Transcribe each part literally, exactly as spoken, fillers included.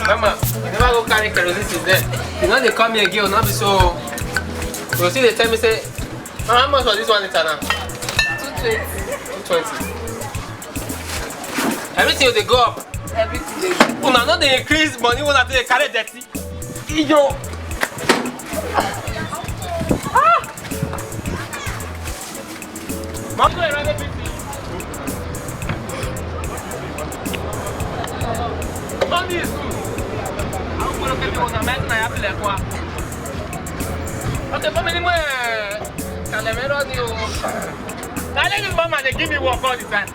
Mama, you never go carry kerosene since then. You know they call me again, not be so. You see, they tell me say, "Ah, how much for this one liter now?" Two twenty. Two twenty. Everything dey go up. Everything dey go. Una no dey increase money, una dey carry dirty. Iyo. Ah! Mọ́tò ẹ̀rọ lè fi sí. Money is good. Àwọn ọmọ olókè bí wọn náà mẹ́tò náà yà fi lẹ̀ kọ́ a. Okay, fún mi ní mọ́ ẹ̀ kàlẹ́ mẹ́rọ ni o. Kàlẹ́ ni mama dey give me work all the time.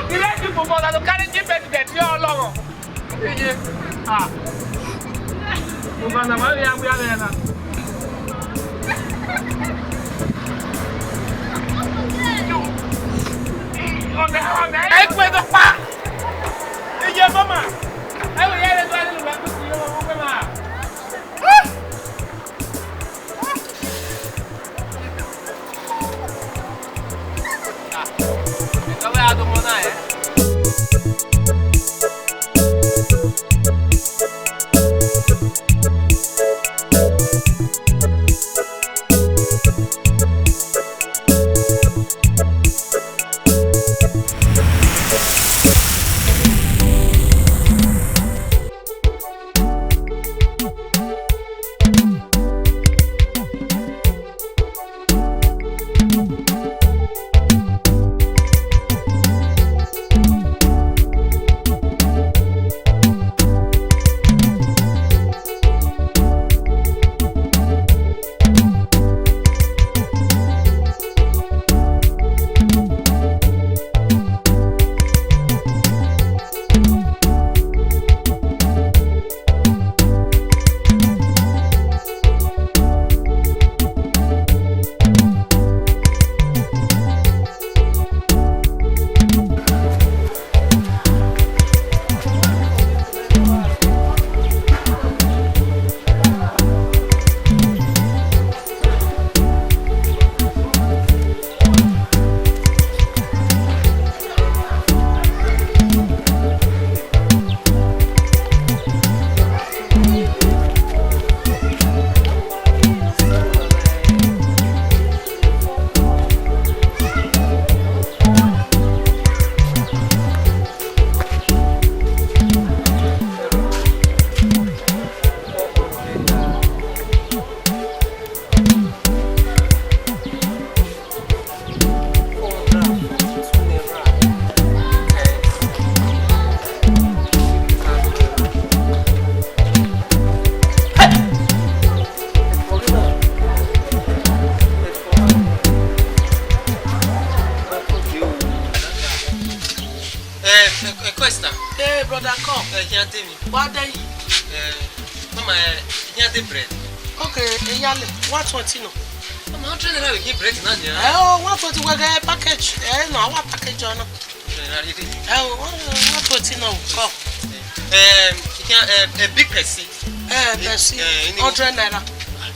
The rest people for that carry give birth to their dear Ọlọ́run. Iye. Ah. Mo bá nà máa rí agbé ara ẹ̀ náà. Ọ̀nà, ọ̀nà, ẹ gbé tó pa. Iye mama. Ẹ wò yẹ ẹ lè tó ẹ lè lò wá kó sì yọ ọmọ pẹ́ máa. Eh, eh, eh, Costa. Hey, brother, come. Eh, here, take me. What day? Eh, mama, eh, here, the bread. Okay, eh, yale, one twenty no. Mama, hundred naira we give bread now, yeah? Eh, oh, one twenty we get package. Eh, no, our package, no. Eh, oh, one twenty no, come. Eh, um, here, eh, a big Pepsi. Eh, Pepsi, eh, hundred naira.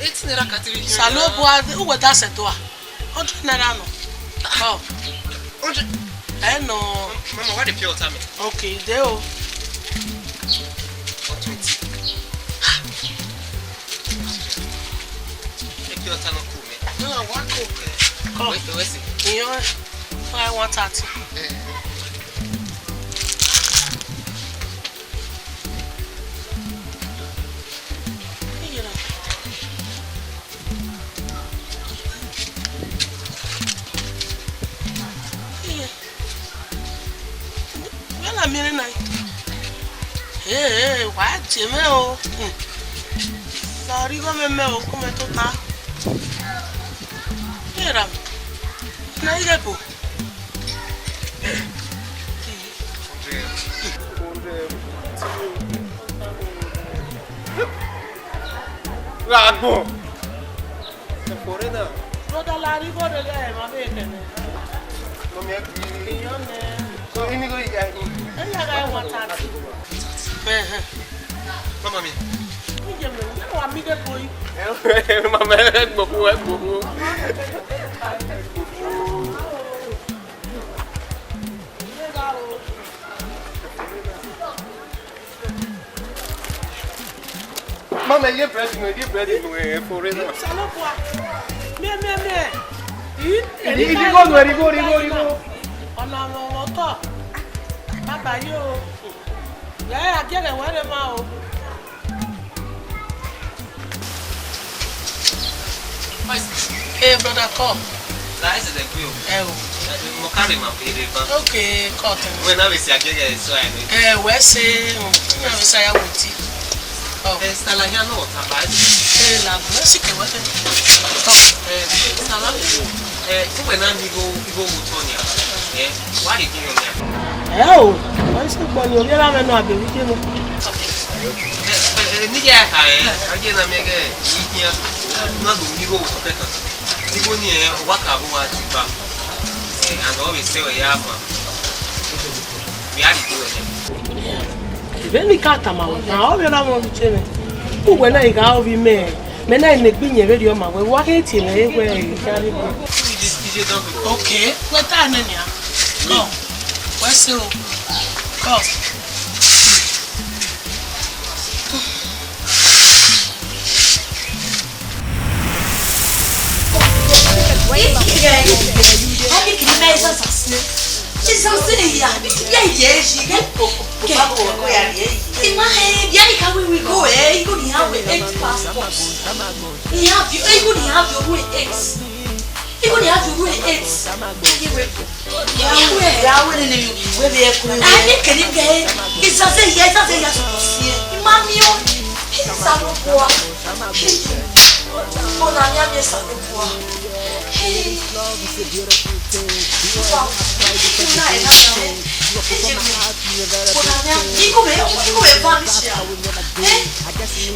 Eighty naira category. Salo, boy, who would that set to? Hundred naira no. Oh. Hundred. Eh, no. Mama, why the pure water me? Okay, there, oh. One twenty. The pure water no cool, man. No, I want coke. Come. Wait, wait, wait. You know, five one thirty. Eh. Wẹ na miẹn na? Ee, wa tie mwẹ o. Hmm. Sa ọrigho mwẹ mẹ o, kọ mẹ tota. Era. Na ighe bo. Gha gbọn. Ẹfọ rre na. Brother, la rhie igho rre ghẹ emwa vbe kẹnẹ. Mọmi ẹ gui. Iyọn nẹ. So, ini igho ya ni. Eya gha one thirty. Ẹhẹn. Mama mi. Iye mẹ, ẹ wa mi ghe koi. Mama, ẹ gboko, ẹ gboko. Mama, ye bread nọ, ye bread nọ, eh, for real. Osanobua. Mie, mie, mie. Ih, righo nọ, righo, righo, righo. Ọna mwẹ ọmwa otọ. Baba yo. Wẹ a gie ẹghẹ wẹ rre ma o. Hey, brother, come. La ese de kuyo. Eh, o. Mo carry ma pe de ba. Okay, come. Wẹ na vbe si a gie ẹghẹ so ai no. Eh, wẹ se o. Na vbe sa ya wo ti. Oh. Eh, sister, la hia no ta ba. Eh, la, wẹ si ke wẹ. Come. Eh, sister, la, eh, uwẹ na ni igho, igho wo tọ nia. Eh, wa de igho nia. Eh, o. Wẹ si gbọ ni, o vbe ra mwẹ nọ, a be vbe je nọ. Eh, eh, eh, ni ya ha, eh, a je na mẹ ghe, i hia. Na do ni igho wo tọ kẹkan. Igho ni, eh, wa ka vbe wa ti ba. Eh, and ọ vbe sẹ wẹ ya ma. Vbene I ka tama ruẹ, na ọ vbe na mwẹ ọvbijẹ mwẹ. Uwẹ na I gha ovbi mẹ, mẹ na I ne egbe iyẹn vberriọ ma wẹ, wa khe tie mwẹ wẹ I gha rre egbe. Okay, wẹ ta nẹ nian. Come, wẹ se o. Come. Ima he, bia ni ka wiwi igho ne I ha wẹ eight passport. I ha viọ, igho ne I ha viọ orhu eight. Igho ne I ha viọ orhu eight. Iye wẹ. Ra wẹ nene mi, wẹ vbe ẹko. Ai, ne kene gẹ, izaze ya, izaze ya sọkọ sie. Ima miẹn. Osanobua. Ọna miẹn, miẹn Osanobua. Hey. Ọna miẹn, igho vbe, igho vbe vanish ya. Eh?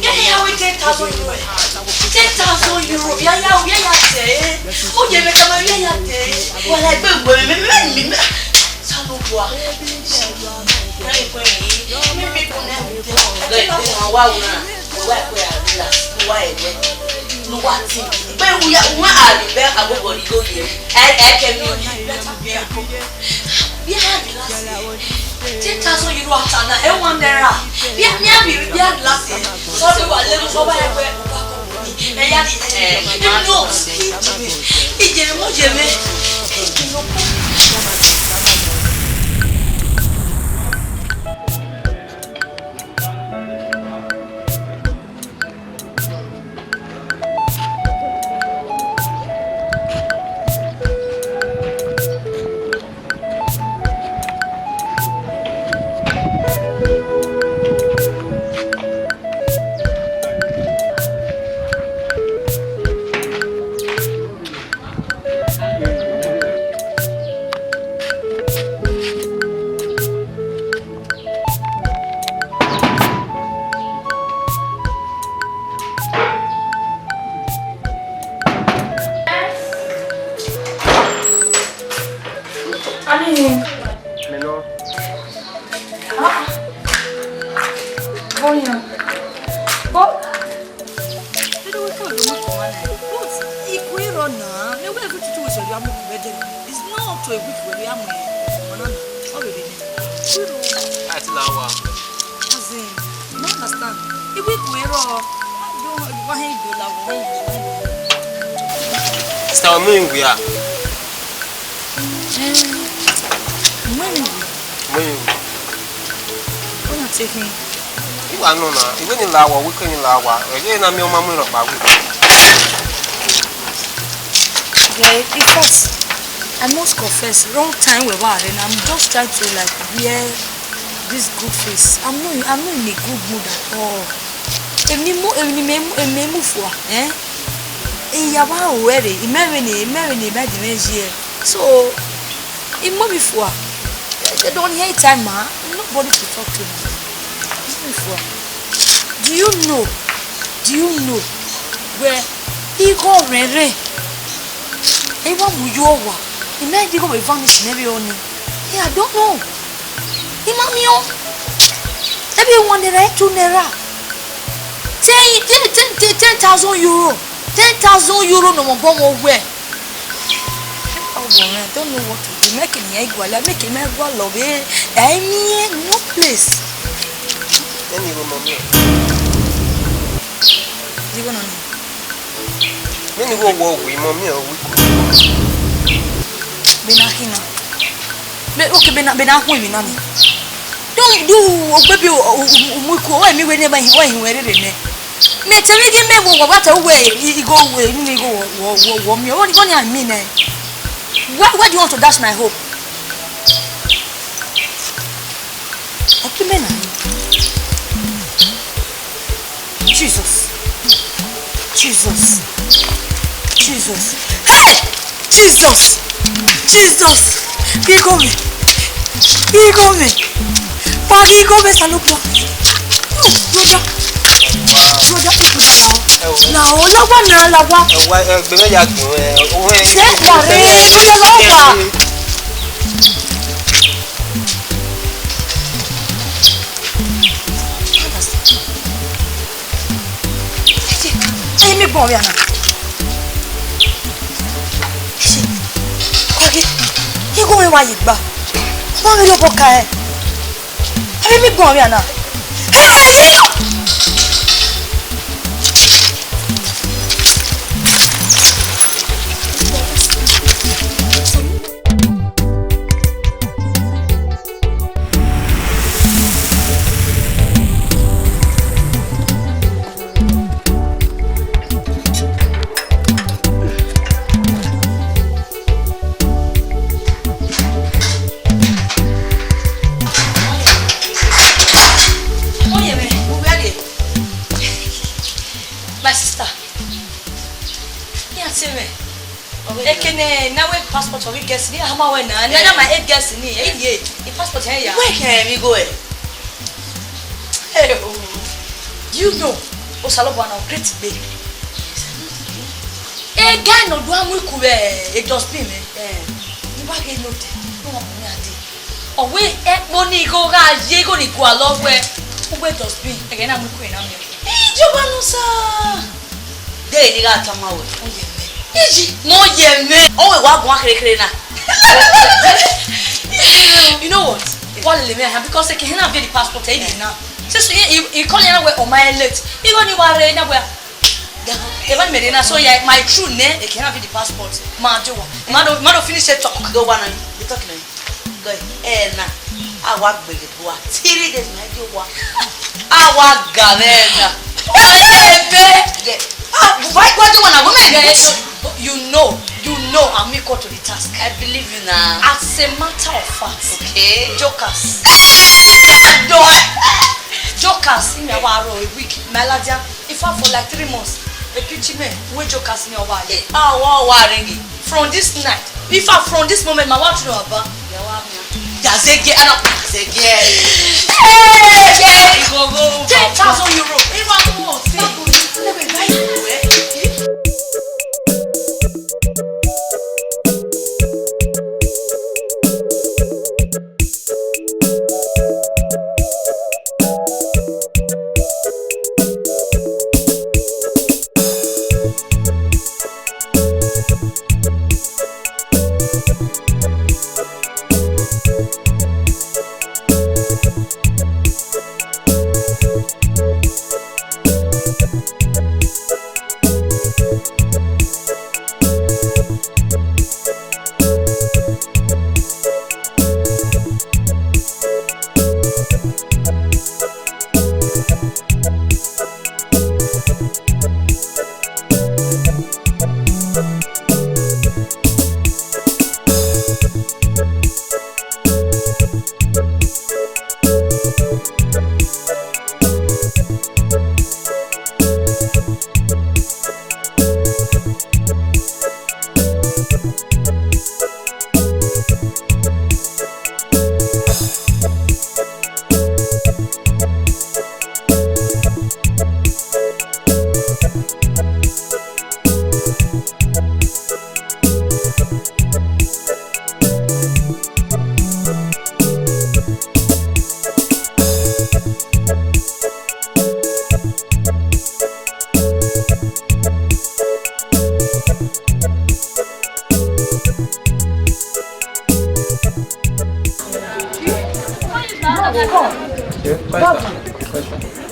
Ya ya wẹ ten thousand euro. Ten thousand euro. Ya ya, ya ya te. Mo ye me kama ya ya te. Wala egbe gbe me, me, me, me. Osanobua. Mẹ kue yi. Mi mi kun ne. Gbe ko wa wa. Wa ko ya la. Wa e we. Nu wa ti. Gbe u ya, wa a ri be agogo ni do ye. E, e ke mi o. Bia, bia, ten thousand euro ata na, eh, one naira. Bia, bia, bia, bia, last year. Sorry, wa le mo ba ya pe, o ba ko ni. Eh, ya di, eh, eh, no, ijeme, ijeme, mo jeme. Eh, no. Ani. Mẹ nọ. Ah. Bọyan. Bọ. Ẹdẹ wẹ ka do mu ọmwa na. But ikun erha na, mẹ wẹ every two two weeks wẹ do ya mu ọmwa vbe ẹdẹ. It's not up to a week wẹ do ya mu ọmwa na. Ọ vbe rre nẹ. Ikun erha. A ti la wa. As in, you no understand. Iwe ikun erha. Wa he do la wa. Sister, ọmọ ẹ wia. Eh, ọmọ ẹ wia. Ọmọ ẹ wia. Ọ na te khin. I wa nọ na, iwẹ ni la wa, wẹ ke ni la wa. Ẹ ye na miẹn ọma mu rhọkpa wẹ. Yeah, in fact, I must confess, long time we were, and I'm just trying to, like, wear this good face. I'm not, I'm not in a good mood at all. Èmi mú, èmi mẹ mú, èmi mú fua, eh? Ìyàwó òwe rè, ìmẹ́rin ni, ìmẹ́rin ni, ìmẹ́rin ni, ìmẹ́rin ni. So, he move me for. I don't hear time, man. Nobody to talk to. He move me for. Do you know? Do you know where he go, Rere? He want you over. He made you go with vanish in every one. Yeah, I don't know. He mami o. Every one naira, two naira. Ten, ten, ten, ten, ten thousand euro. Ten thousand euro no more bomb over. Oh, boy, I don't know what to do. Make him hear Gwala, make him hear Gwala, eh? I mean, no place. Then you go, mommy. Igho nọ ni. Mẹ ni wo wọ wi mọ, mẹ ọ wi. Be na khin na. Be, okay, be na, be na khuẹn emwi na ni. Do, do, ogbebi o, o, o, o mu iku, ọ mi wẹ ne ba hin, ọ hin wẹ rere nẹ. Mẹ te vbe ghi mẹ wo, wa te wẹ, i, igho wẹ, ni igho wọ, wọ, wọ, wọ mi, ọ ni, ọ ni a mi nẹ. Why, why do you want to dash my hope? Ọ khin mẹ na. Jesus. Jesus. Jesus. Hey! Jesus. Jesus. Igho mwẹ. Igho mwẹ. Wa ghi igho mwẹ Osanobua. Rhoda. Rhoda, rhoda na o. Na o, la wa na, la wa. Ẹ wa, ẹ, gbe mwẹ ya gbọn, ẹ, o, ẹ, Jẹ ya re, ko ya la wa. Ẹ mi gbọn vbe ana. Kọghe, igho mwẹ wa ye gba. Ọ ma vbe rhie obọ ka ẹre. Ẹ mi gbọn vbe ana. Ẹ, ẹ, ẹ. Oye mwẹ, u vbe rrie? My sister, iran te mwẹ. Eke ne na wẹ passport of guest ni, a ma wẹ na, na, na my eight guest ni, eh, ye, i passport hẹ ya. Wẹ kẹ mi go ẹ. Hey, oh. Do you know? Osanobua na great gbe. E guy nọ do a mu iku vbe e dustbin mwẹ. Eh. Ni wa ghe nọ de, no wa mu ya de. Ọ wẹ ẹkpo ni igho gha ye igho ni gualọ wẹ, uwẹ dustbin, ẹghẹ na mu iku na miẹn. Ijọba nọ sa. De ni gha tama wẹ. Ọ ye mwẹ. Iji, ne ọ ye mwẹ. Ọ wẹ wa guan khere khere na. You know what? Wa lele mwẹ ahan because eke hena vbe the passport ẹ na. Since he, he, he call ya wẹ ọ ma late. Igho ni wa rre na wẹ. Eva ni mere na, so yeah, my true name, eke hena vbe the passport. Ma do wa. Ma do, ma do finish the talk. Do wa na, the talk na. Go, eh, na. A wa gbegbe wa. Three days na, do wa. A wa ga mwẹ na. Ebe. Yeah. Ah, why, why do you wanna women? Yeah, so, you know, you know I'm equal to the task. I believe you now. As a matter of fact, okay. Jokers. Do it. Jokers, in a row a week. My lady, in fact, for like three months, a pitchy man, we jokers in your wife. Ah, wa, wa, ringi. From this night, in fact, from this moment, my wife to know about. Ya zege, I don't zege. Hey, yeah. Ten thousand euro. If I want, let me buy you, eh?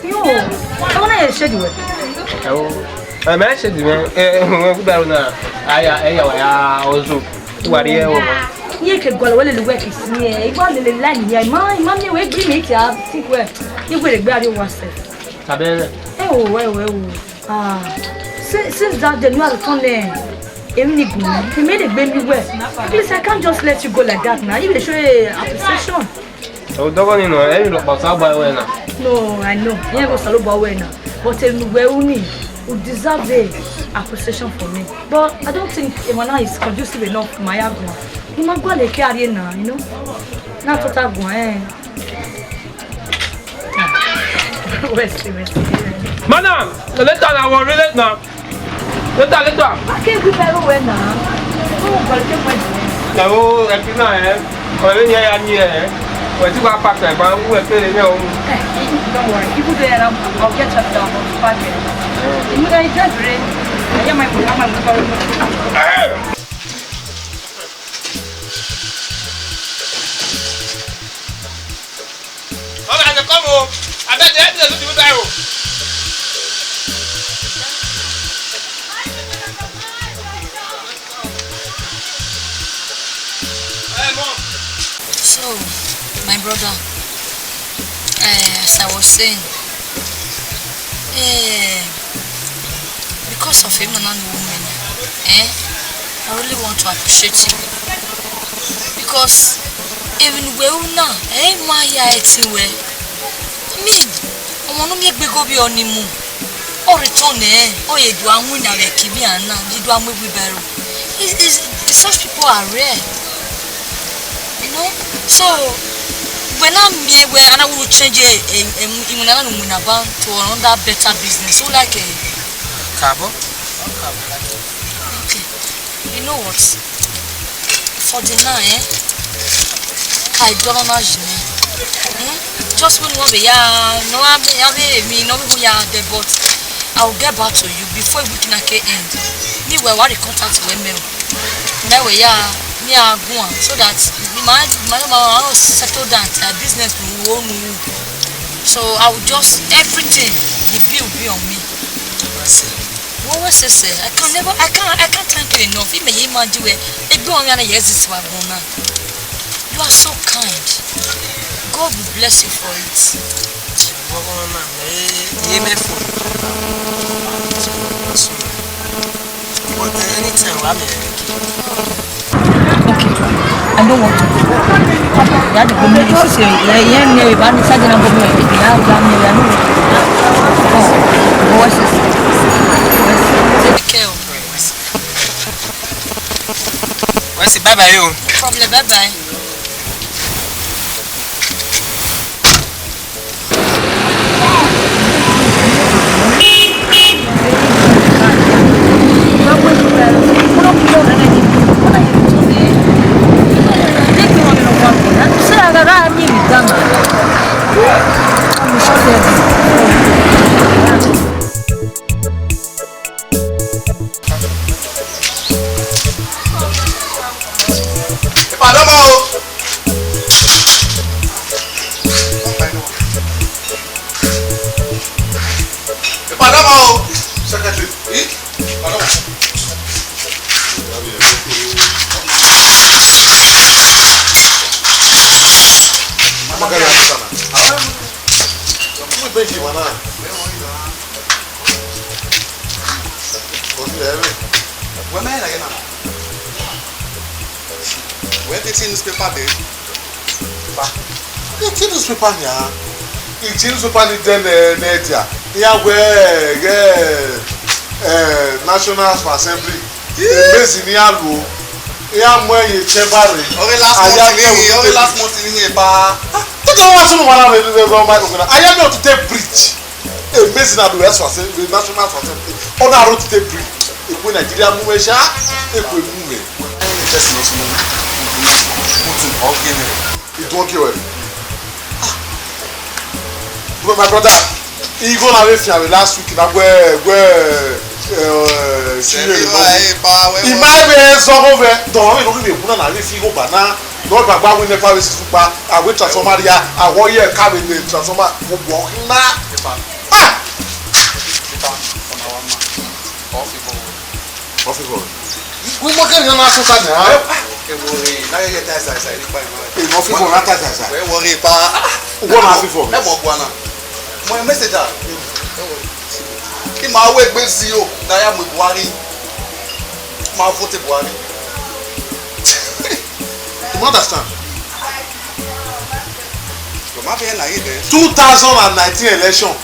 Yo, I wanna share the way. Ẹ wo, Ẹ, mẹ se di mẹ, ẹ, wẹ gu baro na, aya, ẹ ya wa ya ozu, wa ri ẹ o. Iye ke gualọ wẹ lele uwẹ ke si ẹ, igua lele line ya, ima, ima miẹn wẹ gbe mi ke a think wẹ, iye wẹ gbe a ri owa sẹ. Abẹ. Ẹ o, ẹ o, ẹ o. Ah, since, since that day, no, I return there. Èmi ni gùn, èmi lè gbé mi wẹ̀. Please, I can't just let you go like that now. You dey show a appreciation. Ọdọgọ ni nọ, ẹ i rọ kpa Osanobua wẹ na. No, I know. Iye gu Osanobua wẹ na. But èmi wẹ uni, you deserve a appreciation for me. But I don't think Emana is conducive enough for my argument. Ima gualọ ke a rrie na, you know? Na tota guan, eh. West, West. Madam, the letter na wan read it now. Letter, letter. I can't be very well now. Oh, but I can't wait. Ẹ o, ẹ fi na ẹ. Ọ̀rẹ́ yẹn ya ni ẹ. Wẹ̀ tí wàá pàtàkì bá wú ẹ pé ẹ yẹ òun. Eh, don't worry. Even though I'm, I'll get up down, I'll pack it. You know, I just read. I hear my, my, my, my, All right, come on. I bet the end of the day. Hey, mom. So, my brother, eh, as I was saying, eh, because of him and woman, eh, I really want to appreciate him. Because even we now, eh, my ya eti we. I mean, ọmọ ne u miẹn egbe ghe ovbi ọni mu, ọ return nẹ, ọ ye do a winna vbe ẹki vbe iran na, ye do a mu wheelbarrow. Is, is, such people are rare. You know? So, wẹ na miẹn wẹ a na wẹ u change, eh, eh, eh, iwinna na ne u winna ba to another better business, u like, eh? Kaabọ. Kaabọ. Okay. You know what? For the now, eh? Ka I don't know you, eh? Hmm? Just when you want me, yeah, no, I be, I be me, no, people, yeah, there, but I will get back to you before we can end. Me, where, what the contact with me? Me, where, yeah, me, I go on, so that me, my, my, my, I will settle down, uh, business, we will own. So I will just, everything, the bill be on me. I see. Wẹ wẹ sẹsẹ, I can never, I can't, I can't thank you enough. Imẹ ye imagine wẹ egbe ọmwa na ye exist vbe agbọn na. You are so kind. God will bless you for it. Ọmọ na, ẹ, ye mẹ fo. But, uh, anytime, wa mẹ. Okay, I don't want to go. Ya de go me, you see, ya, ya, me, ba ni sa de na go me, ya, ya, me, ya, no. Oh, go, what's this? Take care. What's it? Bye bye, yo. No problem, bye bye. Epa dọmọ o. Epa dọmọ o. Secretary. Epa dọmọ. Makaya sana. Wọ́n gbé ìgbìmọ̀ náà. Wẹ mẹ na ye na. Wẹ te tie newspaper de. Ba. Te tie newspaper ya. Te tie newspaper ni de ne, ne dia. Ya wẹ, eh, eh, National House of Assembly. Emezi ne iran ru, iran mu ẹn ye chamber rre. Ọghe last month ni, ọghe last month ni wẹ ba. Te ka wa sunu mara vbe vbe vbe ọma ọghe na. Aya mi otite bridge. Emezi na do ẹsọ ase vbe National House of Assembly. Ọ na ro otite bridge. Ekue Nigeria mu mwẹ sha, ekue mu mwẹ. Ẹni tẹsi nọ sunu. Putin ọghe nẹ. Iduọn ke wẹ. Bro, my brother, igho na vbe fian vbe last week na wẹ, wẹ, eh, si vbe nọ. I ma vbe zọghọ vẹ, dọmọ vbe nọ ghi vbe bu na na vbe fi igho ba na. Nọ gbagba wẹ NEPA vbe sisi ukpa, a wẹ transformer ria, a wẹ ọ ye ka vbe ne transformer, wo gbọ na. Ah! Ọ favour. Wẹ mọ kẹmẹ na sọ sa nẹ. Ẹ wo re, na yẹ ta sa sa ni pa ma. Ẹ, ọ favour na ta sa sa. Ẹ wo re pa. Wẹ na favour. Ẹ mọ gua na. Mo message a. Ẹ wo. Ima wẹ egbe zero na ya mu Buhari. Ma vote Buhari. You understand? But ma fi na ye there. Two thousand and nineteen election.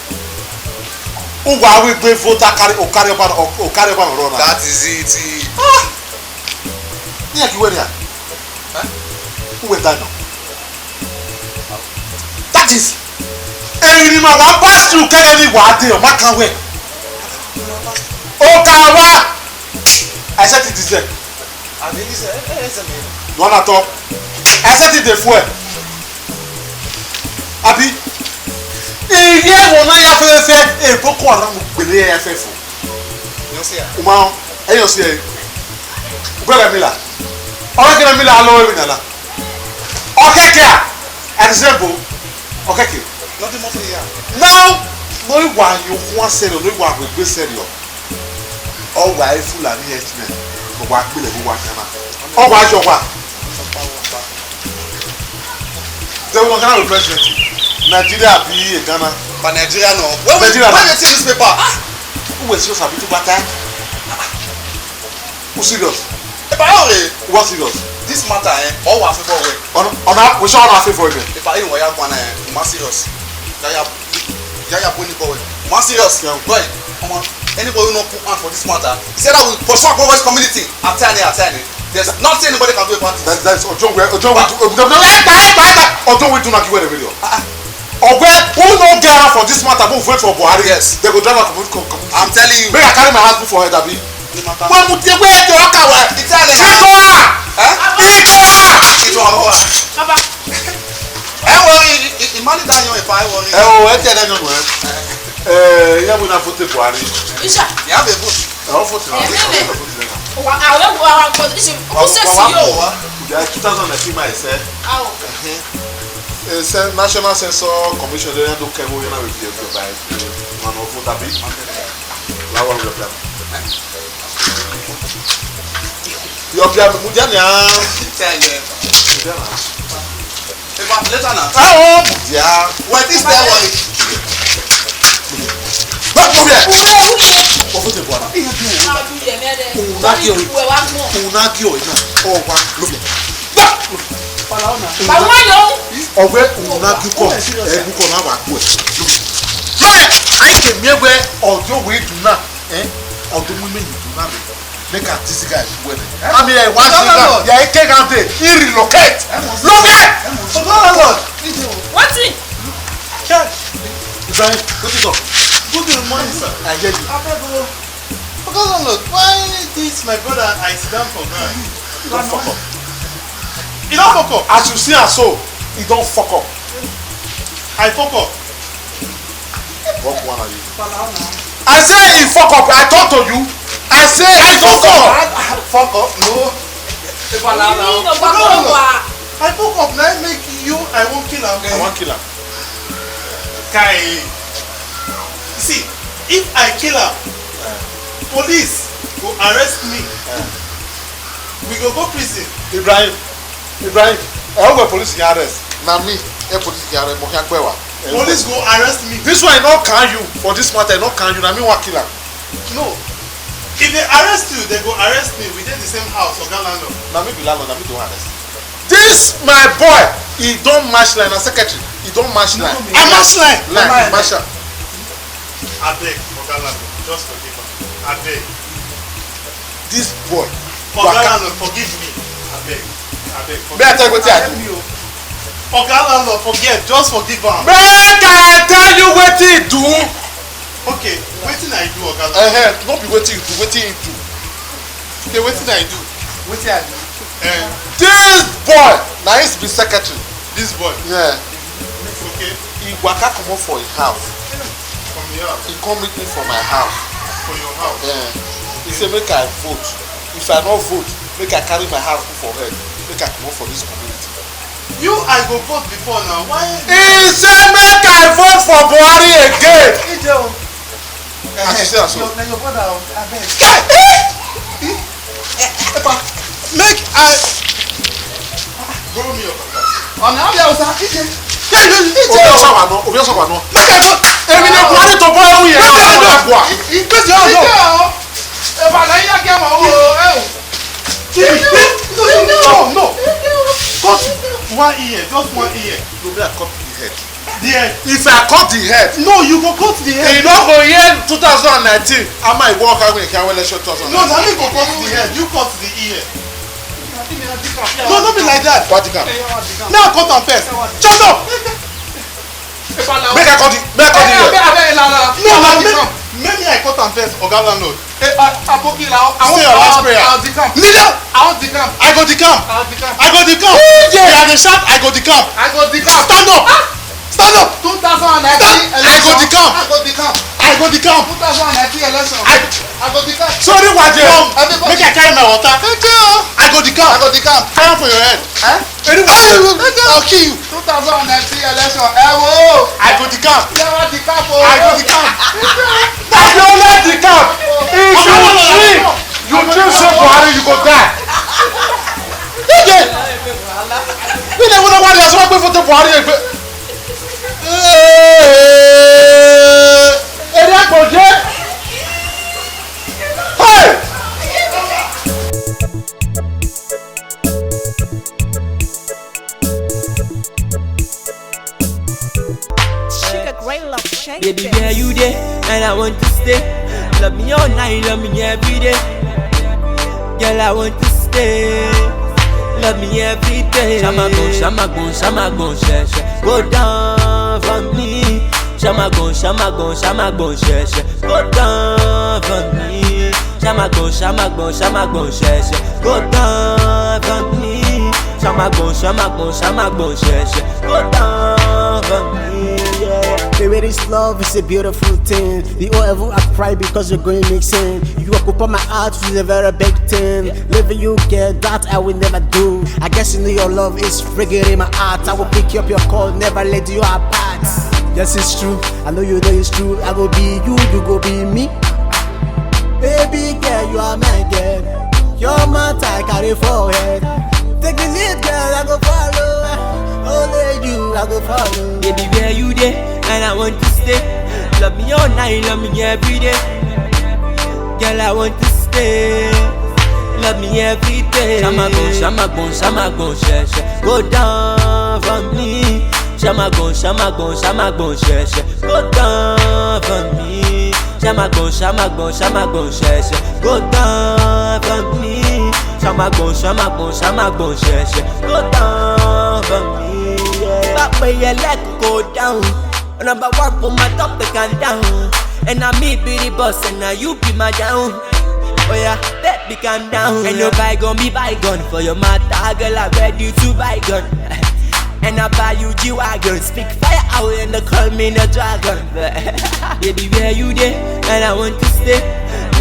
Uwa we gbe vote carry, o carry up, o carry up on run. That is it. Ah! Yeah, you were there. Huh? Who were that now? That is, emwi ne ima wa pass through kẹghẹ ne wa dee, ọ ma kan wẹ. Oka wa, I said it is there. Abi, ise, e, e, ise mi. Nọ na tọ. I said it dey fuel. Abi, iye ẹvbo na ya fẹfẹfẹ, e Boko Haram gbele ya fẹfo. Yọ si a. Uma, ẹ yọ si ẹ. Ugbẹghẹ mi la. Ọ kẹkẹ ne mi la lọ emwi nana. Ọ kẹkẹ a, ẹdẹsẹ bo. Ọ kẹkẹ. Nothing more for here. Now, no iwa yo khuan sẹrriọ, no iwa wegbe sẹrriọ. Ọ wa e Fulani herdsmen, ọ wa gbele vbe uwa khian na. Ọ wa yọ wa. They will not represent Nigeria be a Ghana. But Nigeria no. When we, Nigeria when no. They see newspaper, ah, who will see us abi to bata? Who serious? Eba, ore. What serious? This matter, eh, all wa favour we. On, on our, we shall not favour him. Eba, you wa ya kwana, eh, ma serious. Ya ya, ya ya, boy, boy. Ma serious. Yeah. Boy, come on. Anybody who no put hand for this matter, he said that we pursue our West community. Atani, atani. There's nothing anybody can do about it. That, that's Ojo, Ojo, Ojo, Ojo, we do not give away the video. Ah, ah. Ogbe, who no get hand for this matter, who vote for Buhari? Yes. They go drive out community, community. I'm telling you. Make I carry my house put for head, abi? Wẹ mu tie wẹ ẹjọ ọka wẹ. Italian. Igọ a. Eh? Igọ a. Igọ a. Baba. Ẹ wo, i, i, i, imani da yan ipa, ẹ wo. Ẹ wo, ẹ tẹ ẹdẹ nọ ẹ. Ẹ, ẹ, ya wẹ na vote Buhari. Isha. Ya be vote. Ẹ, ọ vote na. Ẹ, ẹ, ẹ. Wa, a, wa, wa, wa, wa, isi, wa, wa, wa, wa, two thousand nineteen ma ẹsẹ. Awo. Ẹhẹn. Ẹsẹ National Census Commission, they don't care who you know if you buy. Man, ọ vote abi. Lawa wẹ plan. Yọ bia mu dia nia. Tell them. Mu dia na. Eva, later na. Awo mu dia. Wẹ this time one. Gba mu dia. Ọ vote Buhari. Una gi ọre. Una gi ọre na. Ọ wa lo bia. Gba. Ọghe una gi ukọ, ẹ gu ukọ na wa gbuẹ. Mẹ, a i ke miẹn wẹ ọdọ wẹ dun na, eh? Ọdọ mu imẹ ni dun na mẹ. Make I this guy well. I mean, I want to go. Yeah, I can't have it. He relocate. Look at. Oga landlord. Wetin? Chai. Ibrahim, wetin sup? Good morning, sir. I hear you. Abeg o. Oga landlord, why this my brother I sit down for ground? You don fuck up. You don fuck up. As you see am so, you don fuck up. I fuck up. Fuck one of you. I say he fuck up. I talk to you. I say he fuck up. Fuck up. No. Oga landlord, I fuck up. Na make you, I wan kill am. I wan kill am. Kai. See, if I kill am, police go arrest me. We go go prison. Ibrahim, Ibrahim, ẹ wẹ police can arrest. Na me, ẹ police can arrest, mo can gbe wa. Police go arrest me. This one no can you for this matter, no can you. Na me wan kill am. No. If they arrest you, they go arrest me. We dey the same house, Oga landlord. Na me be landlord, na me dey arrest. This my boy, he don match line, na secretary, he don match line. I match line. Line, match am. Abeg, Oga landlord, just forgive am. Abeg. This boy. Oga landlord, forgive me. Abeg. Abeg. May I tell you wetin I do? Oga landlord, forget, just forgive am. Make I tell you wetin he do. Okay, wetin I do, Oga landlord? Eh, no be wetin you do, wetin he do. Okay, wetin I do? Wetin I do? Eh. This boy, na him be secretary. This boy? Yeah. Okay. He waka comot for him house. From your house? He come meet me for my house. For your house? Yeah. He say make I vote. If I no vote, make I carry my house put for head. Make I comot for this community. You, I go vote before now. Why? He say make I vote for Buhari again. Ije o. As you say am so. Your, na your brother o, abeg. Kai! Epa, make I borrow me your cutlass. Ọna ọbia osa, ije. Ije, ije. Ovbi ọsa wa nọ, ovbi ọsa wa nọ. Make I go. Èmi ni Buhari tó bọ́ ẹrú yẹn. No, no, no. In case you don't know. Epa, na iya kẹ ma wo, eh. No, no, no. Cut one ear, just one ear. No, me I cut the head. The head. If I cut the head, no, you go cut the head. You no go hear two thousand and nineteen. Am I work out when you can't election two thousand and nineteen? No, na me go cut the head. You cut the ear. No, no be like that. What you can? Me I cut am first. Shut up. Make I cut the, make I cut the ear. No, no, make, make me I cut am first, Oga Landlord. Eh, uh, Aboki, I, I want, say your last prayer. I want decamp. Kneel down. I want decamp. I go decamp. I want decamp. I go decamp. Yeah. You are the sharp, I go decamp. I go decamp. Stand up. Ah! Stand up. Two thousand and nineteen election. Stand. I go decamp. I go decamp. I go decamp. Two thousand and nineteen election. I, I go decamp. Sorry, Waje. Come, everybody. Make I carry my water. Thank you. I go decamp. I go decamp. Carry am for your head. Eh? Anyway, I'll kill you. Two thousand and nineteen election, ẹ wo. I go decamp. Ẹ wá decamp o. I go decamp. If you only decamp, if you drink, you drink some Buhari, you go die. Ije. Mi na wona wari aso pe photo Buhari egbe. Eh, ere agbọje. Hey! Sugar Ray Love Shake. Baby, where you there? And I want to stay. Love me all night, love me every day. Girl, I want to stay. Love me every day. Shamagbọn, shamagbọn, shamagbọn, shẹṣẹ. Go down for me. Shamagbọn, shamagbọn, shamagbọn, shẹṣẹ. Go down for me. Shamagbọn, shamagbọn, shamagbọn, shẹṣẹ. Go down for me. Shamagbọn, shamagbọn, shamagbọn, shẹṣẹ. Go down for me, yeah. Baby, this love is a beautiful thing. The whole heaven I cry because you're going missing. You occupy my heart with a very big thing. Leaving you, girl, that I will never do. I guess you know your love is breaking in my heart. I will pick you up your call, never let you apart. Yes, it's true. I know you know it's true. I go be you, you go be me. Baby girl, you are my girl. Your matter I carry for head. Take the lead, girl, I go follow. Only you, I go follow. Baby, where you there? And I want to stay. Love me all night, love me every day. Girl, I want to stay. Love me every day. Shamagbọn, shamagbọn, shamagbọn, shẹṣẹ. Go down for me. Shamagbọn, shamagbọn, shamagbọn, shẹṣẹ. Go down for me. Shamagbọn, shamagbọn, shamagbọn, shẹṣẹ. Go down for me. Shamagbọn, shamagbọn, shamagbọn, shẹṣẹ. Go down for me, yeah. Back where you let go down. Number one for my top, they can down. And now me be the boss, and now you be my down. Oh yeah, baby, calm down. And your bygone be bygone. For your matter, girl, I'm ready to bygone. And I buy you G-Wagon. Speak fire out and they call me the dragon. Baby, where you there? And I want to stay.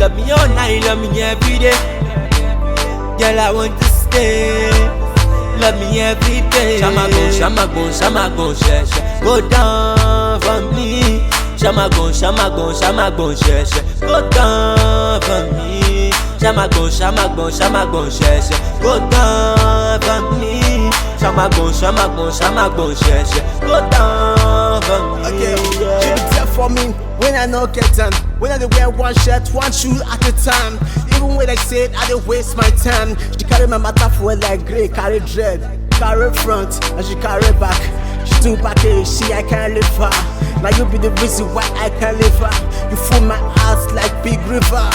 Love me all night, love me every day. Girl, I want to stay. Love me every day. Shamagbọn, shamagbọn, shamagbọn, shẹṣẹ. Go down for me. Shamagbọn, shamagbọn, shamagbọn, shẹṣẹ. Go down for me. Shamagbọn, shamagbọn, shamagbọn, shẹṣẹ. Go down for me. Shamagbọn, shamagbọn, shamagbọn, shẹṣẹ. Go down for me. Okay, yeah. She be there for me when I no get time. When I dey wear one shirt, one shoe at a time. Even when I say I dey waste my time, she carry my matter for like grey, carry dread. Carry front and she carry back. She too package, see I can't leave her. Now you be the reason why I can't leave her. You full my heart like big river.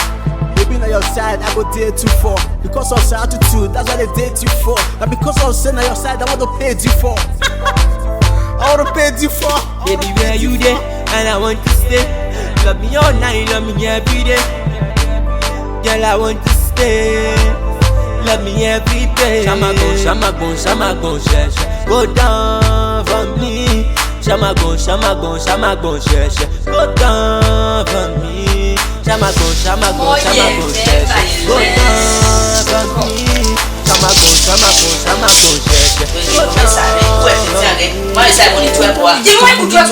Baby, na your side I go date you for. Because of your attitude, that's why they date you for. Now because of say na your side I want to pay you for. I want to pay you for. Baby, where you there? And I want to stay. Love me all night, love me every day. Girl, I want to stay. Love me every day. Shamagbọn, shamagbọn, shamagbọn, shẹṣẹ. Go down for me. Shamagbọn, shamagbọn, shamagbọn, shẹṣẹ. Go down for me. Shamagbọn, shamagbọn, shamagbọn, shẹṣẹ. Go down for me. Shamagbọn, shamagbọn, shamagbọn, shẹṣẹ. Go down for me. Ye mo ku twelve.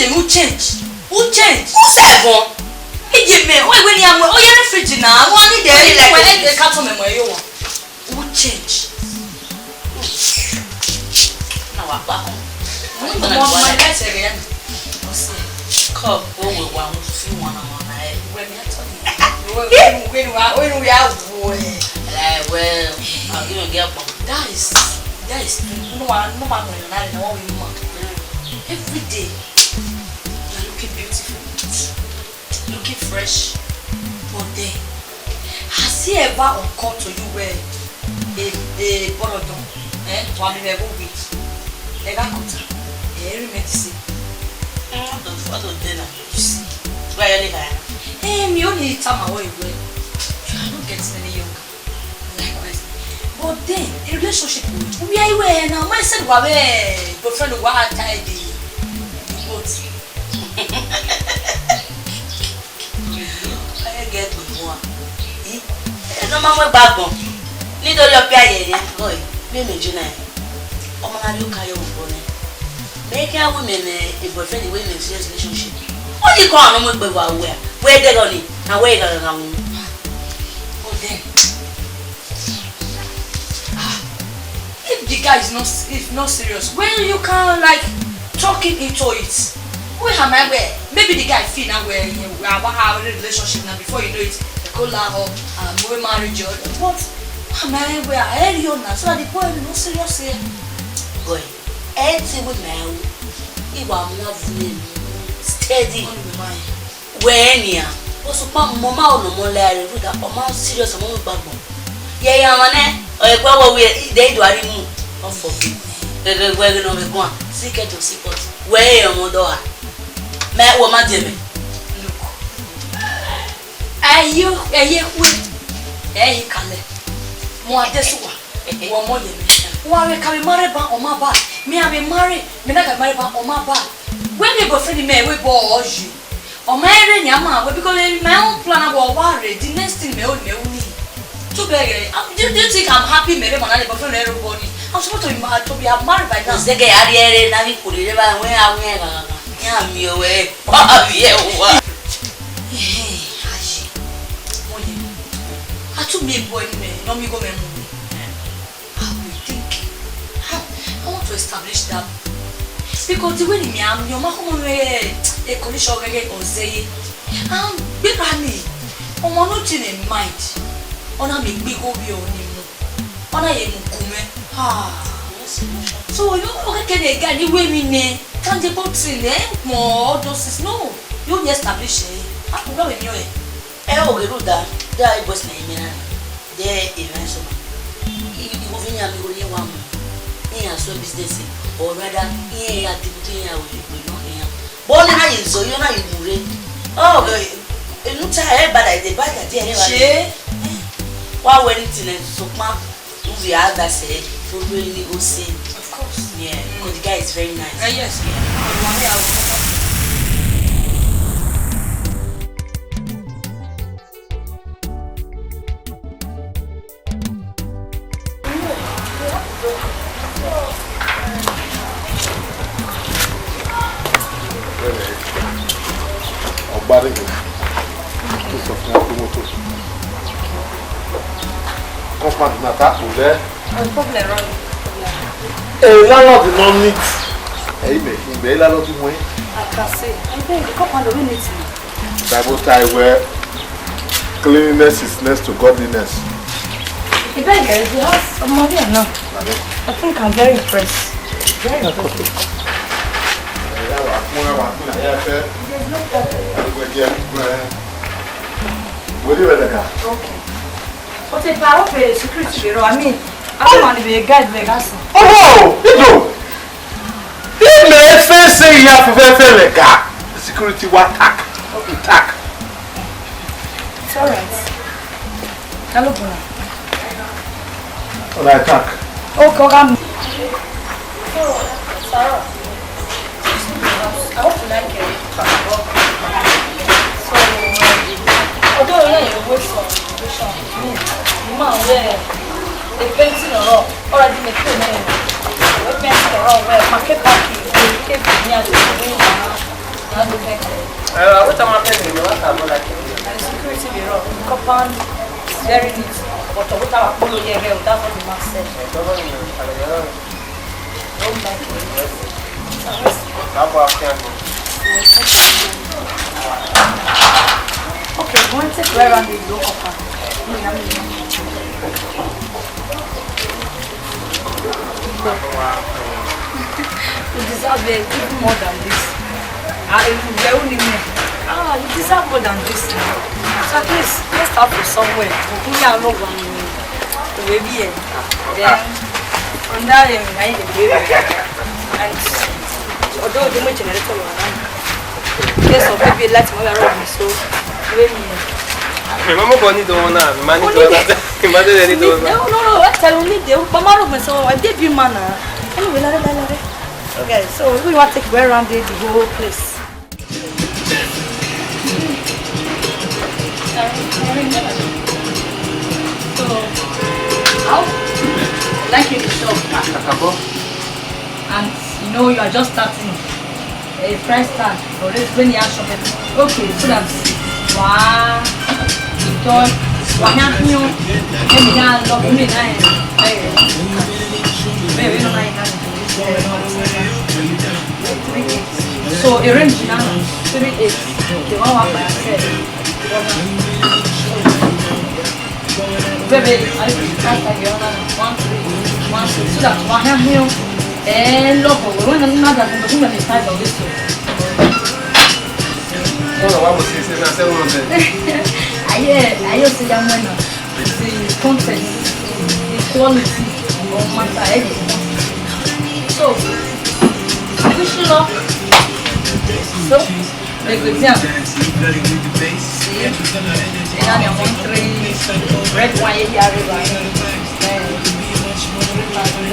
Who change? Who change? Who sef? Iye mẹ, ọ wẹ ne a mu, ọ ye ne fridge na, wa ni de. Like, e ka tọn mẹ mu ẹre ye owa. U change. Na wa kpa kọn. Mo mọ my guys ẹghẹ ya mi. Cup, o we wa mu fi wana wana ẹ. Wẹ mi atọ ni. Wẹ, wẹ, wẹ, wẹ, wẹ, wẹ, wẹ, wẹ, wẹ. Like, well, I'll give you a girl. That is, that is, no one, no man, no one, no one. Every day, you are looking beautiful, looking fresh, but then, has it ever occurred to you where a, a borodon, eh, one level week, ever cut? Every medicine. Mm, what the fuck is that? You see? Where you live, eh? Eh, me only time I worry well. You are not getting any younger. Likewise. But then, a relationship with, we are, we are now. My said, we have a boyfriend, we are tied. But I get the one. Eh? Eh, no man, we back on. Need all your pay, yeah, yeah. Boy, me, me, Junior. Ọmọ na rhie oka ye obọ nẹ. Mẹ i khian wẹ mẹ ne a boyfriend wẹ mẹ serious relationship. Ọ ni kọ ọmwa ne ọ mu egbe vbe uwa wẹ, wẹ deghẹ ọnii, na wẹ gha gha gha wu. But then, ah, if the guy is not, is not serious, well, you can, like, talk him into it. We have my way. Maybe the guy feel now where, yeah, we have a relationship now. Before you know it, they call her up, um, we marriage, but, ah, my way, I hear you now. So that the boy will not serious here. Boy, anything with my own, he wa mu na vune steady. Wẹ nian, o sokpan mọ ma, ọ nọ mọ la ẹre, rhunmwuda ọ ma serious, ọ ma mu igbagbọn. Ye ya mwa nẹ, ọ ye gua wẹ, wẹ de i do a rhie mu, ọ fọ gbe. Gẹgẹ wẹ ghe ne ọ vbe guan, si kẹ to si kọt. Wẹ ẹ ọmọ dọ a. Mẹ, wẹ ma die mẹ. Look. Ẹ ye, ẹ ye khuẹ, ẹ ye kalẹ. Mu ade sẹ uwa. Wẹ ọmọ ye mẹ. Wa vbe ka vbe marry ba, ọ ma ba. Mẹ a vbe marry, mẹ na ka marry ba, ọ ma ba. Wẹ ne boyfriend mẹ, wẹ bọ ọ yi. Ọ ma rre ne a ma wẹ, because my own plan, I was worried. The next thing mẹ o, mẹ o ni. Too bad, eh, um, do, do you think I'm happy? Mẹ rre ma na, the boyfriend rre ro bọ ni. I'm supposed to be ma-, to be married by now. Zẹgẹ a rhie ẹre na vbe ikhuo rre ba wẹ a wẹ gha gha gha. Ya mi o wẹ. Wa vbe uwa. Ehe, aye. Mo ye. A tu mi ebo ni mẹ, no mi go mẹ mu. I will think how I want to establish that. Because the way ni mi am, your ma come on a condition gẹgẹ ọzẹye. And gbera ni, ọmọ no change in mind. Ọ na mi gbe igho vbe ọ ni mu. Ọ na ye mu gu mwẹ. Ah. So, you know, okay, can a guy, the way we name, tangible thing, eh? More, all those things. No, you only establish, eh? How could we know, eh? Ẹ o ghe rhunmwuda, de a boys na ye mẹ na, de emwa eso ma. I, I wo vbe yan mi ho ne wa mu, iran so business, or rather, iran ya dibutu iran we, we nọ iran. But ọ na ye zọ, ọ na ye mu rre. Oh, eh, enu ta ẹ bad idea, bad idea, ẹ bad idea. Wa wẹ ni tine sokpan. Movie, I have that said, follow any go say. Of course. Yeah, because the guy is very nice. Uh, yes. Yeah. Ọgbarẹghẹ, tó sọ fún wa pé mọ́tò. Compound na ta kpo lẹ. No problem, Ronnie. No problem. Eh, landlord no neat. Ẹ̀yin mẹ, ìgbẹ́ landlord mú yín. I can say. I think the compound will need to. Bible tie where cleanliness is next to godliness. He beg you, the house of Maria now. Amen. I think I'm very impressed. Very impressed. There's no problem. What do you mean? Okay. But if I hope a security bureau, I mean, I don't want to be a guide like us. Oh, you do. If me fẹ́ say ya fẹ́ fẹ́ lẹ ga, security wa tak, tak. It's all right. Hello, Bona. All right, tak. Oh, Koga. So, Sarah, I hope you like it. So, although you know you waste some situation, me, the man where the painting or all, already make you know. We painting or all, where market back, we keep the near to the green. Now the painting. Uh, what am I painting? What am I like? Found very neat, but of what our follow here, well, that's what the man said. Don't like it. Okay, go and take where around the local park. You deserve it, even more than this. Ah, you very need me. Ah, you deserve more than this. So please, let's start from somewhere. We are not one. Maybe, eh. Then, from that, eh, I need to be. And although the much generator, there's some people like my room, so maybe. Mama, go need the one now. Money to that. Money to that. No, no, no, I tell you, need the, but my room is so, I did be man. Anyway, la, la, la, la. Okay, so we want to take way around the, the whole place. So, how? Like in the shop. Kakabo. And you know, you are just starting. A fresh start. Always when you are shopping. Okay, so that, wow. Because, wow, now, you know, let me now love me now. Baby, no, no, no. So, arrange now. Three eight. Okay, one, one by yourself. Baby, I, I, I, one, three, one, two, so that one hand here. Eh, look, we want another thing, but we want to start on this one. Wọ́n wá bó ṣe ṣe náà sẹ́wọ̀n ọ̀dẹ. Ayé, ayé ò ṣe ya mọ́ ẹ̀nà. The content, the quality, no matter anything. So, wish you luck. So, they go down. See? They have their own three red wine here, red wine. Eh,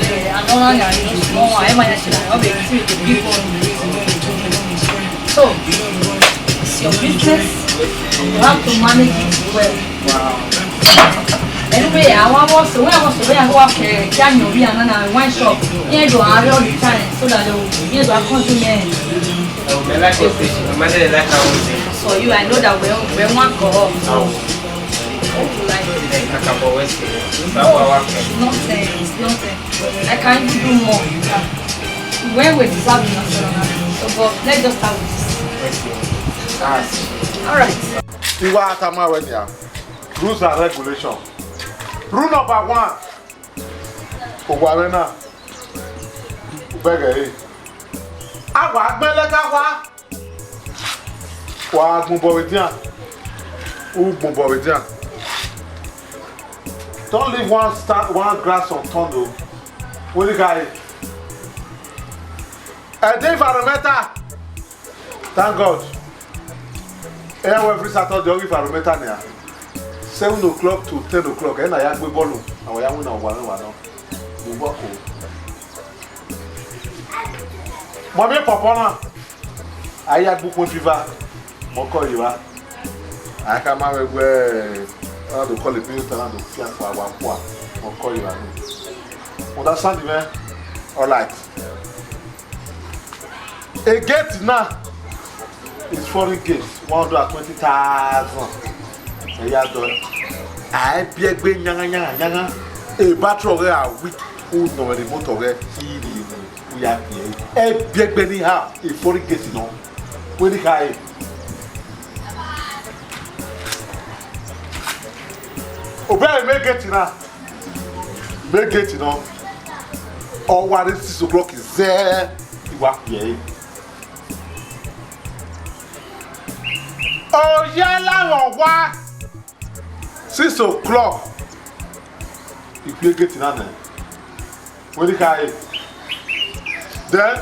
eh, I don't know, I know, small one. Everyone has to have a big one. So, it's your business, and you have to manage it well. Anyway, I want us to, we want to, we want to, can you be another wine shop? Yeah, do all the time, so that they will, yeah, do a consumer. I like what they, I like how we say. So you, I know that we, we want go up. Hope you like it. Kakabo West. Nonsense, nonsense. I can even do more. When we deserve it, so, but let's just start with this. All right. Iwa atama wẹ nia. Rules and regulation. Rule number one. Owa mwẹ na. Ubẹghe re. Awa gbẹlẹ ka wa. Wa gbunbọ vbe dian. U gbunbọ vbe dian. Don't leave one stand, one grass unturned o. Wẹ ni kha re. Ẹdẹ environmental. Thank God. Ẹ wẹ every Saturday, ọ ghi environmental nia. Seven o'clock to ten o'clock, ẹ na ya gbe bọọlu, a wa ya winna owa mwẹ wa nọ. Vbe work o. Mọ miẹn pọpọ na, a ya gbe ukpọn fiva, mọ kọ yi evba. A ka ma vbe wẹ, a do call the minister na do fian kpa wa kua, mọ kọ yi evba ni. Understand mwẹ? All right. A gate na is foreign gate, one hundred and twenty thousand. Ẹ ya dọ. A biẹ gbe yanga yanga yanga. A battery ọghe a weak, u nọ mwẹ ne motor ọghe, i rhie mu, u ya kpiẹ. Ẹ biẹ gbe ni ha, a foreign gate nọ. Wẹ ni kha re. Obẹ mẹ gate na. Mẹ gate nọ. Ọ wa rre six o'clock zẹ, I wa kpiẹ ẹre. Ọ ya la mwẹ ọwa. Six o'clock. I kpie gate na nẹ. Wẹ ni kha re. Then,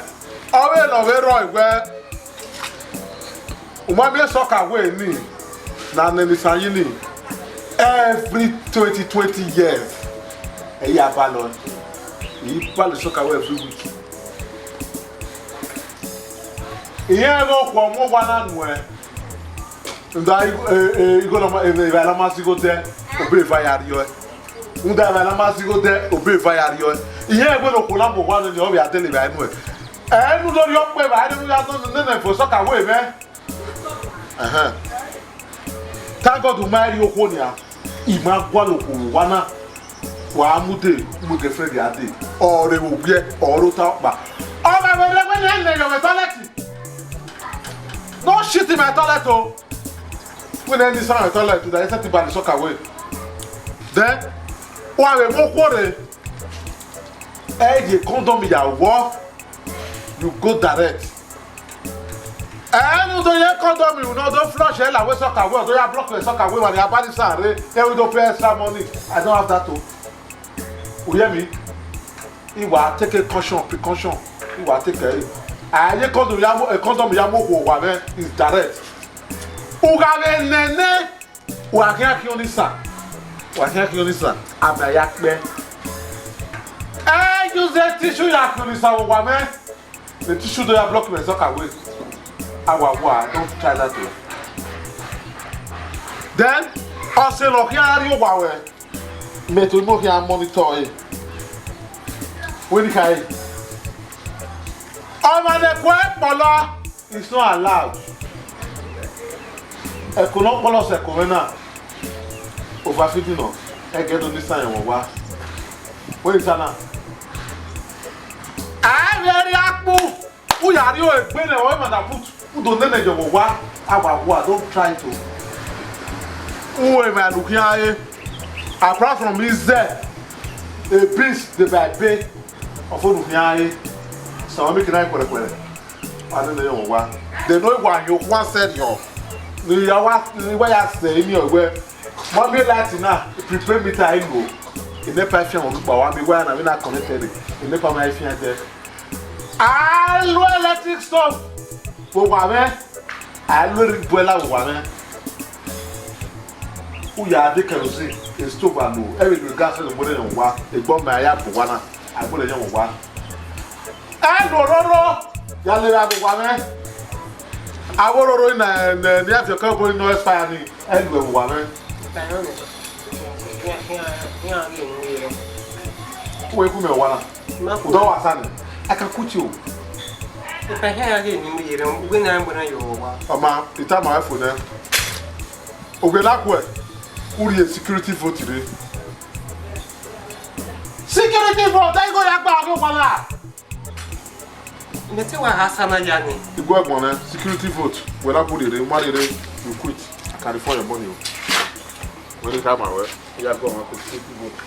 ọ vbe nọ vbe rrọọ wẹ, u ma miẹn soccer wẹ ni, na nene isan yi ni, every twenty twenty years, ẹ ya balọ, I balọ soccer wẹ every week. Irẹn ẹghẹ okhuo mu owa na nuẹn, rhunmwuda igho, e, e, igho ne ọ ma, e, evbare ne ọ ma zẹ igho dẹ, obọ eva ya rriọ ẹe. Rhunmwuda evbare ne ọ ma zẹ igho dẹ, obọ eva ya rriọ ẹe. Irẹn ẹghẹ ne okhuo na mu owa nẹ, ọ vbe a dẹlẹ evbare nuẹn. Ẹ, unu do rhie ọkpa evbare ne u ya nọ nene fo soccer wẹ mwẹ. Ẹhẹn. Thank God u ma rhie okhuo nian, I ma gualọ okhuo vbe owa na. Wa mu de, mu girlfriend ya de, ọ rre vbe owiẹ, ọ rre ota ọkpa. Ọ ma vbe rre wẹ ne ẹ nẹ yọ vbe toilet. No shit in my toilet o. Wẹ ne ẹ ni sa mwẹ toilet, u da sẹtin ba ni sọka wẹ. Then, wa vbe mu okhuo rre, ẹ ye condom ya wọ, you go direct. Ẹ ne u do ye condom, u nọ do flush ẹ la wẹ sọka wẹ, ọ do ya block ẹ sọka wẹ, wa ni a ba ni sa rre, ẹ we do pay extra money. I don't have that o. U hear me? I wa take a caution, precaution. I wa take ẹre. A ye condom ya mu, condom ya mu okhuo owa mwẹ is direct. U gha vbe nene, wa khian khian ni sa. Wa khian khian ni sa. Ama ya kpẹ. Ẹ use tissue ya khian ni sa vbe owa mwẹ. The tissue do ya block mwẹ sọka wẹ. A wa wa, don't try that way. Then, ọ sẹ ne ọ khian rrie owa ruẹ. Mẹ to no khian monitor ẹre. Wẹ ni kha ẹre. Ọmwa ne ẹko ẹre kpọlọ, it's not allowed. Ẹko ne ọ kpọlọ sẹ ẹko mwẹ na. Over feeding nọ, ẹgẹ do ni sa rẹn vbe owa. Wẹ ni sa na. A vbe rrie akpu. U ya rrie egbe nẹ, ọ ma da put, u do nene yọ vbe owa, a wa wa, don't try to. U emwa ne u khian re, apart from izẹ, a beans dey by bay, ọfo ne u khian re, sẹ ọmọ mi kina kuẹrẹkuẹrẹ, a nene yọ vbe owa. Then ọ wa yan okhuo sẹ rriọ, ne I ya wa, ne I wa ya sẹ eni ọghe, ma miẹn light na, prepaid meter I lo, NEPA fian mwẹ ọghe ukpa wa, mi wire na vbe na connected, NEPA ma fian dẹ. A lu electric stove vbe owa mwẹ, a lu erribuẹla vbe owa mwẹ. U ya de kerosene, stove a lu, ẹ vbe lu gas ne gberra yọ vbe owa, egbe ọmọ a ya bu owa na, a gberra yọ vbe owa. Ẹ lu ororo ya lele vbe owa mwẹ. Avbe ororo na ne, ne a fi ọkẹ obọ ni nọ expire ni, ẹ lu ẹre vbe owa mwẹ. Uwẹ gu mẹ owa na. Ma ku. U do wa sa nẹ, I can quit you. Ipa hia ya ghe emwi mu ye rẹn, uwẹ na gbe na ye owa. Ọ ma, I tama ruẹ fo nẹ. Uwẹ na khuẹ, u rhie security vote rre. Security vote, ẹ i gho ya gba ọghe owa na. Mẹ te wa gha sa na ya nẹ. I gu ẹre guan nẹ, security vote, wẹ na bu rhie rre, u ma rhie rre, you quit. I can refund your money o. Wẹ ne I tama ruẹ, I ya gu ọmwa ku security vote.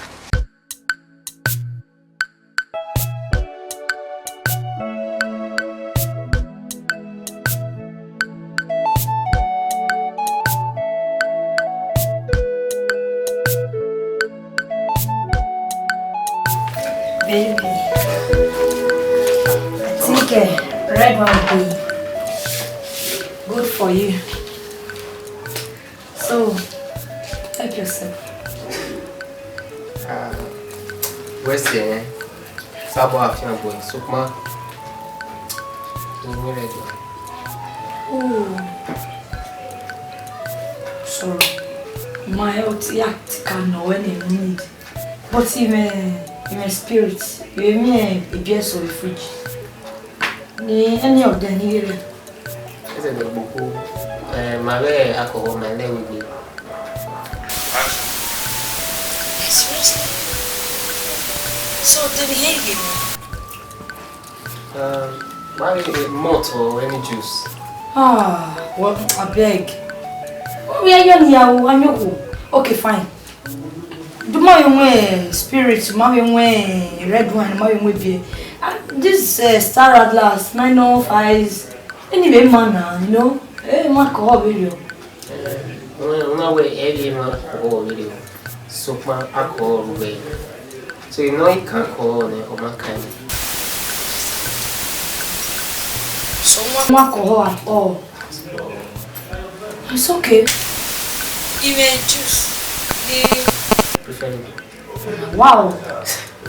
Baby, I think uh, red one would be good for you. So, help yourself. Ah, wẹ sẹ, eh? Sabo afiangbe, sokpan. Owẹ rẹ do. Oh. Sorry. My health, yeah, ti ka nọ wẹ ne I need. But in my, in my spirit, you hear me, eh, a beer so fridge. Ni any of them, ni here. Ẹsẹ vbe gboko, eh, ma vbe alcohol ma lẹ wegbe. Seriously? So, then he gave me? Um, ma vbe malt or any juice. Ah, well, I beg. Oh, we are young here, we are young. Okay, fine. Do ma vbe wọn spirit, ma vbe wọn red wine, ma vbe wọn beer. Ah, this uh, Star Atlas, Smirnoff Ice, anyway, man, uh, you know, eh, ma kọ ọ vberriọ. Wẹ, wẹ, wẹ, ẹ vbe ma kọ ọ vberriọ. Sokpan a kọ ọ rugbe. So, you know, you can call ọ nẹ, ọ ma ka ẹre. So, ma kọ ọ at all. It's okay. Even juice, ni preferably. Wow.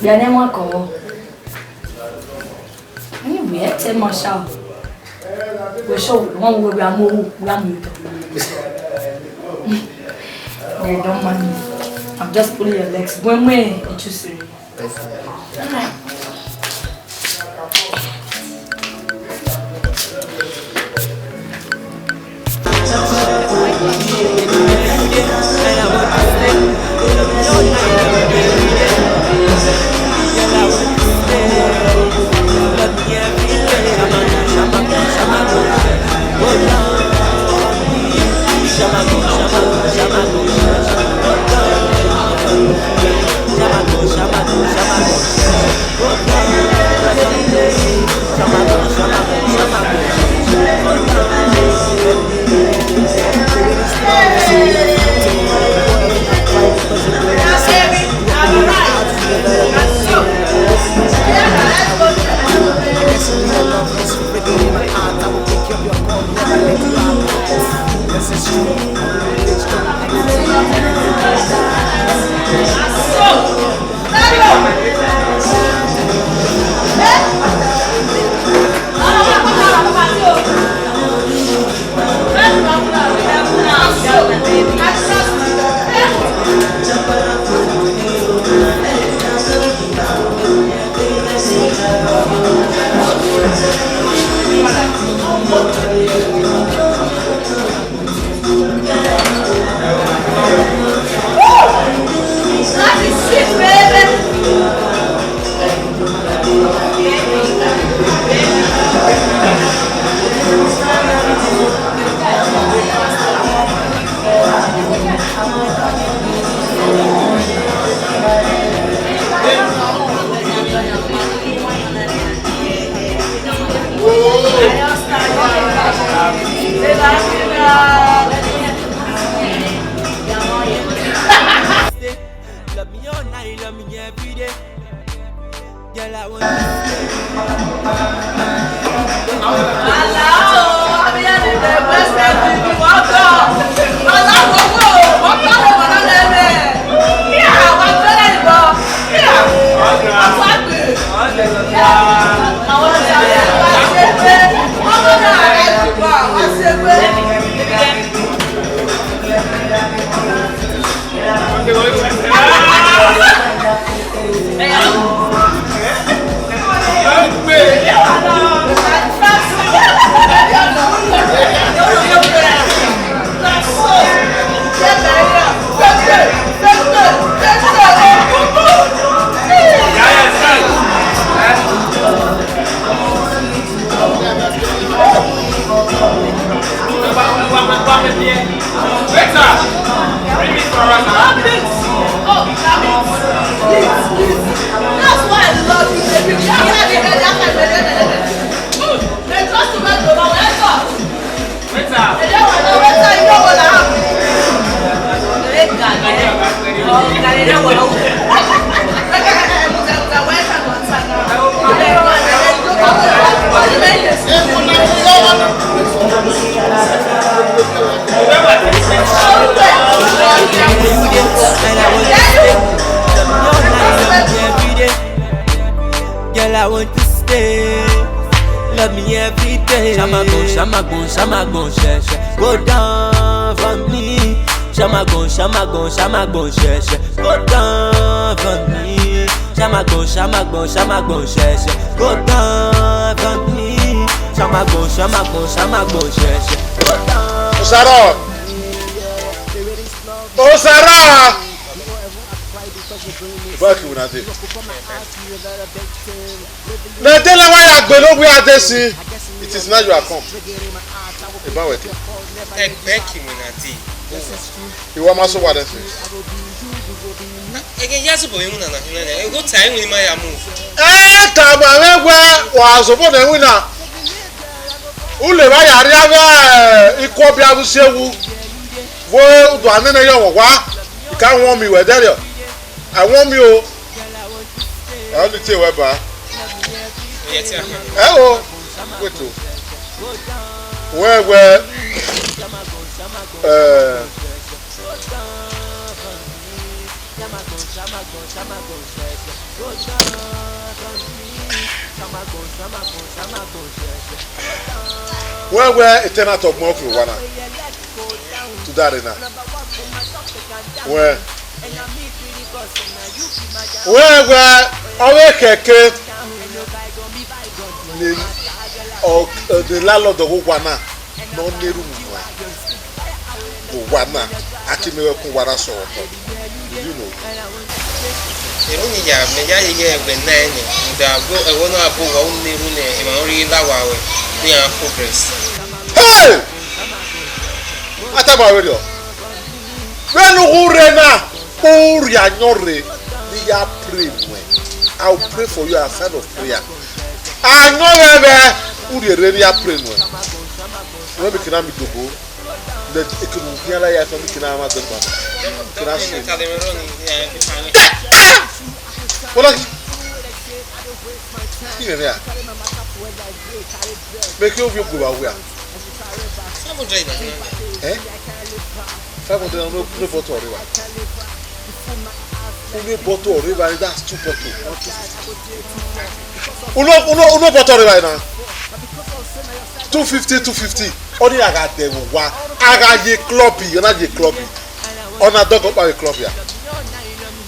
Bia ne ma kọ ọ. Anyway, ẹ tẹ ma sha. We show one way we are more, we are more. They don't mind me. I'm just pulling your legs. When, when, it you see. Waiter, bring me for us, sir. Oh, that means, please, please. That's why I love you, baby. They trust you, man. Waiter. Girl, I want to stay. Love me every day. Shamagbọn, shamagbọn, shamagbọn, shẹṣẹ. Go down for me. Shamagbọn, shamagbọn, shamagbọn, shẹṣẹ. Go down for me. Shamagbọn, shamagbọn, shamagbọn, shẹṣẹ. Go down for me. Shamagbọn, shamagbọn, shamagbọn, shẹṣẹ. Go down. Osaro! Osaro! Back when I did. Nẹdẹlẹ wa ya gbe ne ovbi a de sin. It is now you are come. Eba wẹ te. Ẹgbẹ kí wọn na dé. Ìwọ ma sọ wa dẹ sin. Ẹgẹ ya sọ bọ iwun nana hin nẹ. Ego ta iwun ni ma ya mu. Ẹ ta ma vbe wẹ wa sọ bọ na iwun na. U le vba ya rria vbe ikhuo ọbia vbe usi ewu. Vbe udu anene yọ mwẹ owa. I ka wọn mi wẹ dẹrriọ. I want me o. I only tell wẹ ba. Ẹ o. Wait o. Wẹ wẹ. Eh. Wẹ wẹ eternal talk mọ fi wa na. To that arena. Wẹ. Wẹ wẹ, ọ vbe khẹke ne ọ, the landlord ọghe owa na ne ọ na erhunmwu nuẹn. Owa na, a te miẹn wẹ kun owa na sẹ ọvbokhan. Do you know? Erhunmwu ya, mẹ ya yeye ẹgbẹ na ẹnẹ, rhunmwuda ẹvbo na bu owa unu na erhunmwu ne emwa ne ọ rhie la owa ruẹ, ne iran progress. Hey! A tama vberriọ. Vbene u hu rre na, u rhie ayọn rre ne I ya pray nuẹn. I will pray for you as sign of prayer. Ayọn mwẹ vbe u rhie rre ne I ya pray nuẹn. Wẹ vbe kina mi dobo. Lẹ ekene u khian la ya fẹ mi kina ma dẹ gba. Kina se. Wala ki. Ki mẹ vbe a. Mẹ ke ovbi ogu vbe a wẹ a. Five hundred naira. Eh? Five hundred naira, unu, unu bottle ọre evba. Unu bottle ọre evba, that's two bottle. Unu, unu, unu bottle ọre evba na. Two fifty, two fifty. Ọni a gha dẹ vbe owa. A gha ye club, ọ na ye club. Ọ na dọgọ kpa vbe club ya.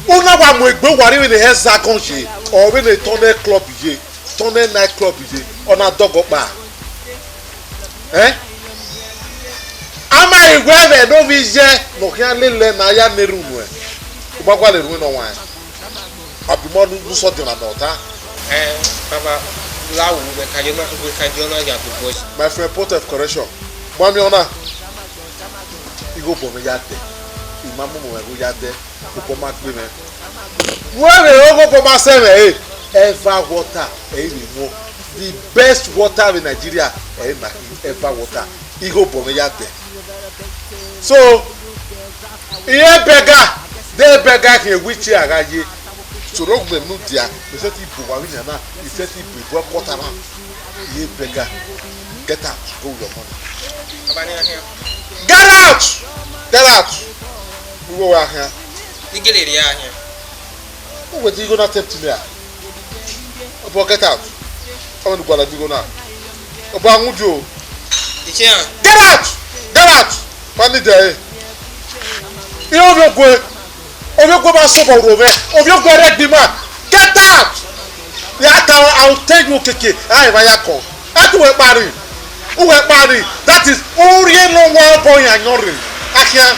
Unu wa mu egbe uwa rri vbene Hexagon ye, ọ vbene tọn nẹ club ye. Tọn nẹ night club ye, ọ na dọgọ kpa. Eh? A ma i wẹ vbe ne ovbi iye ne ọ khian lele ne a ya na erhunmwu nuẹn, u ma gualọ erhunmwu ne ọ wan. Abimọ ne u sọ diọn na mẹ ọta. Eh, baba, la wu, wẹ ka ye ọna, wẹ ka ye ọna ya do boys. My friend, point of correction. Mu amiọn na. Igho obọ mwẹ ya dẹ. I ma mu mwẹ igho ya dẹ. Obọ ma gbe mwẹ. Wẹ vbe ogho obọ ma sẹ mwẹ re. Eva water, ẹ i vbe muo. The best water vbe Nigeria, ẹ i na khin Eva water. Igho obọ mwẹ ya dẹ. So, irẹn bẹga, de bẹga khian wheelchair gha ye. So, rọ gbẹn mu dia, mẹ sẹtin bu owa vbe inian na, I sẹtin bu ebo ẹkọta na. Irẹn bẹga, get out, go with your money. Baba ni a khian. Get out! Get out! Uwu wa khian. I gele rhie a khian. Uwẹ te igho na tempt me a? Obo, get out. Ọmọ ne u gualọ gbe igho na. Obo, a mudia o. Ichia. Get out! Get out! Wa ni dẹ e. Irẹn ovbi ogue. Ovbi ogue ma sobọ ro mwẹ. Ovbi ogue rre egbe ima. Get out! Ya ta, I will tell you keke. A eva ya kọ. A tu wẹ kpari. Uwẹ kpari. That is, u rhie ne owa obọ yan yọn rre. A khian.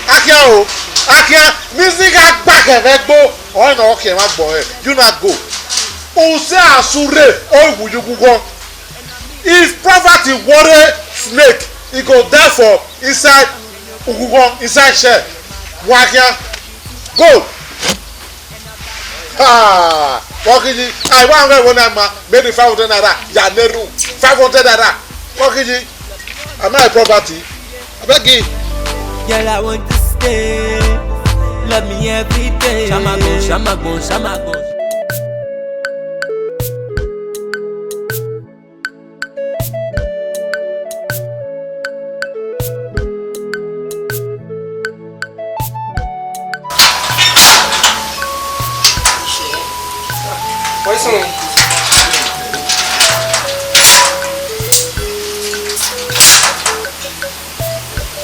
A khian o. A khian. Music gha gba khẹ vbe ẹgbo. Ọnrẹn ne ọ khian mwa gbọ hẹ. You na go. Usẹ asu rre, ọ i wu ye ughughan. If poverty worry snake, e go die for inside ughughan, inside shell. Wa khian. Go. Ha! Wa khian. I wan get one man, maybe five hundred naira. Ya neru. Five hundred naira. Wa khian. Am I a poverty? I beg you. Girl, I want to stay. Love me every day. Shamagun, shamagun, shamagun.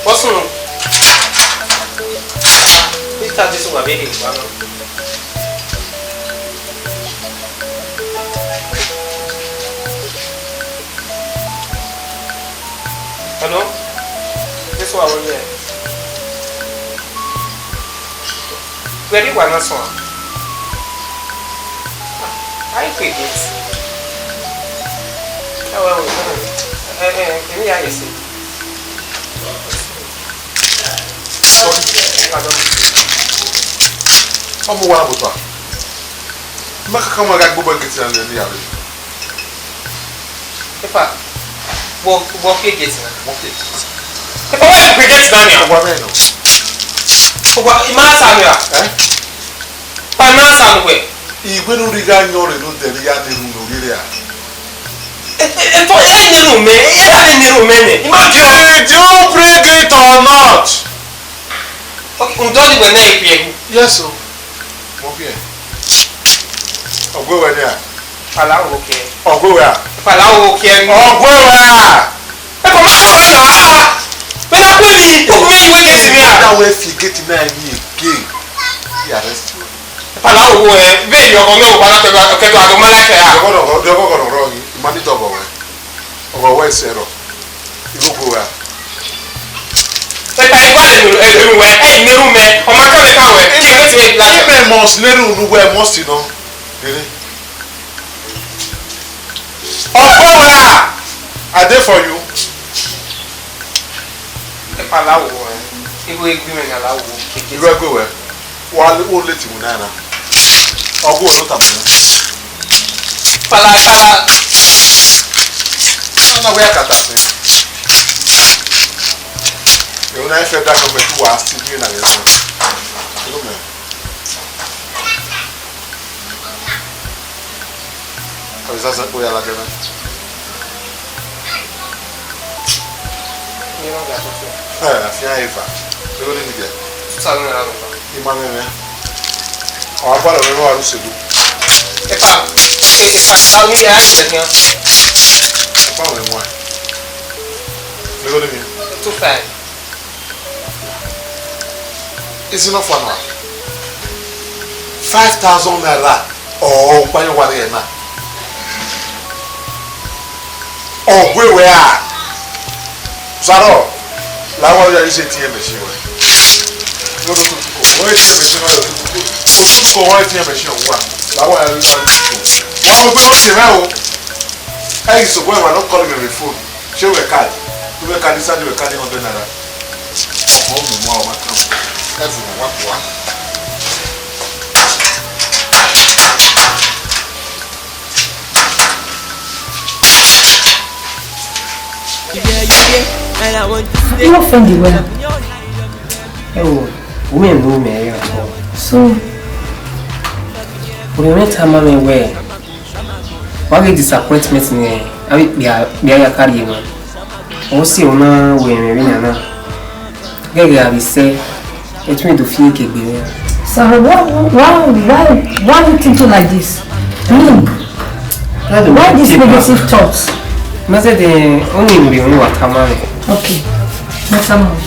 What's wrong? Peter, this one, baby, one. Hello? This one, yeah. Where do you wanna song? I think it. Oh, well, eh, eh, eh, yeah, you see. Sorry, pardon. Ọmọ wa bọta. Ma ka kama ga gbogbo gate na ni ave. Epa, wọ, wọ ke gate na. Wọ ke gate. Epa, wọ ke gate na ni. Wa me no. Wa, ima sa mi ra. Eh? Pa ima sa mi wẹ. Igbe nu ri gha yọn re no dẹ ri ya de ru no rire a. E, e, e, to, e ne ru mẹ, e ya de ne ru mẹ nẹ. Ima bi o. Did you bring it or not? Okay, undọdi wẹ na ipiẹgu. Yes o. Mo fi ẹ. Ọgbe wẹ nia. Pala wo kẹ. Ọgbe wẹ a. Pala wo kẹ. Ọgbe wẹ a. Ẹ kọ ma sọ na. Mẹ na kue mi. Ko me iwe gate mi a. That way fi gate na ni again. He arrest you. Pala wo ẹ. Ve yo ko yo pala ke ke to ado ma like ya. Dọgọdọgọ, dọgọdọgọ, ima ni dọgọ wẹ. Ọgọ wẹ sẹ rọ. Igho go wẹ a? Ẹka igho ẹ, ẹ, ẹ, wẹ, ẹ, ẹ, ne ru mẹ, ọ ma tọ mẹ ka wẹ, ki wẹ ti wẹ last. Imẹ must ne ru nu wẹ must nọ. Rere. Ọgọ wẹ a? I dey for you. Ẹpa la wo wẹ. Igho egbe mẹ na la wo. Igho egbe wẹ. Wa le, wo leti mu na na. Ọgua no tama na. Palaka. Ana na wẹ akata sẹ. Yo na federal government wa still be na na. Yo me. Ọ sẹ sẹ kpo ya ladian na. Ẹ, afian efa. Ẹ, wo de ni dia? Two thousand naira lọ fa. Ima mwẹ mwẹ. Ọ wa gbalọ mwẹ wa ru selu. Efa. Efa. Sa mi ya sẹ kian. Efa mwẹ mwẹ. Ẹ, wo de ni? Two five. Is enough for now. Five thousand naira. Ọ, ọkpa yọ wa rre na. Ọgua wẹ a. Sarọ, la wa ya ise tiẹ machine wẹ. No, no, no, no, no, ise machine wẹ. No, no, no, no, ise machine wẹ. La wa ya ise. Wa mo gbe o se rẹ o. Ẹ yi so gbe wa no call me phone. Ṣé wẹ card? Wẹ card, inside wẹ card hundred naira. Ọkọ mi mọ àwọn kan. Ẹ fún wọn wá kó wa. You offend the well. Ẹ wo, women no me ya. So, women tama me well. Wa ghe disappointment nẹ, avbe ikpia, ikpia ya ka rhie emwa. Ọ si ẹmwẹ na wẹ ẹmwẹ vbe yan na. Ghẹghẹ a vbe sẹ, ẹtin do fi eke gbe mwẹ. Sir, why, why, why, why you thinking like this? I mean, why this negative thoughts? Ma zẹdẹ, ọni mẹ wa tama mwẹ. Okay, no tama mwẹ.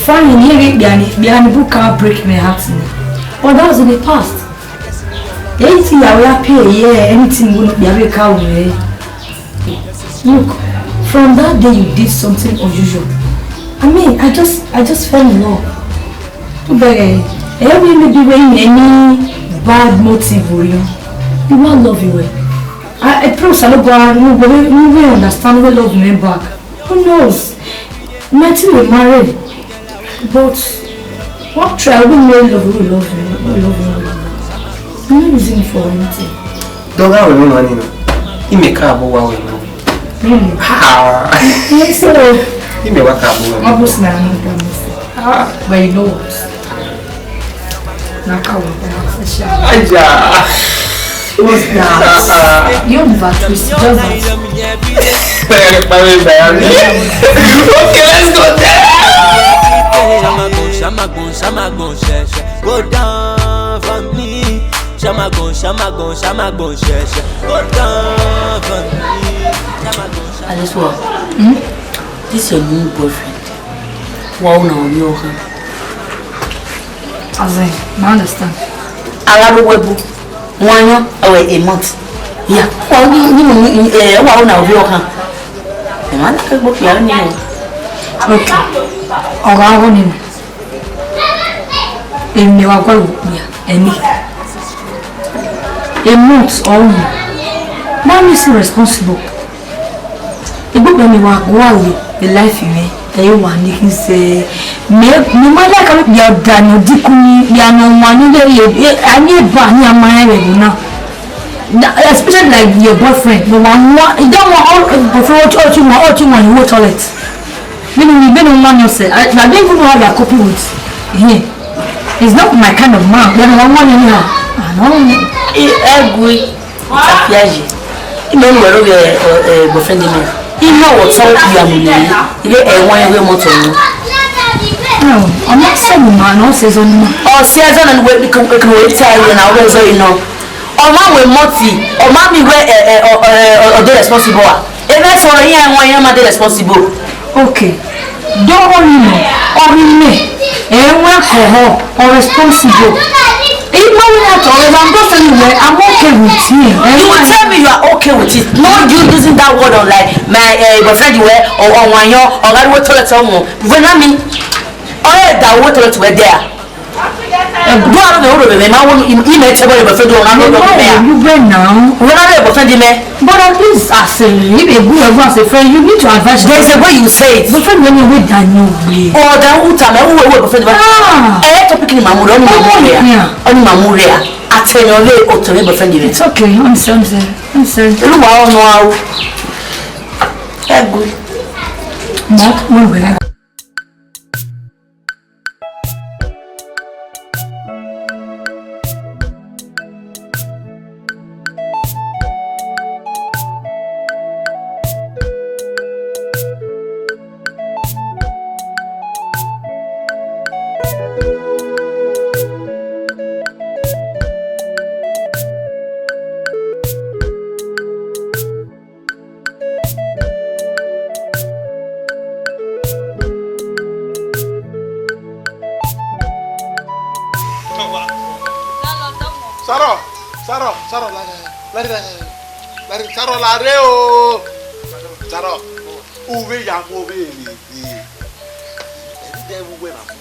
Fine, here we be, and be, and book can break my heart. But that was in the past. Anything I will pay, yeah, anything will not be able to cover. Look, from that day you did something unusual. I mean, I just, I just fell in love. But, eh, eh, we may be wearing any bad motive or you. You want love you well. I, I pray Osanobua, you go, you will understand we love me back. Who knows? Nothing will marry. But what try we may love, we love you, we love you. No reason for anything. Dọgha wẹ mwa ni na. Imẹ ka abo wa wẹ mwa. Really? Ah. Yes, so. Imẹ wa ka abo wẹ mwa. Obviously, I don't promise. Ah, but you know what? Na ka wa, na ka wa. Aja. What's that? You never twist, just that. Pare, pare, pare. Okay, let's go there. Shamagun, shamagun, shamagun, sheshe. Go down for me. Shamagun, shamagun, shamagun, sheshe. Go down for me. Shamagun, shamagun. Adesuwa, hmm? This your new boyfriend. Wa una ovbi ọkhan. As in, I understand. Ara ro wẹ bu. Wan yan, ẹwẹ, a month. Ya, wa ni, ni, ni, eh, wa una ovbi ọkhan. Ẹ ma na ke gbo kpia ni o. Okay. Ọgha ho ni. Emi wa gua ru kpia, emi. A month or more. Mommy is responsible. Egbugbe ne wa gualọ vbe life mwẹ, ẹ i wa ni khin sẹ. Mẹ, mẹ ma like aro kpia ọda ne ọ dikun ni, kpia ne ọ wan ni vbe ye, a ni eba ni a ma rẹn vbe ẹvbo na. Na, especially like your boyfriend, no one, one, you don't want all, boyfriend, all, all, all, all, you want, you want toilet. Meaning, you don't want yourself. I, I don't even know how you are coping with him. He's not my kind of man. Then one, one, anyhow. I don't. Ẹ gui. Afia yi. Ime nu ẹro vbe boyfriend me. Ime wọ tọ ya mu ni. Ibe ẹwan ẹwe mọtọ ni. No, I'm not saying man, no season man. Ọ si ẹzọ na we, we, we, we ta ẹwe na, ọ zọ inọ. Ọ ma wẹ mọti, ọ ma mi wẹ, eh, eh, ọ, eh, ọ, ọ de responsible a. Ebe sọrọ iran ẹwan iran ma de responsible. Okay. Dọghọ ni nọ, ọ rhie imẹ, ẹ i ru alcohol, ọ responsible. He no want to, I'm just telling you, I'm okay with him. You will tell me you are okay with it. No, you using that word on like my, eh, boyfriend, you were, or, or one year, or I will tell it someone. When I mean, all that will tell it to there. Do I know the road of the man? He may tell your boyfriend, you are not the man. When I know your boyfriend, you may. But at least as a, if a good ever as a friend, you need to advise. There is a way you say it. Boyfriend, when you wait, I know. Or the who tell me who will boyfriend. Ah. Eh, topic ni mamu, ni mamu rẹ. Yeah. Ni mamu rẹ. Atẹyàn lé ọtọ rẹ boyfriend rẹ. It's okay. I'm sorry. I'm sorry. Olúwa ọ̀nà wa o. Ẹ gùn. Mo, mo gbẹ. Sarọ, Sarọ, Sarọ, lare, lare, lare, lare, Sarọ, lare o. Sarọ, u vbe ya mu ovbe emwi. Ẹdẹdẹ vbe uwẹ na mu.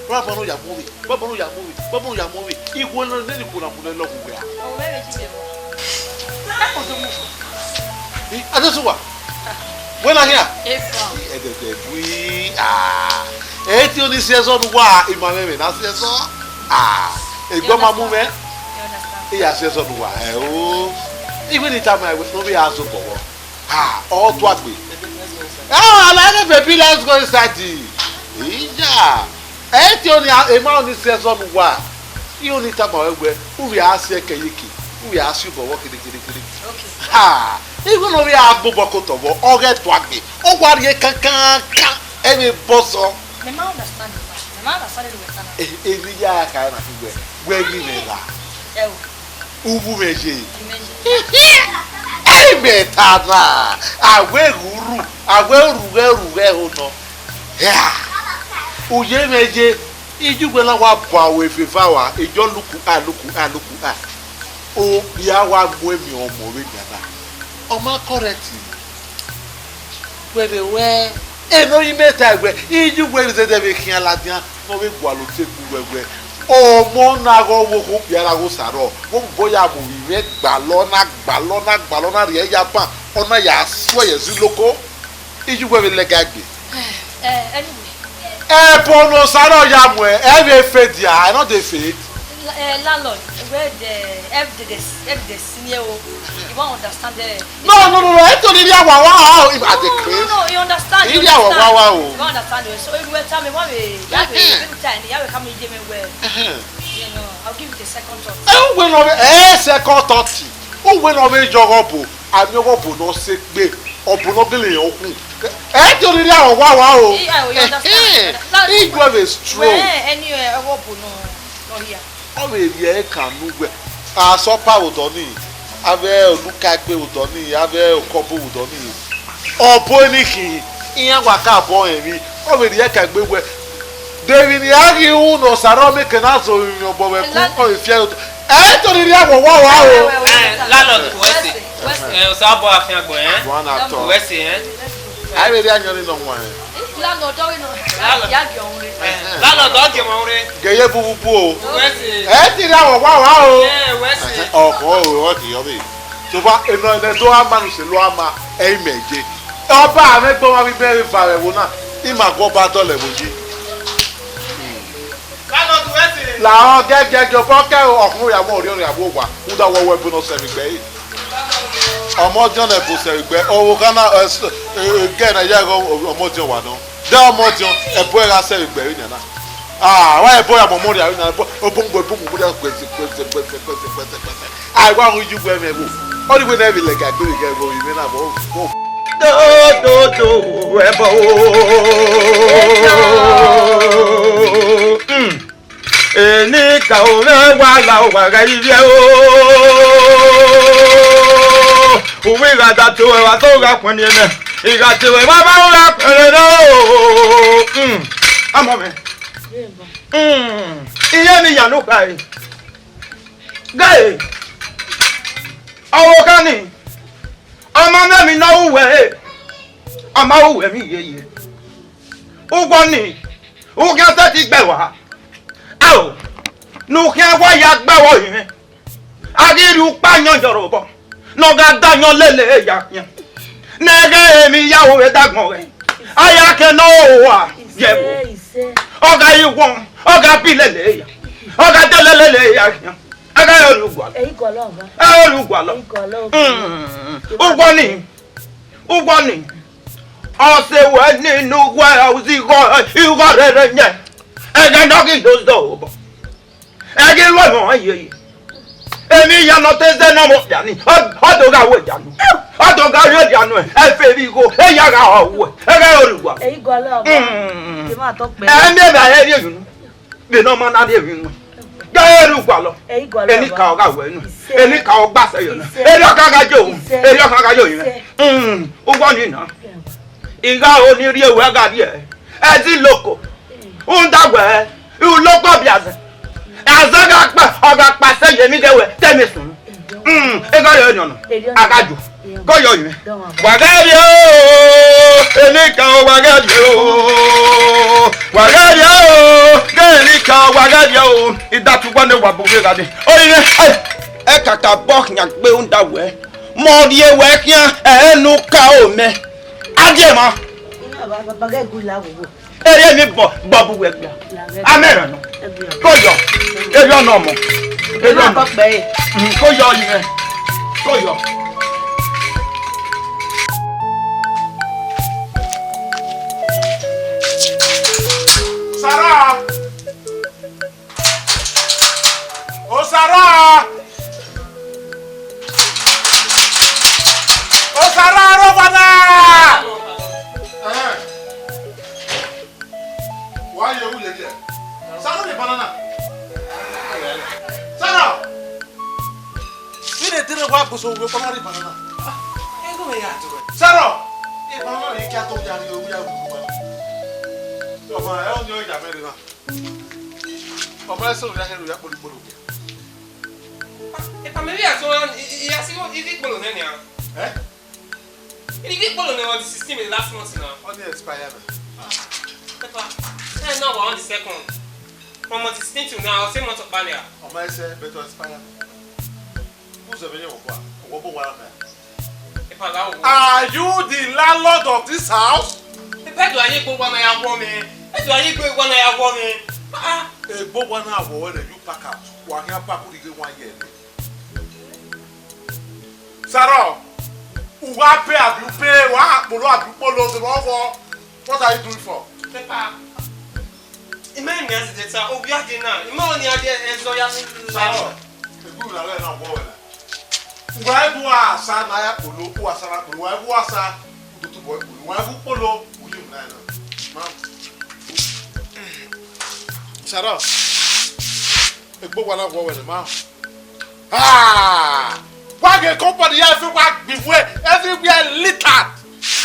Wa bọnu ya mu ovbe, wa bọnu ya mu ovbe, wa bọnu ya mu ovbe. Igho ne ni kona mu ne lọghu wẹ a. Ọ mwẹ vbe ji vbe vọ. Ẹ ko do mu. I, Adesuwa. Wẹ na khian? Yes, sir. Ẹdẹdẹ gui. Ah. Ẹ ti oni si ẹzọ nu wa, ima mwẹ mwẹ na si ẹzọ. Ah. Egbe ma mu mwẹ. You understand? Iya si ẹzọ nu wa. Ẹ o. Iwe ni tama ẹwe, no be azo bọbọ. Ah, ọ tuagbe. Ah, like a baby, let's go inside. Iya. Ẹ ti oni a, emwa oni si ẹzọ nu wa. I oni tama wẹ wẹ, u vbe a si ẹkẹ ye ke, u vbe a si obọ vbọ kede kede kede. Okay. Ha, igho ne ọ vbe a gbobọ ke otọ vbọ, ọ ghẹ tuagbe, ọ wa rhie kankankan, ẹ vbe bọ sọ. Mẹ ma understand you, man. Mẹ ma understand you, man. Eh, eh, ni ya ka na fi wẹ, wẹ ni mẹ la. Ẹ o. Uwu mwẹ ye. Imẹ ye. Imẹ ta na, a wẹ ghẹ urhu, a wẹ urhu ghẹ urhu ghẹ ho nọ. Hia. Uye mwẹ ye, iye uwẹ na wa bọ aro eveva wa, ejọ luku a, luku a, luku a. O, ya wa mu emwi ọmọ vbe nian na. Ọ ma correct. Wẹ vbe wẹ, eno imẹ ta wẹ, iye uwẹ zẹdẹ vbe khian ladian, ne ọ vbe gualọ otegbe uwẹ wẹ. Ọmọ na ghe ọvbokhan okpia ra ghe Osarọ, vbe obọ ya mu ovbi mwẹ gbalọ na, gbalọ na, gbalọ na rhie ya ban, ọ na ya suẹ ye ẹzọ loko, iye uwẹ vbe lẹga egbe. Eh, anyway. Ẹbọ ne Osarọ ya muẹn, ẹ vbe fade ya, I no dey fade. Eh, landlord, wẹ de, ẹ vbe de, ẹ vbe de senior o. You won't understand the No, no, no, no. Ẹ to ni rhie awawa o. I dey craze. No, no, no, you understand. Ẹ rhie awawa o. You understand. So if you tell me one way, that way, every time, you will come and give me well. You know, I'll give it a second thought. Ẹ, uwẹ nọ vbe, ẹ, second thought. Uwẹ nọ vbe yọ ọghọbo, a miẹn ọghọbo nọ sẹ egbe, ọbo nọ gele rẹn okhu. Ẹ to ni rhie awawa o. Yeah, you understand. He have a stroke. Well, anyway, ọghọbo nọ, nọ here. Ọ vbe rhie ẹkan ne uwẹ, a sẹ ọpa vbe odọ nii, a vbe oluka egbe vbe odọ nii, a vbe okọbo vbe odọ nii. Ọbo ni khin, iran wa ka bọ rẹn emwi, ọ vbe rhie ẹkan egbe wẹ, de emwi ne a ghi ru ne Osarọ miẹn ke na zẹ orinmwi obọ vbe ẹkun, ọ vbe fiẹ otọ. Ẹ to ni rhie awawa o. Eh, landlord, wẹ sẹ. Wẹ sẹ. Eh, Osabọ afiangbo, eh? One at all. Wẹ sẹ, eh? A i vbe rhie ayọn ni nọ wan. Landlord, ọ ghi nọ. Landlord. Ya gie ọmwa ure. Eh, landlord, ọ gie ọmwa ure. Ghe ye bububu o. Wẹ sẹ. Ẹ ti rhie awawa o. Eh, wẹ sẹ. Ọkhọ o, ọ ghi yọ vbe. Sokpan, enọ ne do ama nu se lo ama, ẹ i mẹ je. Ọba, a mwẹ gbe ọmwa vbe ibẹ vbe eva vbe ẹvbo na, ima gu ọba dọlọ ẹvbo yi. Landlord, wẹ sẹ. Lahọ gẹgẹgẹ, obọ kẹ ọkhọ ya mu orhiọn ya vbe owa, rhunmwuda wẹ wẹ bu nọ sẹ vbe egbe ẹre. Ọmọdiọn nẹ bu sẹ vbe egbe, ọvbokhan na, ẹ, s-, ẹ, ẹ, gẹ ne a ya ghe ọmọdiọn wa nọ. De ọmọdiọn, ẹbọ ẹre gha sẹ vbe egbe ẹre nian na. Ah, wa ẹbọ ya mọmọ rhia vbe nian, ẹbọ, obọ mu, obọ mu, obọ mu, gbẹzẹ, gbẹzẹ, gbẹzẹ, gbẹzẹ, gbẹzẹ, gbẹzẹ. Ai, wa hu yi uwu ẹmwẹ vbo. Ọ ni wẹ ne ẹ vbe lẹga egbe vbe ghẹ vbe orinmwi na vbo, vbo. Do, do, do, ẹbọ o. Mm. Enikaro mwẹ wa la owa gha ivbiẹ o. Uwu I gha da te ruẹ, wa do gha khuẹnniẹn nẹ. I gha te ruẹ, wa ma gha khuẹnniẹn nẹ o. Mm. Amọ mwẹ. Mm. Iye ni ya ne u kha re. Ghe, ọvbokhan ni, ọ ma mwẹ emwi ne ọ ru uwẹ re, ọ ma ru uwẹ emwi yeye. Ugbọ ni, u khian sẹtin gbe ẹre uwa. Ao, ne u khian wa ya gbe ẹre orinmwi. A ghi rhie ukpa ayọn yọ rre obọ, ne ọ gha da ayọn lele ya khian. Ne ẹghẹ emwi ya ru vbe dagbọn ghẹ, a ya khian ne ọ hoa ye ẹvbo. Ọ gha ye wọn, ọ gha bi lele ya, ọ gha dele lele ya khian. A gha re orugualọ. Ẹ i gualọ ọba. Ẹ i orugualọ. Ẹ i gualọ ọba. Mm. Ugbọ ni, ugbọ ni. Ọ sẹ wẹ nene uwẹ uzi igho, igho rere yẹn. Ẹghẹ ne ọ ghi do zẹ obọ. Ẹ ghi ru ẹmwẹ ọnrẹn yeye. Emwi ya ne ọ te zẹ ne ọ vbe okpia ni, ọ, ọ do gha ru ẹdia nu. Ọ do gha ru ẹdia nu, ẹ fe vbe igho, eya gha họ wẹ. Ẹ gha re orugualọ. Ẹ i gualọ ọba. Mm. Ẹ miẹn vbe a rhie unu. Vbene ọ ma na rhie emwi nuẹn, gha re orugualọ. Ẹ i gualọ ọba. Enikaro gha wẹ nuẹn. Isẹ. Enikaro gba sẹ yọ nuẹn. Isẹ. Erriọ kan gha ye ohu. Isẹ. Erriọ kan gha ye orinmwẹ. Isẹ. Mm, uwọ ni na. Ẹ wa. I gha ho ne I rhie ruẹ gha rrie ẹzọ iloko. Rhunmwuda wẹ, iloko biazẹ. Azẹ gha kpa, ọ gha kpa sẹ ye emwi ghe wẹ, te mẹ sunu. Mm, egọrọ ọnọ. A gha ju. Ko yọ yẹ. Wa ghẹ rrie o, Enikaro wa ghẹ rrie o. Wa ghẹ rrie o, ghe Enikaro wa ghẹ rrie o. I da tugbọ ne wa bu vbe gha dee. Orinmwẹ, ẹ, ẹ kaka bọ khian gbe rhunmwuda wẹ, mẹ ọ rhie wẹ khian, ẹ, ne u ka o mẹ. A die ma. Ina baba, baba ghẹ gu la wowo. Erriọ emwi bọ, bọ bu wẹ gbia. Amẹ rẹ nọ. Ko yọ. Erriọ nọ mọ. Erriọ nọ. Mm, ko yọ yi mẹ. Ko yọ. Osarọ! Osarọ! Osarọ, rre owa na! Ẹhẹn. Wa ye wu ye die. Osarọ ne banana. Osarọ! Vbene te ne wa gboso uwu ekpa na rre banana. Ego me ya to. Osarọ! E banana rre kia to ya rrie owu ya wu wa. Ọmọ ẹ, ọ ni ọ ya mẹ rre na. Ọ ma sẹ oya hẹn ya kpolo kpolo. Epa mẹ vbe ya sẹ, I ya sẹ ivbi ikpolo nẹ nian. Eh? Ivbi ikpolo nẹ on the sixteen, the last month na. Ọ ni expire na. Epa, ẹ na wa on the second. Ọmọ ti stintu na, ọ sẹ mọtọ kpalẹ a? Ọmọ ẹsẹ, but ọ expire. Who's the venue of what? What what what? Epa gha wo. Are you the landlord of this house? Epa do aye gbo wa na ya wọ mẹ. Edo aye gbo wa na ya wọ mẹ. Ah, ah. Egbo wa na wọ wẹ, you pack out. Wa khian pack u rhie one year. Sarọ, uwa pay abi u pay, wa kpolo abi u kpolo, the one for, what are you doing for? Epa. Imẹ ni accident sa, ovia je na. Imẹ ni a je ẹzọ ya ni. Sarọ, egbe u na rẹ na wọ wẹ na. Uwa bu asa na ya kpolo, u asa na kpolo, uwa bu asa, u do tobọ kpolo, uwa bu kpolo, u yi mu na na. Ma. Sarọ, egbe wa na wọ wẹ na, ma. Ah! Wa ghe company ya everywhere gbi wẹ, everywhere littered.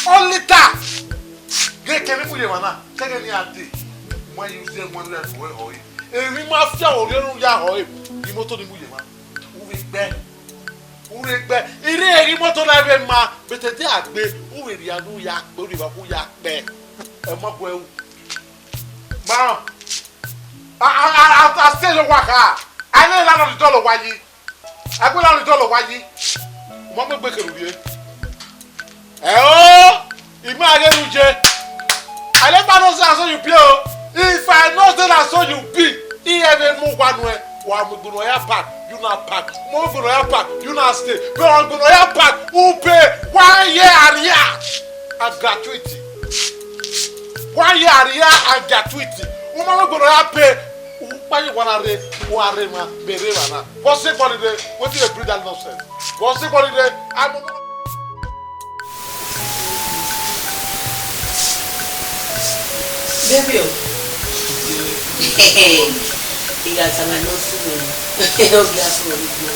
All litter. Ghe kene mu ye mwa na, keghe ni a de. Mwa use them one way for hoi. Eri ma fia o rere ya hoi. Imoto ni mu ye mwa. U vbe gbe. U vbe gbe. Ire eri moto na vbe ma, bete de agbe, u vbe ria nu ya kpe, u vbe ba ku ya kpe. Ẹ ma gue u. Ma. A, a, a, a, a se lo wa ka. A ne la no di dolo wa yi. Agbẹla ni dọlọ wa yi, u ma mu egbe kherhe rrie. Ẹo, I ma ghe ne u ye. I never know say na so you be o. If I know say na so you be, I ever mu wa nuẹn, wa mu egbe nọ ya pack, you na pack. Mu egbe nọ ya pack, you na stay. But wa egbe nọ ya pack, u pay one year arrears and gratuity. One year arrears and gratuity. U ma mu egbe nọ ya pay. U kpa ye wa na rre, u gha rre emwa, mẹ rre emwa na. Vbe ọ sẹ egbọnni rre, wetin dey bring that nonsense? Vbe ọ sẹ egbọnni rre, a mu. Baby o. Igha tama ne ọ sunu, ọ ghi a sunu igbo.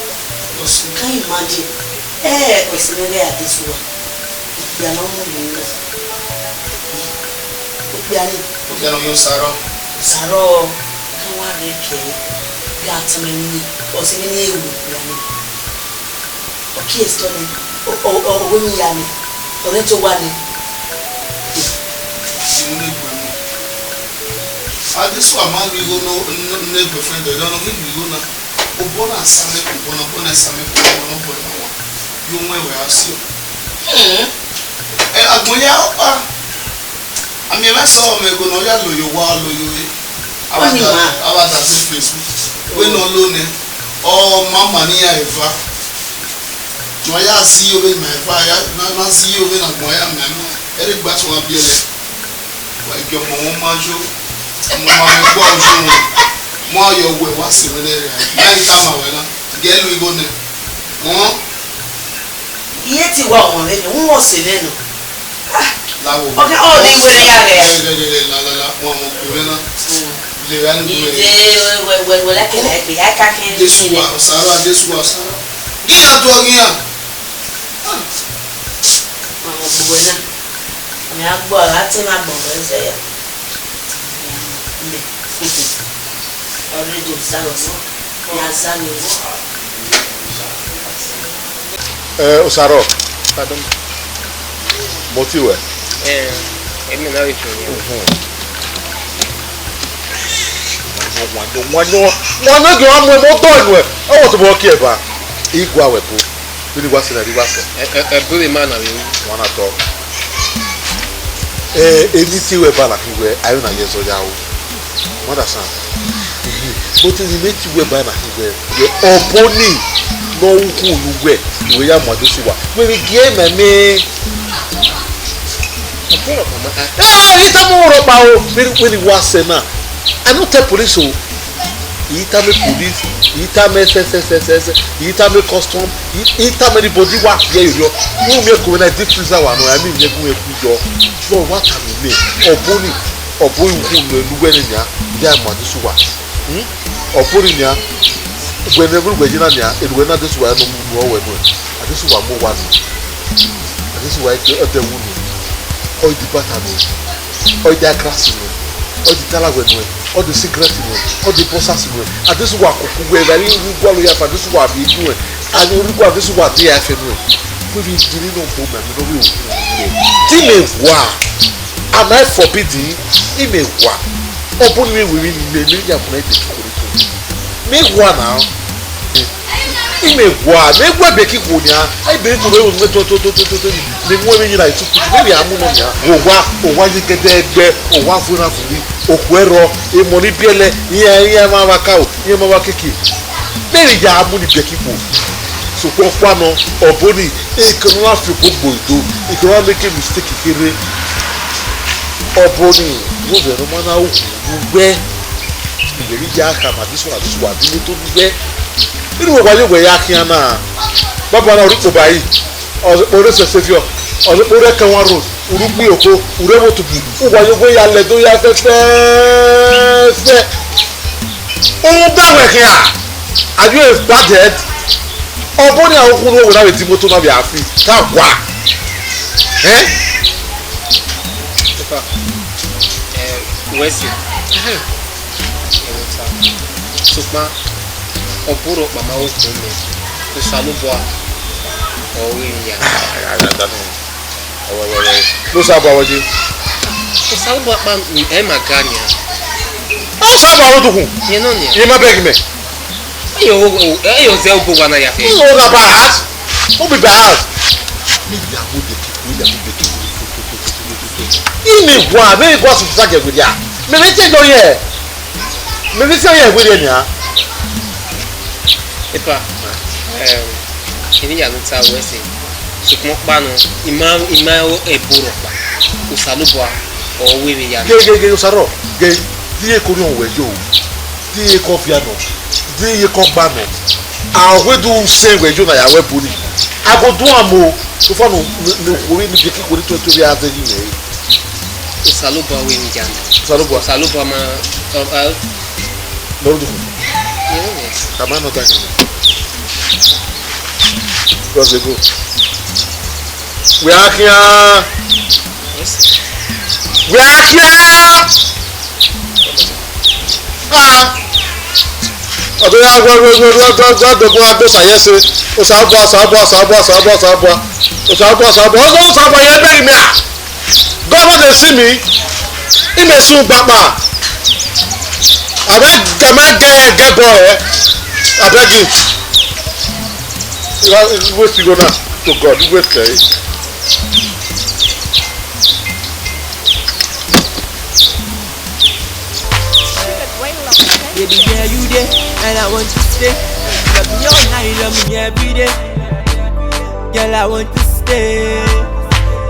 Can you imagine? Eh, ọsẹ mwẹ ghẹ Adesuwa. Okpia ne ọ mu vbe na. Okpia ni. Okpia ne ọ yo Osarọ. Osarọ, ka wa rre ke, gha tama ni, ọsẹ mwẹ ni ru okpia ni. Ọ kie sọ ni, ọ, ọ, ọ, ọ wẹ ni ya ni, ọ rẹ to wa ni. Iwu ne gbe mu. Adesuwa ma lu igho ne, ne, ne girlfriend ẹre, ọ nọ ghi lu igho na. Obọ na sa mẹ, obọ na, obọ na sa mẹ, obọ na, obọ na wa. Yo wẹ wẹ a si ọ. Hmm. Ẹ, agbọn ya ọkpa. A miẹn mwẹ sẹ ọmọ ego ne ọ ya loyo owa, ọ loyo re. Ọ ni ma. A wa da, a wa da sẹ Facebook. Wẹ ne ọ lo nẹ, ọ ma ma ne iran eva. Ne ọ ya si iyo vbe ima eva, ya na, na si iyo vbe ne agbọn ya miẹn ma. Ẹre gba sẹ wa biẹlẹ. Wa gie ọmọ wọn ma yo. Ọmọ ma mwẹ gua ojú wọn. Mu ayọ wẹ wa sẹ wẹ nẹ rẹ. Ma i tama wẹ na. Gie lu igho nẹ. Wọn. Iye ti wa ọmọ rẹ nọ, wọn sẹ vbe nọ. Lawo. Ọkẹ, ọ de wẹrẹ ya ghẹ. Lelelele, la, la, la, wọn mọ kure na. Mm. Le ra ni kure. Iye, wẹ, wẹ, wẹ, la kẹlẹ gbe, a ka kẹ. Jesu wa, Osarọ, Jesu wa, Osarọ. Gị na tụọ gị ya. Ah. Wọn mọ kure na. Mẹ a gbọ, a tị na gbọ, wẹ zẹ ya. Mẹ. Already, Osarọ, sir. Eh, Osarọ. Pardon. Mo ti wẹ. Eh, èmi náà rí fún yín. Mhm. Wọn, wọn, wọn, wọn náà jọ wá mú ẹ mọ́ tọ́ ẹnu ẹ. Ẹ wọ́n ti bọ́ kí ẹ bá. Igua wẹ bo. Vini wa sẹ na, vini wa sẹ. Ẹ, ẹ, ẹ, bro, ma na vbe ru. Wọn na tọ. Eh, eni te wẹ ba na khin wẹ, ayo na ye zọ ya o. You understand? Ehe. But eni mẹ te wẹ ba na khin wẹ, wẹ ọbo ni, ne ọ ru ukhunmwu ne uwẹ, wẹ ya mu Adesuwa. Wẹ vbe gie mẹ mẹ. Eh, I tama rhọkpa o. Vini, vini wa sẹ na. I no tell police o. I tama police, I tama S S S, I tama custom, I, I tama anybody wa fi ẹre yọ. Wẹ miẹn ko na deep freezer wa nọ, I mean, miẹn gun ẹkun yọ. But wa tama mẹ, ọbo ni, ọbo iwu ne uwẹ ne nian, ya mu Adesuwa. Hmm? Ọbo ni nian, wẹ ne ẹvbo wẹ ye na nian, enu wẹ na Adesuwa ya nọ mu nu ọ wẹ nọ. Adesuwa mu wa nọ. Adesuwa ẹdẹ wu nọ. Ọ i di bata nọ. Ọ i di akrasi nọ. Ọ i di talawe nọ. Ọ di sigarẹt nọ. Ọ di bọsasi nọ. Adesuwa koko wẹ, ẹvbo ru gualọ ya fa Adesuwa vbe idu ẹ. Ani orhiọn Adesuwa de ya fẹ nọ. Wẹ vbe jiri nọ gbo mẹ, mi nọ vbe wu. Ti mẹ wa. Am I forbidden? I mẹ wa. Ọ bu ni vbe wẹ emwi ne imẹ ya mu na, ebe ki kore to. Mẹ wa na. Imẹ wa, mẹ wa ebe ki khuo nia. Ebe ki khuo, mẹ to to to to to to. Mẹ mu emwi yina itu kutu, mẹ vbe a mu nọ nia. Owa, owa ye gẹdẹgbẹ, owa vuẹ na vuri, okhuo ẹrọ, emọ ni biẹlẹ, iran, iran ma vba ka o, iran ma vba keke. Mẹ vbe ya mu ni biẹ ki kpo. Sokpan ọkpa nọ, ọbo ni, ekẹ ne ọ na fi obọ gbo do, ekẹ ne ọ na make mistake kherhe. Ọbo ni, vbọzẹ ne ọ ma na ru uwẹ, ivẹ ghi ya khama this one, this one, this one, this one. Inu wa ye wẹ ya khian na, baba na ọ rre ikpoba yi, ọ rre sẹsẹviọ, ọ rre ẹkẹn one road, u rre ugbo oko, u rre ẹmwẹ otubu, u wa ye wẹ ya lẹ do ya fẹfẹfẹ. Rhunmwuda wẹ khian, are you a bad head? Ọbo ni a ru ukhunmwu wẹ na vbe di imoto na vbe a fi, te a gua. Ẹn? Epa, eh, wẹ sẹ. Ẹhẹn. Ẹmwata. Sokpan, ọ bu rhọkpa ma wo kun mẹ. Osanobua, ọ ru emwi ya. Ah, ya, ya, ya, ya. Ẹwẹ, ẹwẹ, ẹwẹ. Ne Osanobua wẹ je. Osanobua kpa, ẹ ma ga nian. Osanobua ro dukhun. Yẹn nọ nian. Iye ma bẹghe mẹ. Ẹyọ, ẹyọ zẹ obo wa na ya fẹ. Iye na bad. Who be bad? Mi ya mu de ki, mi ya mu de ki. Ini wa, me gua su sa gẹ wẹ ya. Mẹ vbe te do ye. Mẹ vbe se ye wẹ nian. Epa, em, emwi ya ne u ta wẹ sẹ, sokpan ọkpa nọ, I ma, I ma ru ẹbo rhọkpa, Osanobua ọ ru emwi ya nọ. Ghe, ghe, ghe, Osarọ, ghe, de iye ke orhiọn wẹ yo, de iye ke ọvia nọ, de iye ke ọgba nọ, a wẹ do sẹ wẹ yo na ya ru ẹbo ni, a go do am o, so far ne, ne, ne okhuo vbe ni biẹ ke ikhuo ni tuẹ tuẹ vbe a zẹ yi mẹ re. Osanobua ru emwi ya nọ. Osanobua. Osanobua ma, ọ, ọ, Lord, come on, no time. Just dey go. Wẹ a khian. Wẹ a khian. Ah. Ọdọ ya gba gba gba gba gba gba gba gba osa yẹn se. Osanobua, Osanobua, Osanobua, Osanobua, Osanobua. Osanobua, Osanobua, Osanobua, Osanobua, yẹn bẹghe mẹ a. Government dey see me, he may soon back ma. Abeg, can I get, get boy, eh? Abeg him. Wait, you go now. To God, wait, eh? Baby girl, you there, and I want to stay. Love me all night, love me every day. Girl, I want to stay.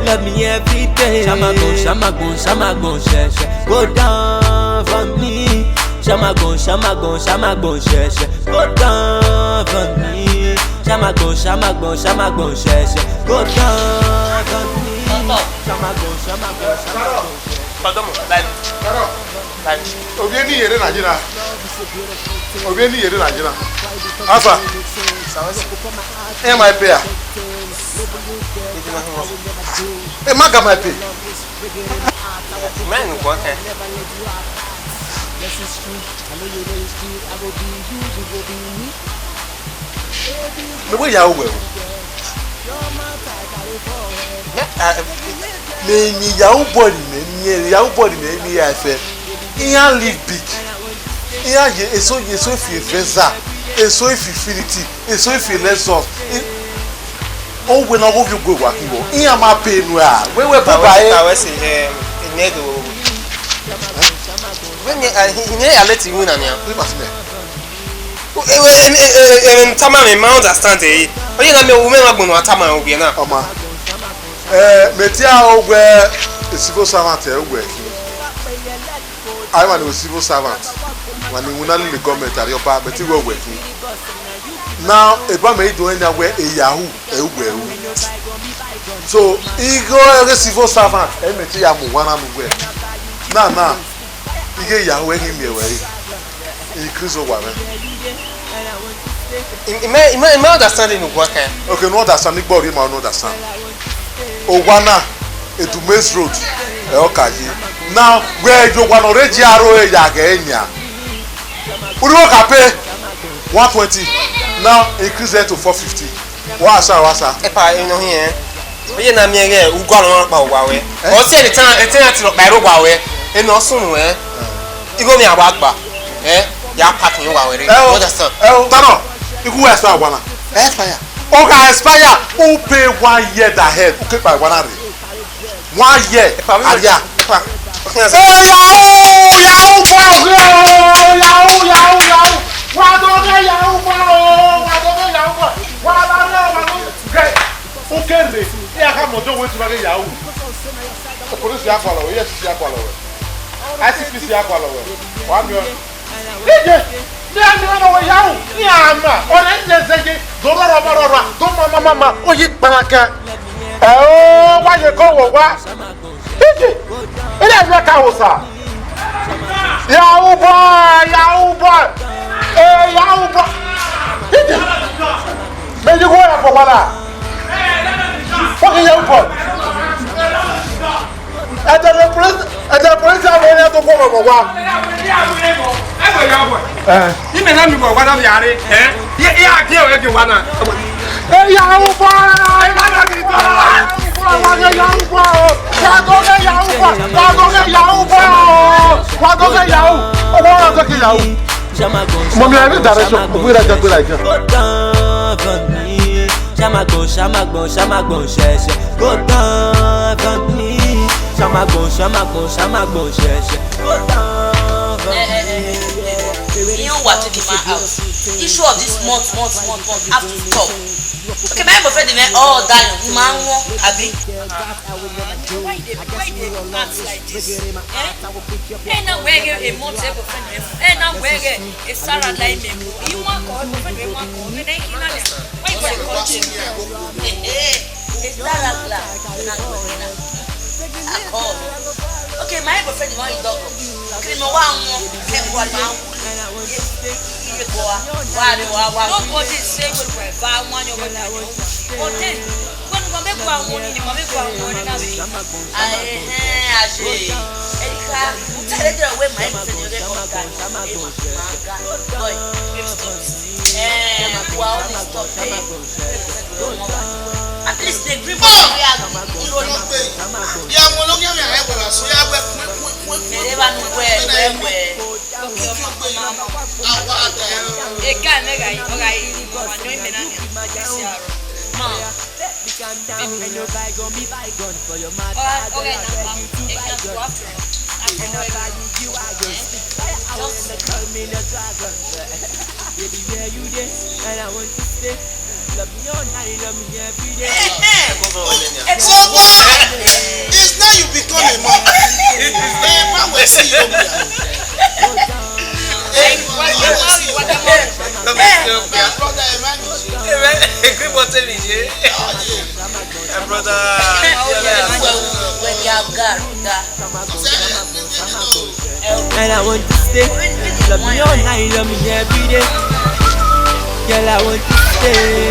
Love me every day. Shamagbon, shamagbon, shamagbon, shẹ, shẹ. Go down for me. Shamagbon, shamagbon, shamagbon, shẹ, shẹ. Go down for me. Shamagbon, shamagbon, shamagbon, shẹ, shẹ. Go down for me. Shamagbon, shamagbon, shamagbon, shẹ. Ọdọmọ, like, like. Obi eni yere na jina. Obi eni yere na jina. Afa. Ẹ ma pay a? Ẹ ma ga ma pay. Mẹ nu kọ kẹ. Mẹ wẹ ya wẹ o. Mẹ, mẹ, Yahoo boy ni mẹ miẹn, Yahoo boy ni mẹ miẹn ya fẹ. Iran live big. Iran ye eso, eso fi Venza, eso fi Infinity, eso fi Lexus. I, o wẹ ne ọ gho viọ ogue wa khin vbọ. Iran ma pay enu ra. Wẹ wẹ bọba e. Tawe se, eh, enẹ do. Wẹ ni, eh, ni ya leti win na nia. Ni ma si mẹ. Emwi tama mẹ ma understand ẹre. Ọ ye na mẹ, u mẹ ma gbọnọ a tama owiẹ na. Ọma. Eh, mẹ te aro wẹ civil servant ẹ wẹ khin. Ai ma ni civil servant. Wa ni wuna lele government Arriọba, mẹ te wẹ wẹ khin. Now, eba mẹ i do ẹn na wẹ e Yahoo, ẹ wẹ ru. So, igho ẹghe civil servant, ẹ mẹ te ya mu wa na nu wẹ. Na, na, ighe Yahoo, ẹ ghi miẹn wẹ re. Increase owa mwẹ. I, I, I, I understand in Ugwaka. Okay, no understand, igbo rhie ma no understand. Owa na, Edumaze Road, ẹ ọ ka ye. Now, wẹ ye owa nọ rre ji aro ya ghẹ nia. Unu ka pay one twenty, now increase it to four fifty. Wa sa, wa sa. Epa, eno hiẹn. Oye na miẹn ghẹ, ugu alọ kpa owa wẹ. Eh? Ọ si ẹni tẹna, ẹtẹna ti rọ kpa ẹre owa wẹ. Eno sunu, eh? Igho ni a wa gba, eh, ya pack ni wa were. Ẹ o, you understand? Ẹ o, Tano, ikhu wa expire wa na. Expire. Ọ gha expire, u pay one year ahead, u ke kpa wa na rre. One year. Epa, mi aria. Epa. Ẹ, Yahoo, Yahoo boy, Yahoo, Yahoo, Yahoo. Wa do ghe Yahoo boy o, wa do ghe Yahoo boy. Wa ba rre, wa do ghe. U ke rre, iran kha mọ do wẹ tu ma ghe Yahoo. Police ya gualọ wẹ, E F C C ya gualọ wẹ. I C P C ya gualọ wẹ. Wa miẹn. Dede, ne a miẹn ọmọ wẹ Yahoo, ne a ma, ọnẹ ne zẹgbe, do rọrọ, rọrọ, rọrọ, do ma, ma, ma, ma, oyi kpanakẹ. Ẹ o, wa ye ko wo wa. Dede, ẹ lẹ ka wo sa. Yahoo boy, Yahoo boy. Eh, Yahoo boy. Dede. Me you go for wala. Fucking Yahoo boy. Ẹdẹ ne police, ẹdẹ police avbe ne a do khuọmọ vbe owa. Ẹ. Imẹ na miẹn uwa na vbe a rre, ẹ? Iran gie ruẹ gie uwa na. Ẹ, Yahoo boy! Wa ghe Yahoo boy! Wa do ghe Yahoo boy! Wa do ghe Yahoo boy! Wa do ghe Yahoo! Owa ọmọ na do ghe Yahoo! Mummy, I need direction. We like that, we like that. Go down for me. Shamagbon, shamagbon, shamagbon, sheshe. Go down for me. Shamagbon, shamagbon, shamagbon, sheshe. Go down for me. Eh, eh, eh, eh, eh. You want to keep my house. Issue of this month, month, month, month have to stop. Okay, my boyfriend, man, all that, man, abi. Why you dey, why you dey act like this? Eh? Ẹ na wẹ ghe a month, ẹ boyfriend rẹ. Ẹ na wẹ ghe a Sarah like me. You want call, boyfriend rẹ want call. Why you dey call him? Eh, eh. A Sarah glass. Na go na. Akọ. Okay, my boyfriend want you dog. Kini wa won. Ẹ wa ma. Iye ko wa. Wa re wa wa. Nobody say we were ba wan yo we na yo. But then, when we make one money, we make one money na we. Ai, eh, aje. Erika, u tell the girl wey my friend dey call that. Eh, my, my guy. Boy, baby, stop this thing. Eh, we are only stop, eh. At least they bring us we are. Ìwọ ló gbé yìí. Ìyá wọn ló kí àmì ààrẹ wẹ̀rẹ̀ sọ yá wẹ̀ kúnwé kúnwé kúnwé kúnwé. Mèrè bá nu wẹ̀ wẹ̀ wẹ̀. Eka mẹ gha yi, ọ gha yi, wa nọ imẹ na nia. Isi aro. Ma. Baby, calm down. Ain't no bygone be bygone for your mother. Alright, okay, now, um, you too bygone. And I value you, I go stick by your house and they call me the dragon. Baby, where you dey? And I want to stay. Love me all night, love me every day. So what? It's now you become a man. A man will see you. Hey, my brother, a man is you. Hey, man, a good one, tell me, yeah. My brother, yeah, yeah. When you have God, God. And I want to stay. Love me all night, love me every day. Girl, I want to stay.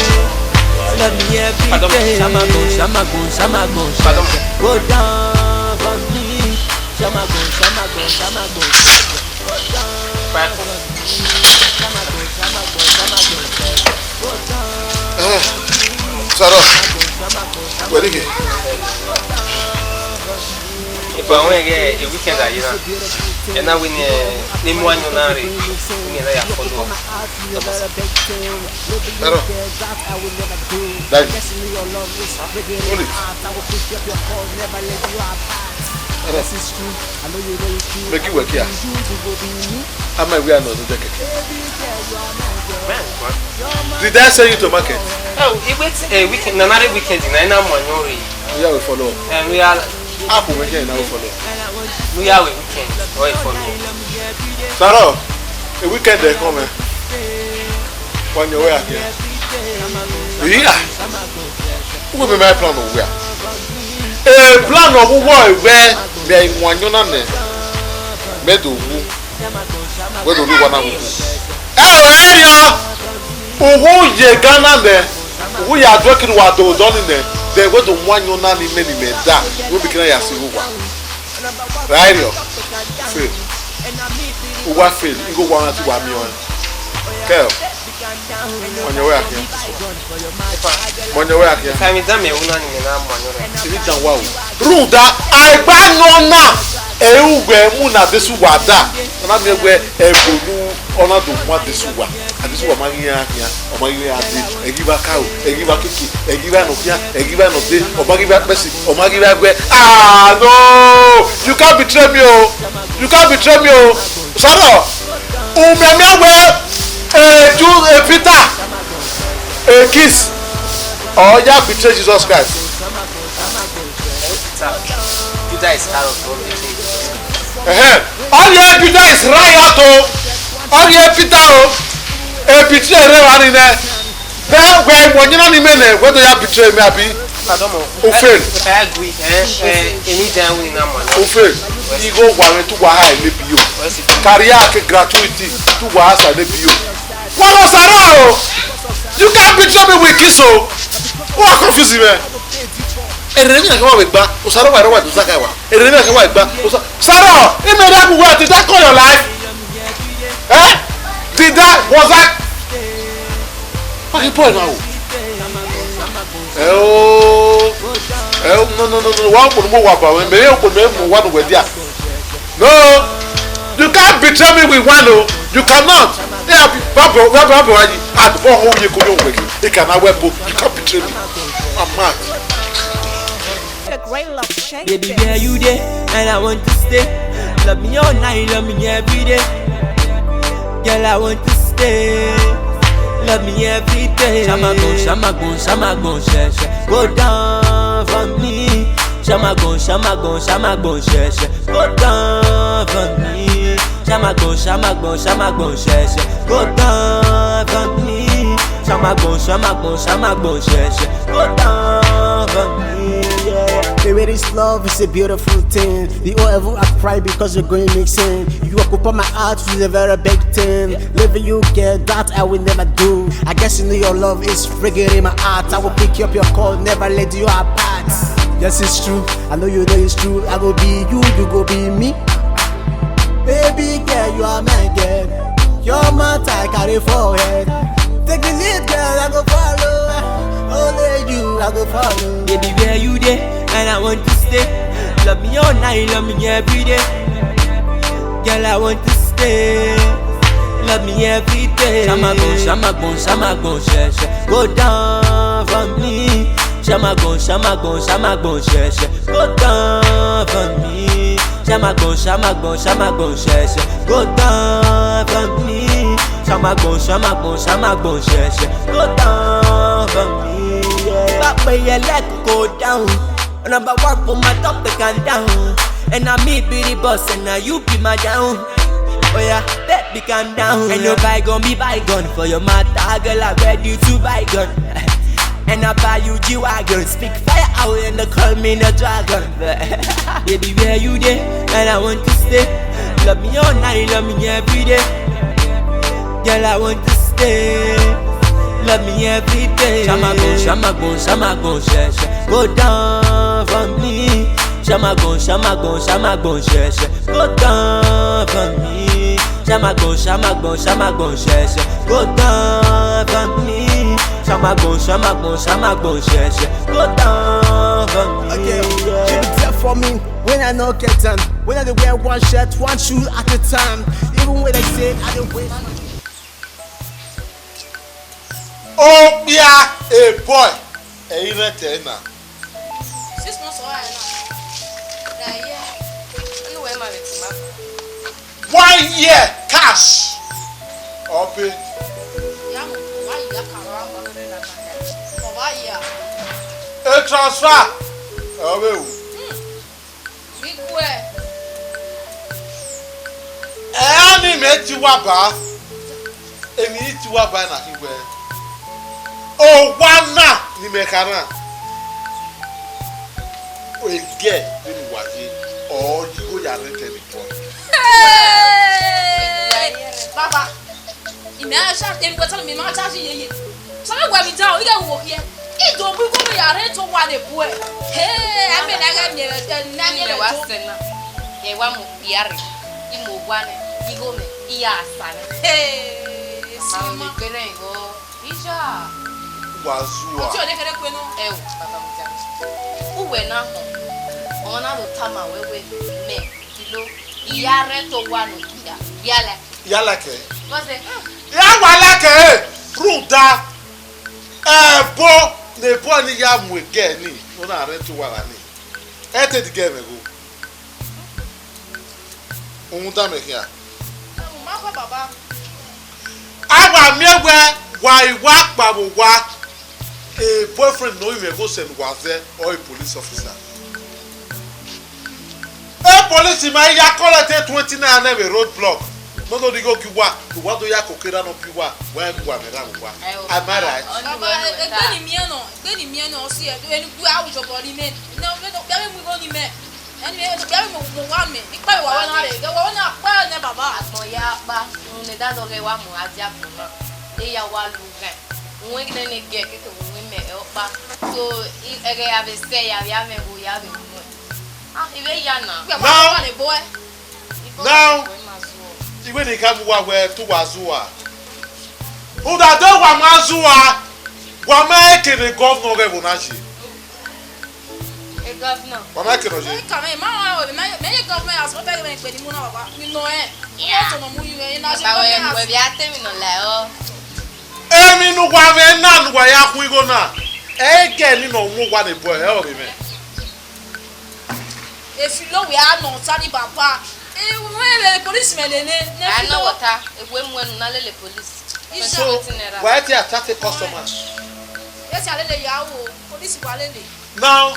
Love me every day. Shamagbon, shamagbon, shamagbon, shamagbon. Go down for me. Shamagbon, shamagbon, shamagbon, shamagbon. Go down for me. Shamagbon, shamagbon, shamagbon, shamagbon. Go down. Eh, Sarah, where did you? Epa, wẹ ghẹ e weekend a ye na, ẹ na wẹ ne, ne mu ayọn na rre, wẹ ne ya follow. Hello. Daddy. Hold it. Hello. Make it work here. Am I where I know the jacket? Did I send you to market? Oh, he wait a weekend, another weekend, na na mu ayọn rre. Yeah, we follow. And we are Apple we get now follow. We are we weekend. Or follow. Saro, a weekend dey come, eh? When you were here. Yeah. Who be my plan of where? A plan of who were where? Me, I want you, none. Me do who? Wẹ do rri uwa na wu. Ẹ o, ẹ yọ. Uwu ye Ghana nẹ, uwu ya duẹ kiri uwa do dọ ni nẹ, then wẹ do mu ayọn na ni mẹ ni mẹ da, wẹ bi kina ya si uwa. Right, yo. Fail. Uwa fail, igho uwa na ti wa miẹn ọnrẹn. Kẹ o. Mọnyẹ wẹ akhian. Mọnyẹ wẹ akhian. Ka mi dan mẹ wu na ni mẹ na mu ayọn na. Siri dan wa o. Rhunmwuda, a i gba nọ na. Ẹ i ru wẹ mu ne adesẹ uwa da, ọ na miẹn wẹ ẹvbo ne ọ na do mu adesẹ uwa, adesẹ uwa ma ghi iran khian, ọ ma ghi iran dee, ẹ ghi vbe akaro, ẹ ghi vbe akeke, ẹ ghi vbe anọ khian, ẹ ghi vbe anọ dee, ọ ma ghi vbe akpẹsi, ọ ma ghi vbe agbe. Ah, no! You can't betray me o! You can't betray me o! Sarah, u mianmian wẹ, eh, Ju-, eh, Peter, eh, kiss, ọ ya betray Jesus Christ. Judas Iscariot ọ betray Jesus. Ẹhẹn, ọ rhie Judas Iscariot o, ọ rhie Peter o, e betray rre evba ni nẹ. Vbe wẹ wẹ ọyẹnna ni mẹ nẹ, wẹ do ya betray me abi? Adọmọ. U fail. I agree. Eh, eh, eni dan win na mọ. U fail. Igho wa mwẹ te uwa ha enebi o. Career ke gratuity, te uwa ha sa enebi o. Wa wa Sarah o. You can't betray me with kiss o. Wa confuse me. Erere ni a kẹ wa vbe gba, Osaro wa rẹ wa do zaka wa. Erere ni a kẹ wa gba, Osa-, Sarah, imẹ rẹ bu wa, did that call your life? Eh? Did that, was that? Fucking boy now. Eh, oh. Eh, oh, no, no, no, no. Wa kpọnọ mo wa ba wẹ. Me, kpọnọ mo wa nu wẹ dia. No, you can't betray me with one o. You cannot. Yeah, Bible, Bible, Bible, I, I, oh, oh, you go your way. You cannot wear both. You can't betray me. I'm mad. A great love change. Baby, where you there? And I want to stay. Love me all night, love me every day. Girl, I want to stay. Love me every day. Shamagbọn, shamagbọn, shamagbọn, shẹṣẹ. Go down for me. Shamagbọn, shamagbọn, shamagbọn, shẹṣẹ. Go down for me. Shamagbọn, shamagbọn, shamagbọn, shẹṣẹ. Go down for me. Shamagbọn, shamagbọn, shamagbọn, shẹṣẹ. Go down for me, yeah. Baby, this love is a beautiful thing. The whole heaven I cry because you're going missing. You occupy my heart with a very big thing. Leaving you, girl, that I will never do. I guess you know your love is friggin' in my heart. I will pick you up your call, never let you apart. Yes, it's true. I know you know it's true. I go be you, you go be me. Baby girl, you are my girl. Your matter I carry for head. Take the lead, girl, I go follow. Only you, I go follow. Baby, where you there? And I want to stay. Love me all night, love me every day. Girl, I want to stay. Love me every day. Shamagbọn, shamagbọn, shamagbọn, shẹṣẹ. Go down for me. Shamagbọn, shamagbọn, shamagbọn, shẹṣẹ. Go down for me. Shamagbọn, shamagbọn, shamagbọn, shẹṣẹ. Go down for me. Shamagbọn, shamagbọn, shamagbọn, shẹṣẹ. Go down for me, yeah. Back when you let go down. Number one for my top, they can down. And I me be the boss, and now you be my down. Oh yeah, baby, calm down. And no bygone be bygone for your matter, girl, I'm ready to bygone. And I buy you G-Wagon, speak fire out and they call me the dragon. Baby, where you there? And I want to stay. Love me all night, love me every day. Girl, I want to stay. Love me every day. Shamagbọn, shamagbọn, shamagbọn, shẹṣẹ. Go down for me. Shamagbọn, shamagbọn, shamagbọn, shẹṣẹ. Go down for me. Shamagbọn, shamagbọn, shamagbọn, shẹṣẹ. Go down for me. Shamagbọn, shamagbọn, shamagbọn, shẹṣẹ. Go down for me. Okay, you be there for me when I no get time. When I dey wear one shirt, one shoe at a time. Even when I say I don't wait. Okpia, a boy, ẹ i rẹn tẹ na. Six months or higher now. That year, anywhere my with my. One year cash. Ọ pay. Ya mo, wa ya ka wa ma. Ọ wa ya. A transfer. Ọ vbe wu. Hmm. Ikuẹ. Ẹ ni mẹ ti wa ba. Emwi i ti wa ba na khin wẹ, owa na ni mẹ kha na, egẹ vbene uwa ye, ọ yi igho ya rre tẹ vbe bọ. Baba, I ma cha, emwi wẹ tama mẹ, I ma cha yi yeye. Sọmọ wẹ mi dan, I ghẹ wo khiẹ. I do mu igho mwẹ ya rre to wa ne buẹ. He, a mẹ na ghẹ miẹn, na miẹn wa do. Sẹ na, ẹ wa mu. Iyare, I mu owa nẹ, igho mẹ, I ya sa nẹ. Hey, Mama, Sima. Gbe nẹ igho, Ija. Wa zuwa. Ọtí òde kẹrẹ kue nọ. Ẹ o, baba mo ja. Uwẹ na họn, ọmọ na do tama wẹ wẹ, mẹ, I No, I ya rhie ẹto owa ne okpia. Ya like. Ya like ẹre. What's it? Ya wa like ẹre, rhunmwuda ẹbo ne ebo ni ya mu egẹ ni, ne ọ na rhie ẹto owa ra ni. Ẹ te digi ẹmwẹ gho. Uhunmwu da mẹ khian. Ẹ, u ma khuẹ, baba. A wa miẹn wẹẹ wa i wa kpao vbe owa, e boyfriend ne ọ rinmwian ẹvbo sẹ ne uwa zẹ, ọ re police officer. E police ma ya collect twenty naira nẹ vbe road block. Ne ọ do rhie igho gie uwa, uwa do ya koko erha ne ọ biẹ uwa, wa rẹn gu uwa mwẹ erha vbe owa. Am I right? Baba, egbe ne I miẹn nọ, egbe ne I miẹn nọ, ọ si ẹre, eni gu a wu zobọ ne imẹ. Ne ọ vbe do kpẹvbe mu igho ne imẹ. Eni vbe do kpẹvbe mu, mu uwa mẹ, ikpẹvbe wa wẹ na rre, wa wẹ na kpẹ nẹ, baba. Agbọn ya kpa, rhunmwuda dọghe wa mu a dia agbọn na. E ya wa lu ghan. Uwẹ nene gẹ keke vbe uwẹ mẹ ọkpa. So, i, ẹghẹ ya vbe sẹ, ya vbe amẹ vbo ya vbe mu. Ah, I vbe ya na. Wẹ wa Now, wa ne boy. Now, I wẹ ne I khama uwa wẹẹ te uwa zẹ uwa. Rhunmwuda de wa ma zẹ uwa, wa ma rẹn eke ne governor ghẹ vbe na ye. E governor. Wa ma rẹn eke ne ọ ye. Ẹ ka mẹ, ma wa, mẹ, mẹ ye governor as well, mẹ gbe ni mu na, baba. Mi nọ ẹ. Yeah. Ọtọ nọ mu yu ẹ, na zẹ Baba, wẹ, governor wẹ as. Vbe a te emwi nọ la ọ. Emwi ne uwa mwẹ na ne uwa ya khuan igho na, ẹghẹ ni nọ mu uwa ne bọ ẹ ọre mwẹ. Efilo wẹ a nọ tari baba. E, wẹ vbe police mẹ lele, ne A nọ efilo. Wọta, ewe mu ẹnu na lele police. Iso. Twenty naira. Wa te attract customer. Esi a lele ya wo, police wa lele. Now,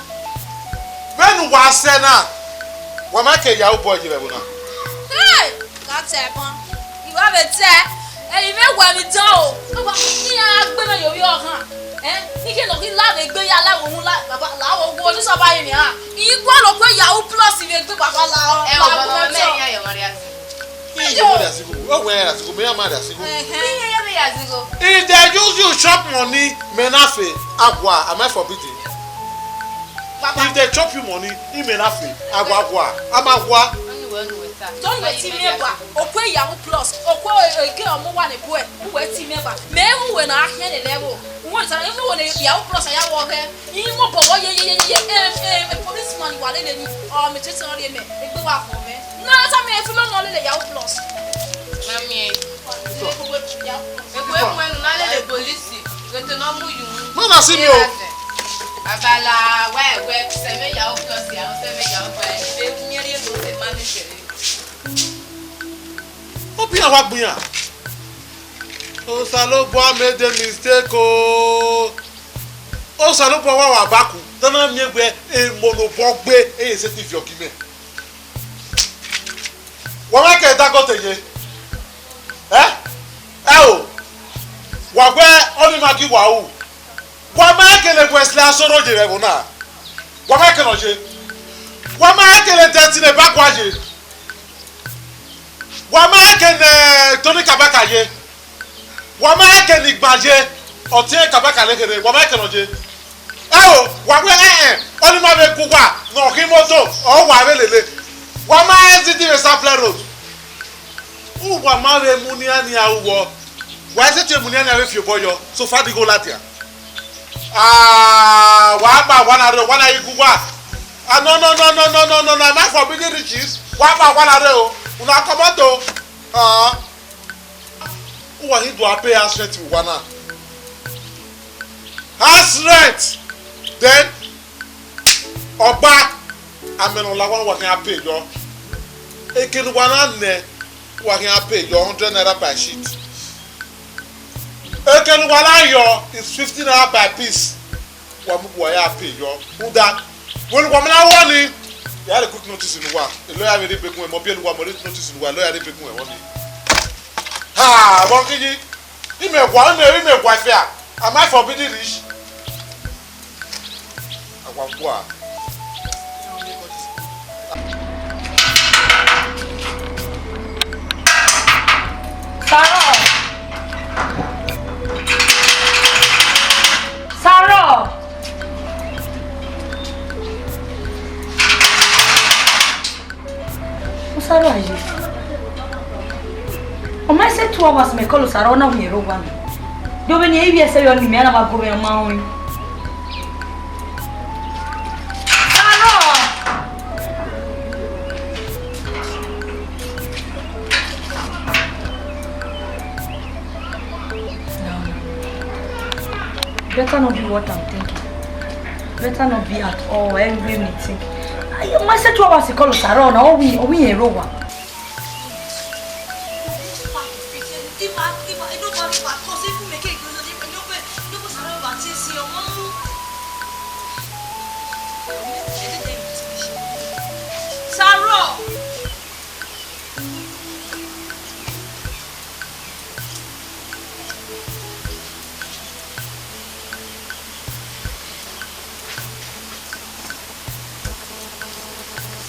vbene uwa sẹ na, wa ma ke ya obọ ye vbe ẹvbo na. Hey! Ka tẹ ẹbọn. I wa vbe tẹ, ẹre I vbe wẹ vbe dan o. Baba, iran gha gbe mwẹ ye ovbi ọghan. Eh? I ke nọ ghi la vbe egbe ya la vbe uhunmwu la, baba, la vbe owo, ni sẹ ọba ye mẹ ra. I gualọ okue Yahoo Plus vbe egbe baba la ọ, Ẹ la ọ, vbe baba, mẹ tọ. Ya yọ mwa rria zẹ. Iye mwẹ rria zigho, ọ wẹ rria zigho, mẹ ya ma rria zigho. Ẹhẹn. Iye ya vbe ya zigho. If they use you chop money, mẹ na fe, a gua, am I forbidden? Baba. If they chop you money, imẹ na fe, a gua, a gua, a ma gua. Ọni wẹ, ọni wẹ ta. Tony wẹ ti miẹn ba, okue Yahoo Plus, okue ege ọmọ wa ne buẹ, uwẹ ti miẹn ba. Mẹ hu wẹ na khian lele ẹvbo. Uwẹ ta, hu wẹ ne Yahoo Plus ya wọ ghẹ. I mu obọ vbọ ye, ye, ye, ye, ye, eh, eh, eh, policeman wa lele ni, ọ, mẹ te sẹ ọ rhie mẹ, egbe wa khọ mẹ. Na, sa mẹ efilo nọ lele Yahoo Plus. Ma miẹn. Egbe mu ẹnu na lele police, ghete ne ọ mu yu. Ma na si mi o. Abala wa ẹwẹ, sẹ mẹ Yahoo Plus ya, sẹ mẹ Yahoo Plus, ẹ miẹn rhie no se ma ne sẹ. Obi na wa gbian. Osanobua made a mistake o. Osanobua wa wa baku, te a na miẹn wẹẹ emọ ne obọ gbe, ẹ i sẹtin viọ gie imẹ. Wa ma ke Dangote ye? Ẹ? Ẹ o, wa wẹ ọni ma gie uwa ru. Wa ma kele Wesley Asoro ye vbe ẹvbo na. Wa ma kele ọ ye. Wa ma kele Destiny Ebagua ye. Wa ma kele Tony Kabaka ye. Wa ma rẹn eke ne igban ye, ọtiẹn Kabaka ne kherhe, wa ma rẹn eke ne ọ ye. Ẹ o, wa wẹ ẹn ẹn, ọni ma vbe gu uwa ne ọ khin imoto, ọ wa vbe lele. Wa ma rẹn zidi vbe Sapele Road. Uwa ma vbe mu nian nian ru vbọ, wa i sẹtin mu nian nian vbe fi obọ yọ, so far do you go ladian. Ah, wa kpa owa na rre, owa na ghi gu uwa. Ah, no, no, no, am I forbidden riches? Wa kpa owa na rre o, unu a kọmọto. Ah. Uwa ghi do a pay house rent vbe uwa na. House rent, then ọgba, amẹ ne ọ la uwa, uwa khian pay yọ. Eke ne uwa na nẹ, uwa khian pay yọ hundred naira per sheet. Eke ne uwa na yọ is fifty naira per piece. Wa mu uwa ya pay yọ. Uda, wẹ ne uwa ma na wọ ni, ya rhie quick notice ne uwa. E lawyer vbe rhie begun ẹmwẹ, ọ biẹ ne uwa mọ rhie notice ne uwa, e lawyer rhie begun ẹmwẹ ni. Ha, vbọ khin yi, imẹ wa, imẹ, imẹ wa ife a. Am I forbidden rich? Awa gua. Sarọ! Sarọ! Usaro aye. Ọ ma sẹ two hours mẹ call Usaro na, u miẹn rre owa nẹ. De ovbi eni ivbi ẹse yọ ne imẹ na ma gu mwẹ ma ruẹn. Usaro! Better not be what I'm thinking. Better not be at all. Everywhere me think. I, my set two hours call Sarah na. Oh, we, oh, we in Rowa. Sarah!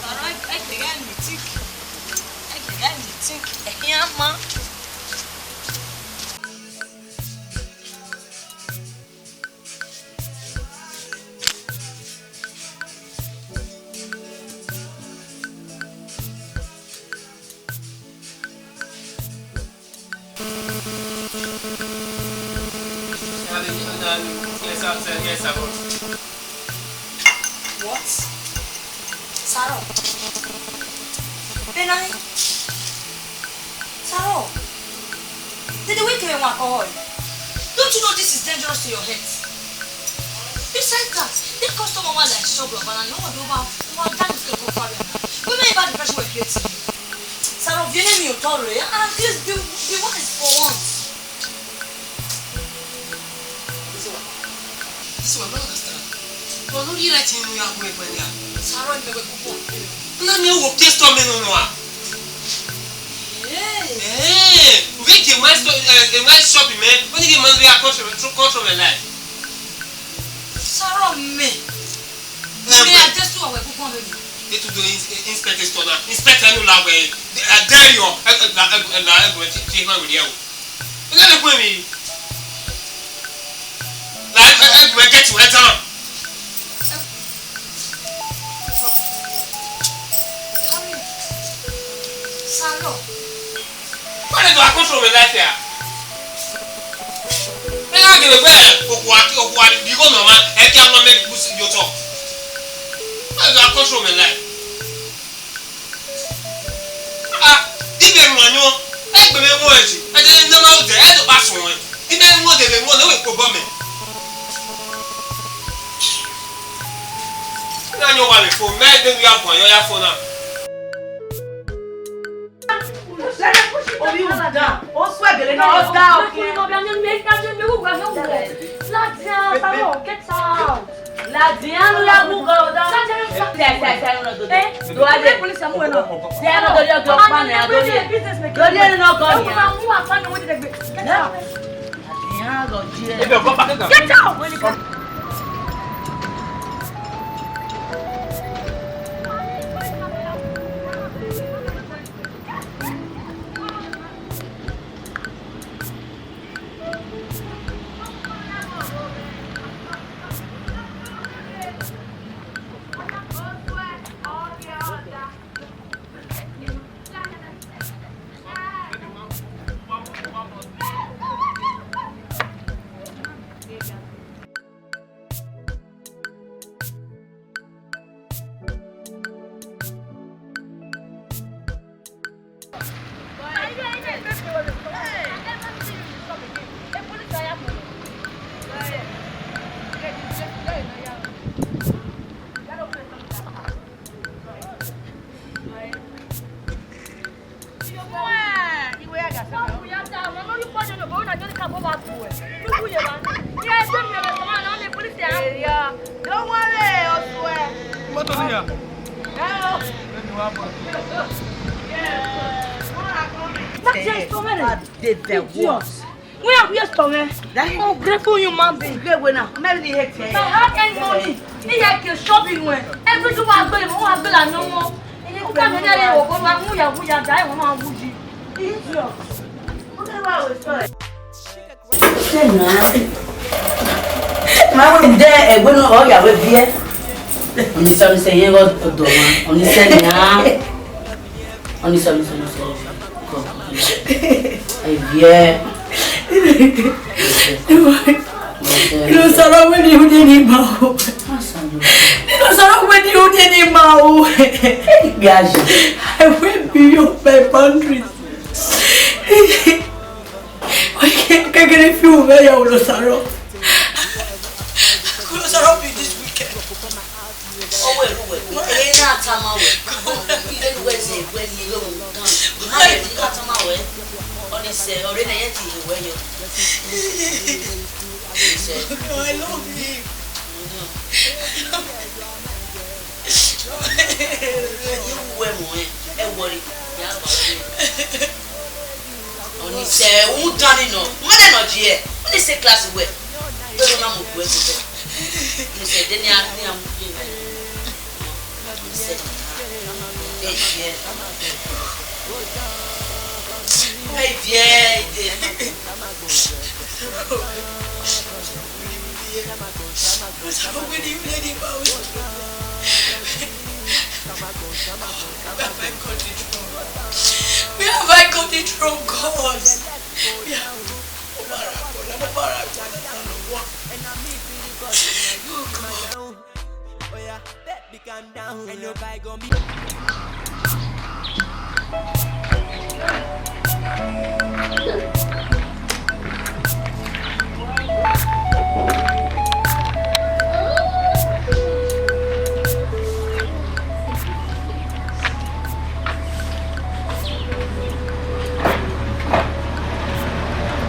Sarah, ẹgbẹgha ni think. Ẹgbẹgha ni think. Ẹhian ma. What? Sarah. Benai. Sarah. Dede wẹ kevbe wan kọ họe. Don't you know this is dangerous to your health? Besides that, the customer wan like shop your banana, you want over over that is go far. Women about the pressure we're creating. Sarah, you name your toro, and please be, be wise for once. This one, this one, I don't understand. But no, you like him, you are going to. Sarah, you will go. Na mi wo ke store me no no a. Eh, we ke west store, eh, west shop me. When you man we are control, control my life. Sarah me. Me a just wa we ku kon be. It to do inspect store na. Inspect no la we. I dare you. La la we ti ma we o. Ẹ lè pè mí. Like, ẹ, ẹ, ẹ, get to ẹ tán. Sarah. Why do I control my life here? Ẹ yà gẹ̀rẹ̀ pé òkú àti òkú àti bí kò nà ma, ẹ kí a máa mẹ́rin kú sí ibi ọ̀tọ̀. Why do I control my life? Ah, ibe mu anyọ, egbe me mu ẹji, ẹjẹ ni nama ode, ẹdo ba sọn ẹn. Ibe mu ode me mu ne we ko bọ mẹ. Na nyọ wa me fo, me de ya bu anyọ ya fo na. Obi u da, o swear gele na, o da o. Get out. Ladian, no ya gu gọ da. Sai, sai, sai, no do. Eh? Do I dey police am well now? They are not doing your job, man. They are doing it. Business make. Doing it, no come here. Get out. Ladian, go jail. Get out. That's just so many. They, they want. Where are we coming? Ungrateful human being. Great way now. Maybe they hate you. My hard-earned money. He had to shop in where. Everything was going, was going no more. And you come here, you go, man, who ya, who ya, die, one man, who you. Idiot. Look at what I was doing. Sena. Ma we nde egbe no, ọ ya we biẹ. Oni sẹ, oni sẹ yẹn gọ do wa. Oni sẹ nia. Oni sẹ, oni sẹ, oni sẹ. Ẹ biẹ. Ino sọrọ wẹ ni ude ni ma o. Ino sọrọ wẹ ni ude ni ma o. Ẹ biẹ aye. I went beyond my boundaries. Kekere fi uwẹ ya ulo sarọ. Ẹ na tama wẹ. Ẹ na wẹ zẹ wẹ ni ẹ mu dan. Ma yẹ ni ka tama wẹ. Ọ ni sẹ, ọre na yẹ ti he wẹ yọ. Ọ ni sẹ. I love you. Ye wu wẹ mu ẹ, ẹ wọrẹ. Ya gba wẹ. Ọ ni sẹ, u dan ni nọ. Ma dẹ nọ ji ẹ. Ọ ni sẹ class wẹ. Wẹ ma mu wẹ sẹ. Ọ ni sẹ, de ni a, ni a mu ye. Where have I gotten it wrong? Where have I gotten it wrong, God? Where have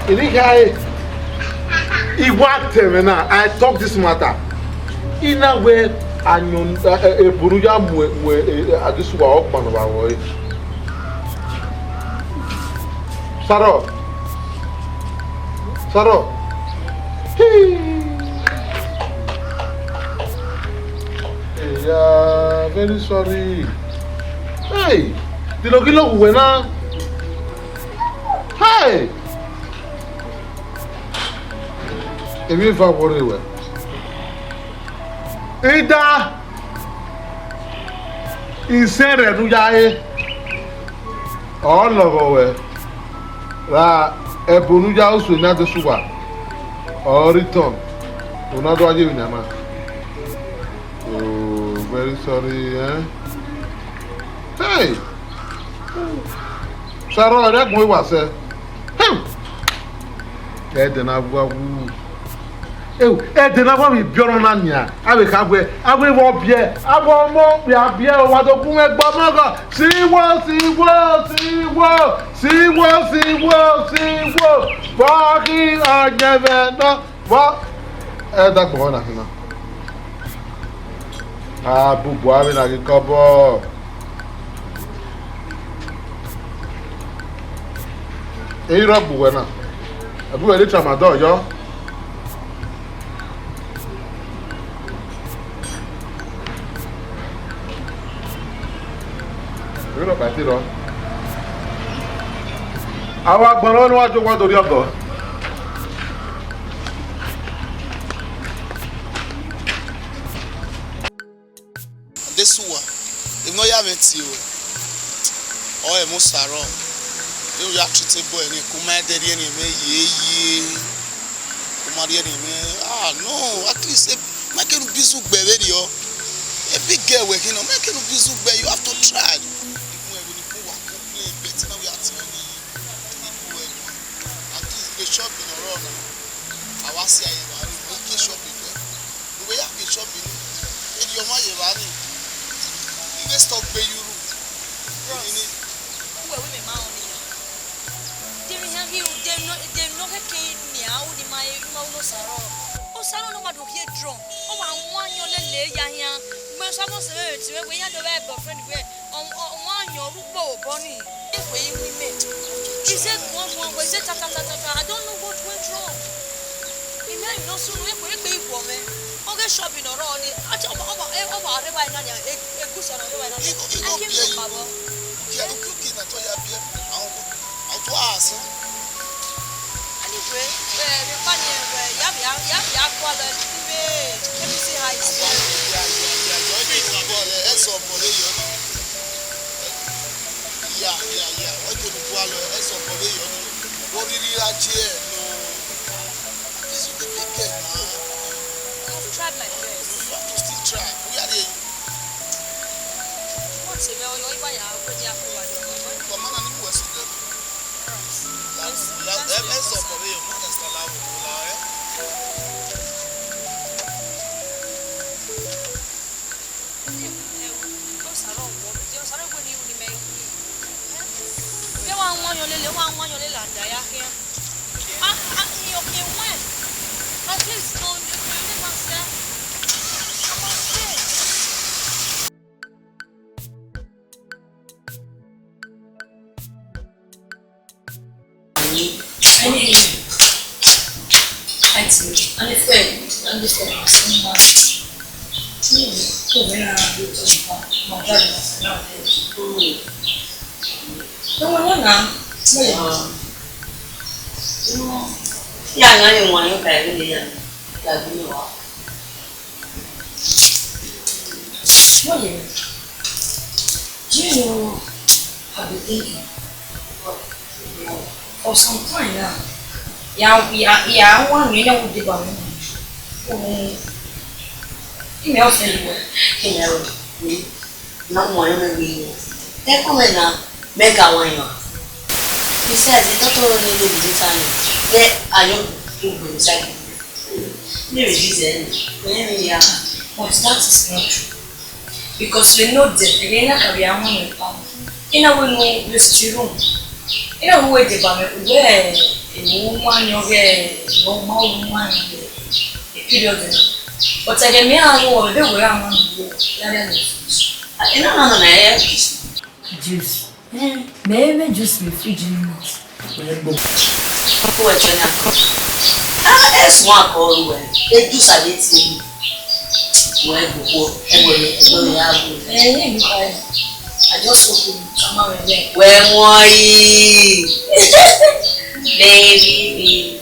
Erriọ khare, I wa tẹ mwẹ na, I talk this matter. I na wẹ ayọn, eh, eh, ebo ne u ya mu, mu, eh, eh, Adesua ọkpa ne ọ vbe aro ẹre. Sarọ. Sarọ. Hii. Yeah, very sorry. Hey, the logilo who were now. Hey! Emwi eva wọrre wẹ. Ida, isẹn rẹ ne u ya re, ọ lọghọ wẹ. Ra ẹbo ne u ya osu ne Adesua, ọ return, u na do ye emwi na na. Oh, very sorry, eh? Hey! Sarọ, ẹre agbọn wa sẹ. Hmm. Ẹdẹ na wa wu. Ewu, ẹdẹ na wa vbe biẹ ọnọ na nian. A vbe kha wẹ, a vbe vbe ọ biẹ, a vbe ọmọ, vbe a biẹ, wa do gun ẹgbẹ ọmọ gọ. Siwo, siwo, siwo, siwo, siwo, siwo. Vọ ghi ọyẹnmwẹ nọ. Vbọ? Ẹ da gbọghọ na khin na. A bu bu avbe na ghi kọbọ. Ehi rọ gbe uwẹ na. Ẹbu wẹ ne tramadol yọ. Vbene ọ kpa te rrọọ, a wa gbọnrọn ne uwa jọ owa do rrie ọgọ. Adesuwa, emwi ne ọ ya mwẹ tie ruẹ, ọ ẹmwẹ Osaro, vbene u ya treat boy ni, ke u ma rẹn dẹ rhie ẹre mwẹ yeye, ke u ma rhie ẹre mwẹ, ah, no, at least, eh, ma kene u bi zugbe vberriọ. A big girl wẹ khin nọ, ma kene u bi zugbe, you have to try. Ikun ẹvbo ni ikun wa complain, but na we are telling you, ikun ẹvbo. At least, the shop in Oro na, a wa si a ye vbe aro, we ke shop in there. Uwẹ ya ke shop ni, erriọ ọmwa ye evba ni, I vbe stop gbe ye uru. Bros, uwẹ wẹ mẹ ma rẹn ọnii ra? Demwi hia ghi ru, demwi nọ, demwi nọ khẹke nian ru ne ima, ima ru ne Osaro. Osaro ne ọ wa do rhie drunk, ọ wa wan ayọn lele ya khian. Ugbẹn Osaro sẹ vbe ẹmwẹ tie wẹ, wẹ ya do vbe boyfriend wẹ, ọ, ọ, ọ wan ayọn rre ukpo vbe obọ ni. Ekhue i ru imẹ. Ize guan guan wẹ, ize ta ta ta ta ta. I don't know what went wrong. Imẹ emwi ne ọ sunu, ekhue egbe i wọ mwẹ. Ọ ghe shop ne ọ rrọọ ni, a te, ọ wa, ọ wa, ọ wa rre evbare na nia, e, egusa ne ọ rre evbare na nia. I gho, I gho biẹ ye uru. Biẹ uru, uki na tọ ya biẹ ahọn. Ọtua asọn. Anyway, eh, vbe ọkpa ni, eh, ya vbe, ya vbe gualọ vbe A B C High School. Ya, ya, ya, ya, ọ ni gualọ, ẹzọ bọ vbe yọ ni. Ya, ya, ya, ọ ni gualọ, ẹzọ bọ vbe yọ ni. Vbe oriri ra je nọ. This is the big girl now. I've tried my best. No, you have to still try. We are there. What's a real, you ever have when you have to work? Come on, I need to work with them. Alright. Thanks, thanks for your time. Ẹ sọ fún mi, you understand how we do that, eh? Ọmọ, Jizọs, aro wẹ ne I ru ne imẹ ru nii. Vbe wa wan yọ lele, wa wan yọ lele ada ya khian. A, a, I, I wẹn, at least, no, you, you never say, ọmọ, say. Ya na ni wan yo ka ere ya la gbe wa. Mọyẹ, do you know, I've been thinking for some time now. Ya, ya, ya, one minute, I will be back. Ime ọfẹ ni wẹ. Ime ọfẹ ni. Na wan yo me wi. Ẹ kọ mẹ na, mẹ ka wan yo. Besides, I thought already the time. Then I know you go inside. Maybe this end. Maybe, yeah. But that is not true. Because you know that, again, I can be a woman. Ina wẹ ne u visit room. Ina wẹ wẹ deba mwẹ, wẹ, eh, emwa ni ọghe, emwa ni ọghe, period na. But ẹghẹ mẹ a ru, ọ vbe wẹ a ma nu, ya rẹ ne finish. Ina na na na ya kiss. Juice. Eh, mẹ vbe juice vbe fridge ni must. Wẹ gbọ. Ko wẹ chọ na ko. Ah, e suẹn akọ ru wẹ. E juice a de tie. Wẹ gbogbo, ẹ wẹ mi, ẹ wẹ mi a wu. Eh, yeah, you are. I just hope you come out with me. Wẹ wọn yi. Baby, baby.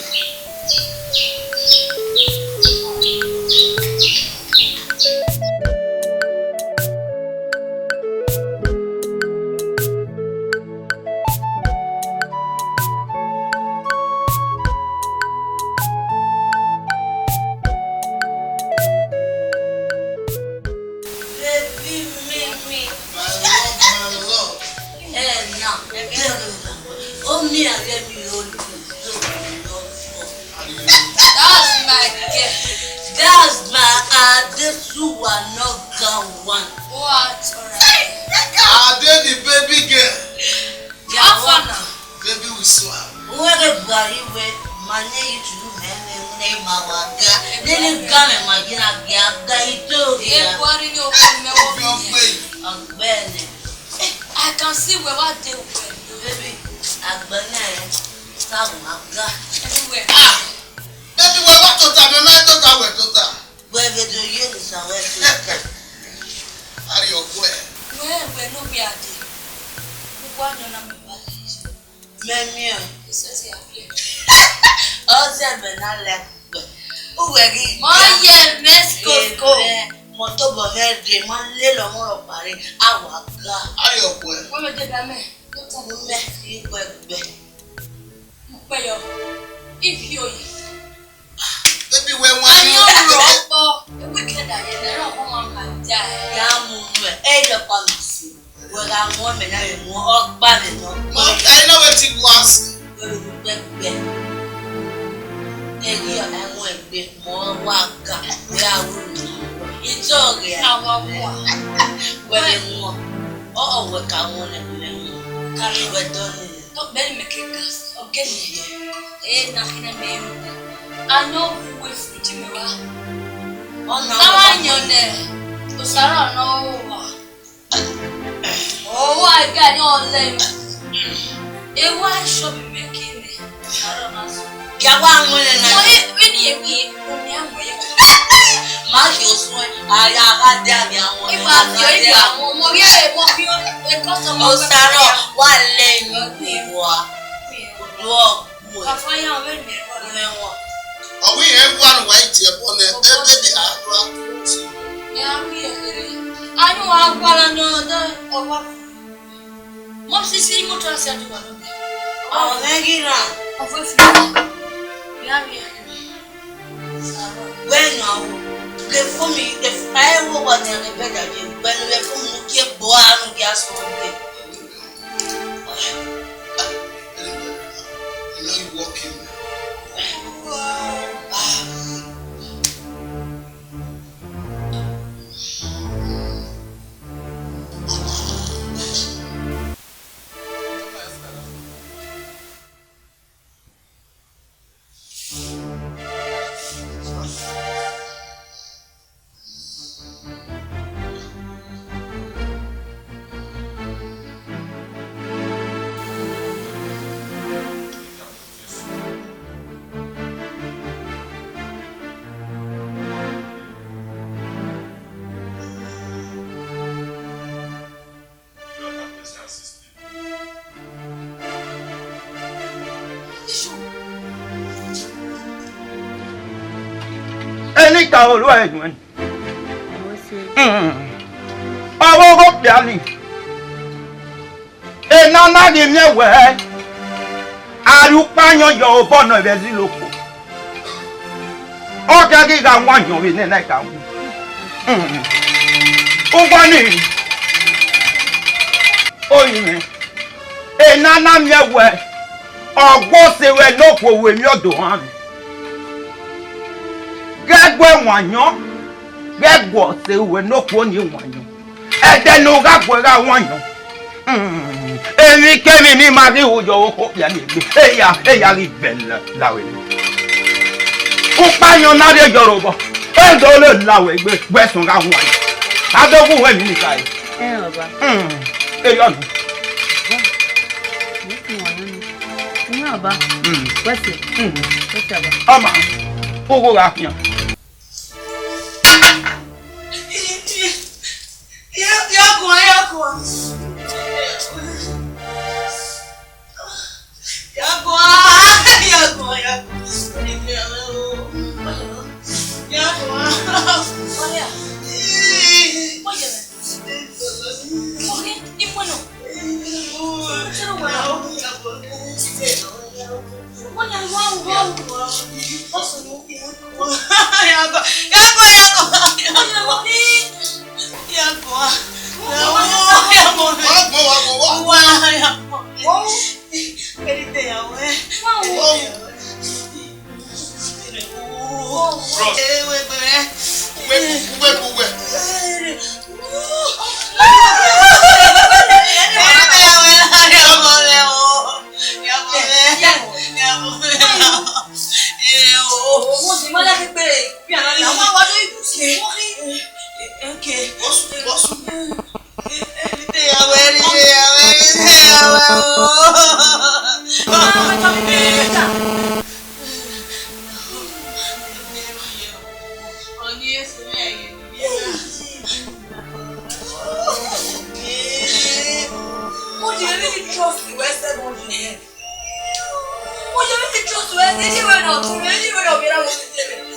Baby, me, me. My love, my love. Eh, now, only I get me old. That's my girl. That's my Adesuwa number one. What? Ade the baby girl. How far now? Baby will swallow. Uwẹ ghe Buhari wẹ, ma ne yi tunu mẹ ne ma wa ga. Nene ga mẹ ma yi na ga ga ito ga. Buhari ni okun mẹ wo. Ọgbẹni. I can see where what they were. Baby, agbẹnẹ, sa ma ga. Anywhere. Ah! Baby, wẹ wa tota, mẹ ma tota, wẹ tota. Wẹ vbe do ye ni sa wẹ tota. Ari ọkpẹ. Wẹ, wẹ no be ade. Gbogbo anọ na mẹ ba. Mẹ miẹn. Isẹ ti a fi. Ọ zẹ mẹ na lẹ. Uwẹ ghi. Ma ye mẹ skosko. Mẹ, mọ tobọ mẹ rre, ma lele ọmọ rọ kpare, a wa ga. Ayo kue. Wọ́n lọ jẹ dá mẹ́. Mẹ ikpe gbe. Mo pẹ́ yọ. Ibi oyi. Baby, wẹ wan. Ayé ọ̀rọ̀ ọ̀pọ̀. Ewé kẹta yẹn lẹ́rọ̀ ọmọ máa ń bá jà ẹ̀. Ya mu mẹ, ẹ yẹ pa mi si. Wẹ gha mu ọmọ na vbe mu ọkpa vbe nọ. Mo, I know wetin you ask. Wẹ ru pẹpẹ. Ẹ ghi ẹmwẹ egbe mọ wa ga. Wẹ a ru ni. Ijọ ghe a. Awa wa. Wẹ vbe mu. Ọ, ọ wẹ ka mu ne wẹ mu. Ka wẹ dọ ni. Ọgbẹni mẹ ke gas, ọgẹni yẹ. Ẹ na khin ne mẹ ru. A nọ wu we fu ji mẹ wa. Ọ na. Ka wa yan nẹ. Osara nọ wa. Owa ga ni ọlẹ. Ewa shop mẹ ke mẹ. Osara na so. Gia wa mu ne na. Mo e, e ni e mi, o mi a mu e. Ma yo sun, a ya ga de a mi a mu e. Iwa fi o, iwa mu, mo ri e, mo fi o, e ko so mo. Osara, wa lẹ ni wa. Odo ọgbu ẹ. Afa ya ọmọ mi ẹ. Mẹ wọn. Ọ wẹ irẹn wa ne uwa i tie ẹbọ nẹ, ẹ baby, a do a. Ya mi ekere. Anu wa gualọ nọ dẹ ọwa. Mọ sisi imoto asi adu wa nọ. Ọ mẹ ghi ra. Ọ fẹ fi. Ya mi ekere. Wẹ nọ, ghe fo mi, ghe fo, ẹ wo wa ni a ghe bẹda ye, wẹ nu ghe fo mi nu gie gbo a nu gie aso ghe. You know you walk in. Ka oro ẹnuẹn. Ọvbokhan okpia ni, enana ghi miẹn wẹẹ, a rhie ukpa ayọn yọ obọ nọ vbe ẹzilokpo. Ọ khian ghi gha wan ayọn vbe nene ka wu. Ugbani, orinmwẹ, enana miẹn wẹẹ, ọ gbe ọse ruẹ ne okhuo ru emwi ọdọ ohanmwẹ. Ghẹ gu ẹe wan ayọn, ghẹ gu ọse ruẹ ne okhuo ni wan ayọn. Ẹdẹ ne u gha gu ẹe gha wan ayọn. Emwikemwi ne ima ghi ru yọ okhuo okpia ni egbe, eya, eya ghi vẹ la, la wẹ. Ukpa ayọn na rhie yọ rre obọ, e do le la wẹ egbe, wẹ sọn gha wan ayọn. A do gu wẹ emwi ni khare. Ẹn, ọba. Hmm, eyọ nọ. Ọba, mo ti wan ayọn ni. Iyan ọba. Hmm. Wẹ sẹ. Hmm. Wẹ sẹ, ọba. Ọma, ugho gha khian. Ya, ya guan, ya guan. Ya guan, ya guan, ya guan. Ya guan. Oya. Oya. Oya, imọnọ. Oya, wa, wa, wa. Ya guan, ya guan, ya guan. Ya guan. Ya guan. Wa gbọn, wa gbọn, wa. Wa, ya guan. Wa. Eri te ya wẹ. Wa. Bros. Uwẹ, uwẹ, uwẹ. Okay. What do you really trust the Western money? What do you really trust the Western? Anywhere now, anywhere now, we don't want to tell me.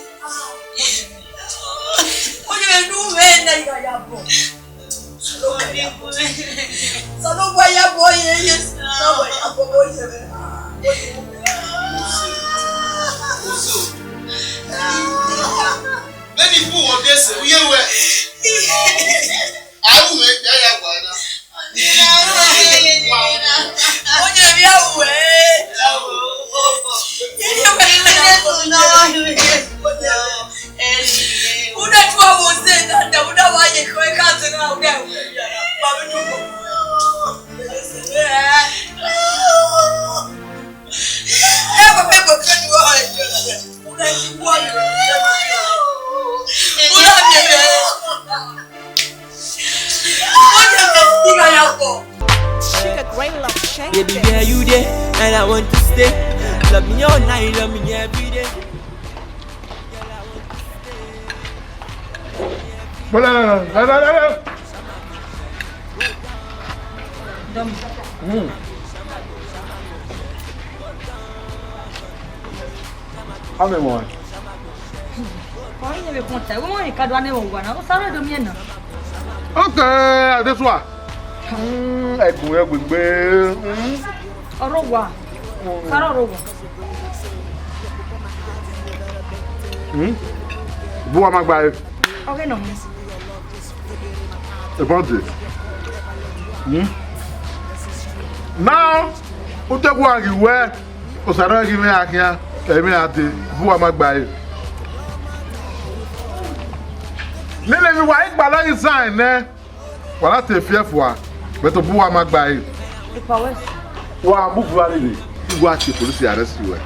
What do you do when you are poor? Osanobua ya bọ ye, ye. Osanobua ya bọ ye. Vbene ibu wọ de sẹ, u ye ruẹ. A ru mwẹ, ya ya guan na. Oye, vbe a ru ẹre? Uda tu avbe ose da da, uda wa ye kọ eka zẹ na, uda wa ye kọ eka zẹ na. Baby, where you dey? And I want to stay. Love me all night, love me every day. Hola, hola, hola, hola. Mm. Ame mọ. Kọ yin vbe kọnta, wẹ wọn ka do ane vbe owa na, Osa rre do miẹn na. Okay, Adesua. Mm, ẹgbun ẹgbegbe. Mm. Ọrọwa. Osa rre ọrọwa. Mm. Bu wa ma gba re. Ọghe nọ. About it. Hmm? Now, u te gu ghi wẹ, Osa rre ghi mwẹ a khian, ẹ i mwẹ a dee, bu wa ma gba re. Nene emwi wa i gbalọ ghi zan nẹ, wa na te fiẹ fua, but bu wa ma gba re. Epa wẹ. Wa mu vbe uwa rre, I wa tie police arrest you.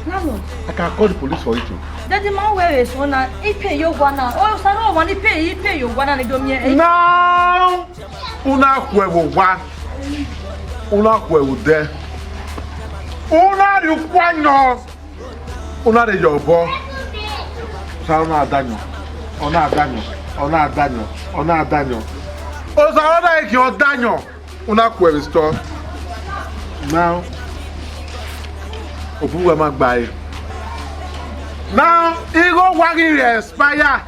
Nano? I can call the police for you too. Daddy, ma wẹ vbe so na, I pay ye owa na. O, Osa rre ọmwa ni pay, I pay ye owa na ni do miẹn. Now, u na khuẹ vbe owa, u na khuẹ vbe odẹ, u na rhie ukua yọ, u na rhe ye obọ. Osa rre na da yọ, ọ na da yọ, ọ na da yọ, ọ na da yọ. Osa rre na khian ọ da yọ. U na khuẹ vbe store. Now, obu uwẹ ma gba re. Now, igho wa ghi expire.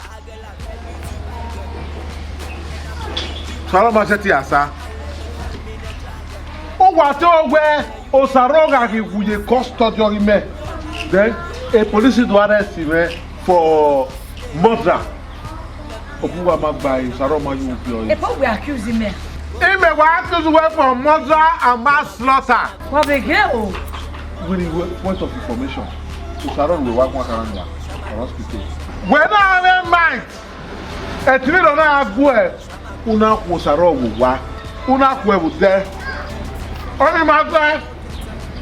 Saro ma sẹtin asa. Uwa te wẹ Osaro gha ghi wu ye custody ọghe mẹ. Then, a police do arrest mwẹ for murder. Obuwa ma gba Osaro ma ye ubi ọre. Epo we accuse him. Imẹ wa accuse wẹ for murder and manslaughter. Wa vbe ghe o. With the point of information, Osaro wẹ wa guan khan na hospital. Wẹ na mwẹ mind. Ẹtin vberriọ na gha guẹ, u na khu Osaro vbe owa, u na khu ẹvbo dẹ. Ọni ma zẹ,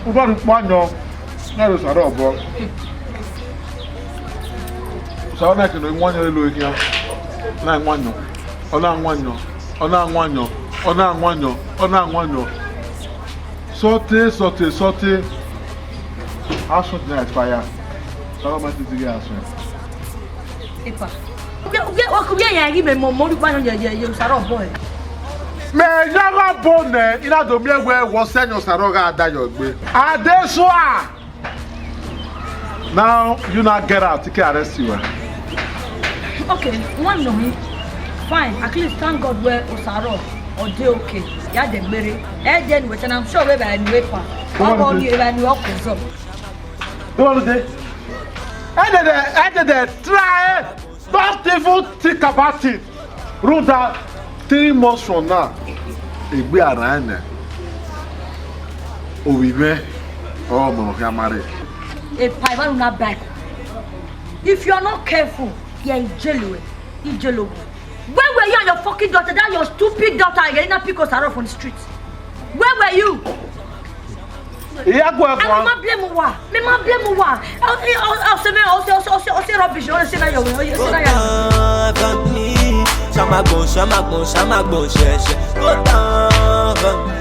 u bọ rhie ukpọn ayọn, na rhie Osaro obọ. Osaro na kene wanyan lo khian, na wanyan, ọ na wanyan, ọ na wanyan, ọ na wanyan, ọ na wanyan. Sọte, sọte, sọte. Asọn na expire. Osaro ma titi ghe asọn. Epa. Ugie, ugie, ugie ya ghi mẹ mọ, mọ ru kpa yọ ye, ye, ye Osaro obọ ẹ. Mẹ ya gha bọ nẹ, I na do miẹn wẹ wọ sẹ yan Osaro gha da yọ egbe. Adesua! Now, you now get out, take arrest you. Okay, one no me. Fine, at least thank God wẹ Osaro ọ dey okay. Ya de gbere. Eh, then we can, I'm sure we by new paper. What about you? By new okay, so. What about the day? Ẹ dẹdẹ, ẹ dẹdẹ, try. Don't even think about it. Rhunmwuda, three months from now, egbe a rran nẹ, ovbi mwẹ ọre ọmọ ne ọ khian ma rre. Epa, evba unu na ba ẹko. If you are not careful, yeah, ijelo, ijelo. Where were you and your fucking daughter? That your stupid daughter, Angelina, pick Osaro from the street. Where were you? Iya gu ẹ guan. Mẹ ma blame uwa. Mẹ ma blame uwa. Ọ, ọ, ọ, ọsẹ mẹ, ọsẹ, ọsẹ, ọsẹ, ọsẹ rubbish, ọsẹ na yọ, ọsẹ na yọ. Shamagbọn, shamagbọn, shamagbọn, shẹ, shẹ. Go down.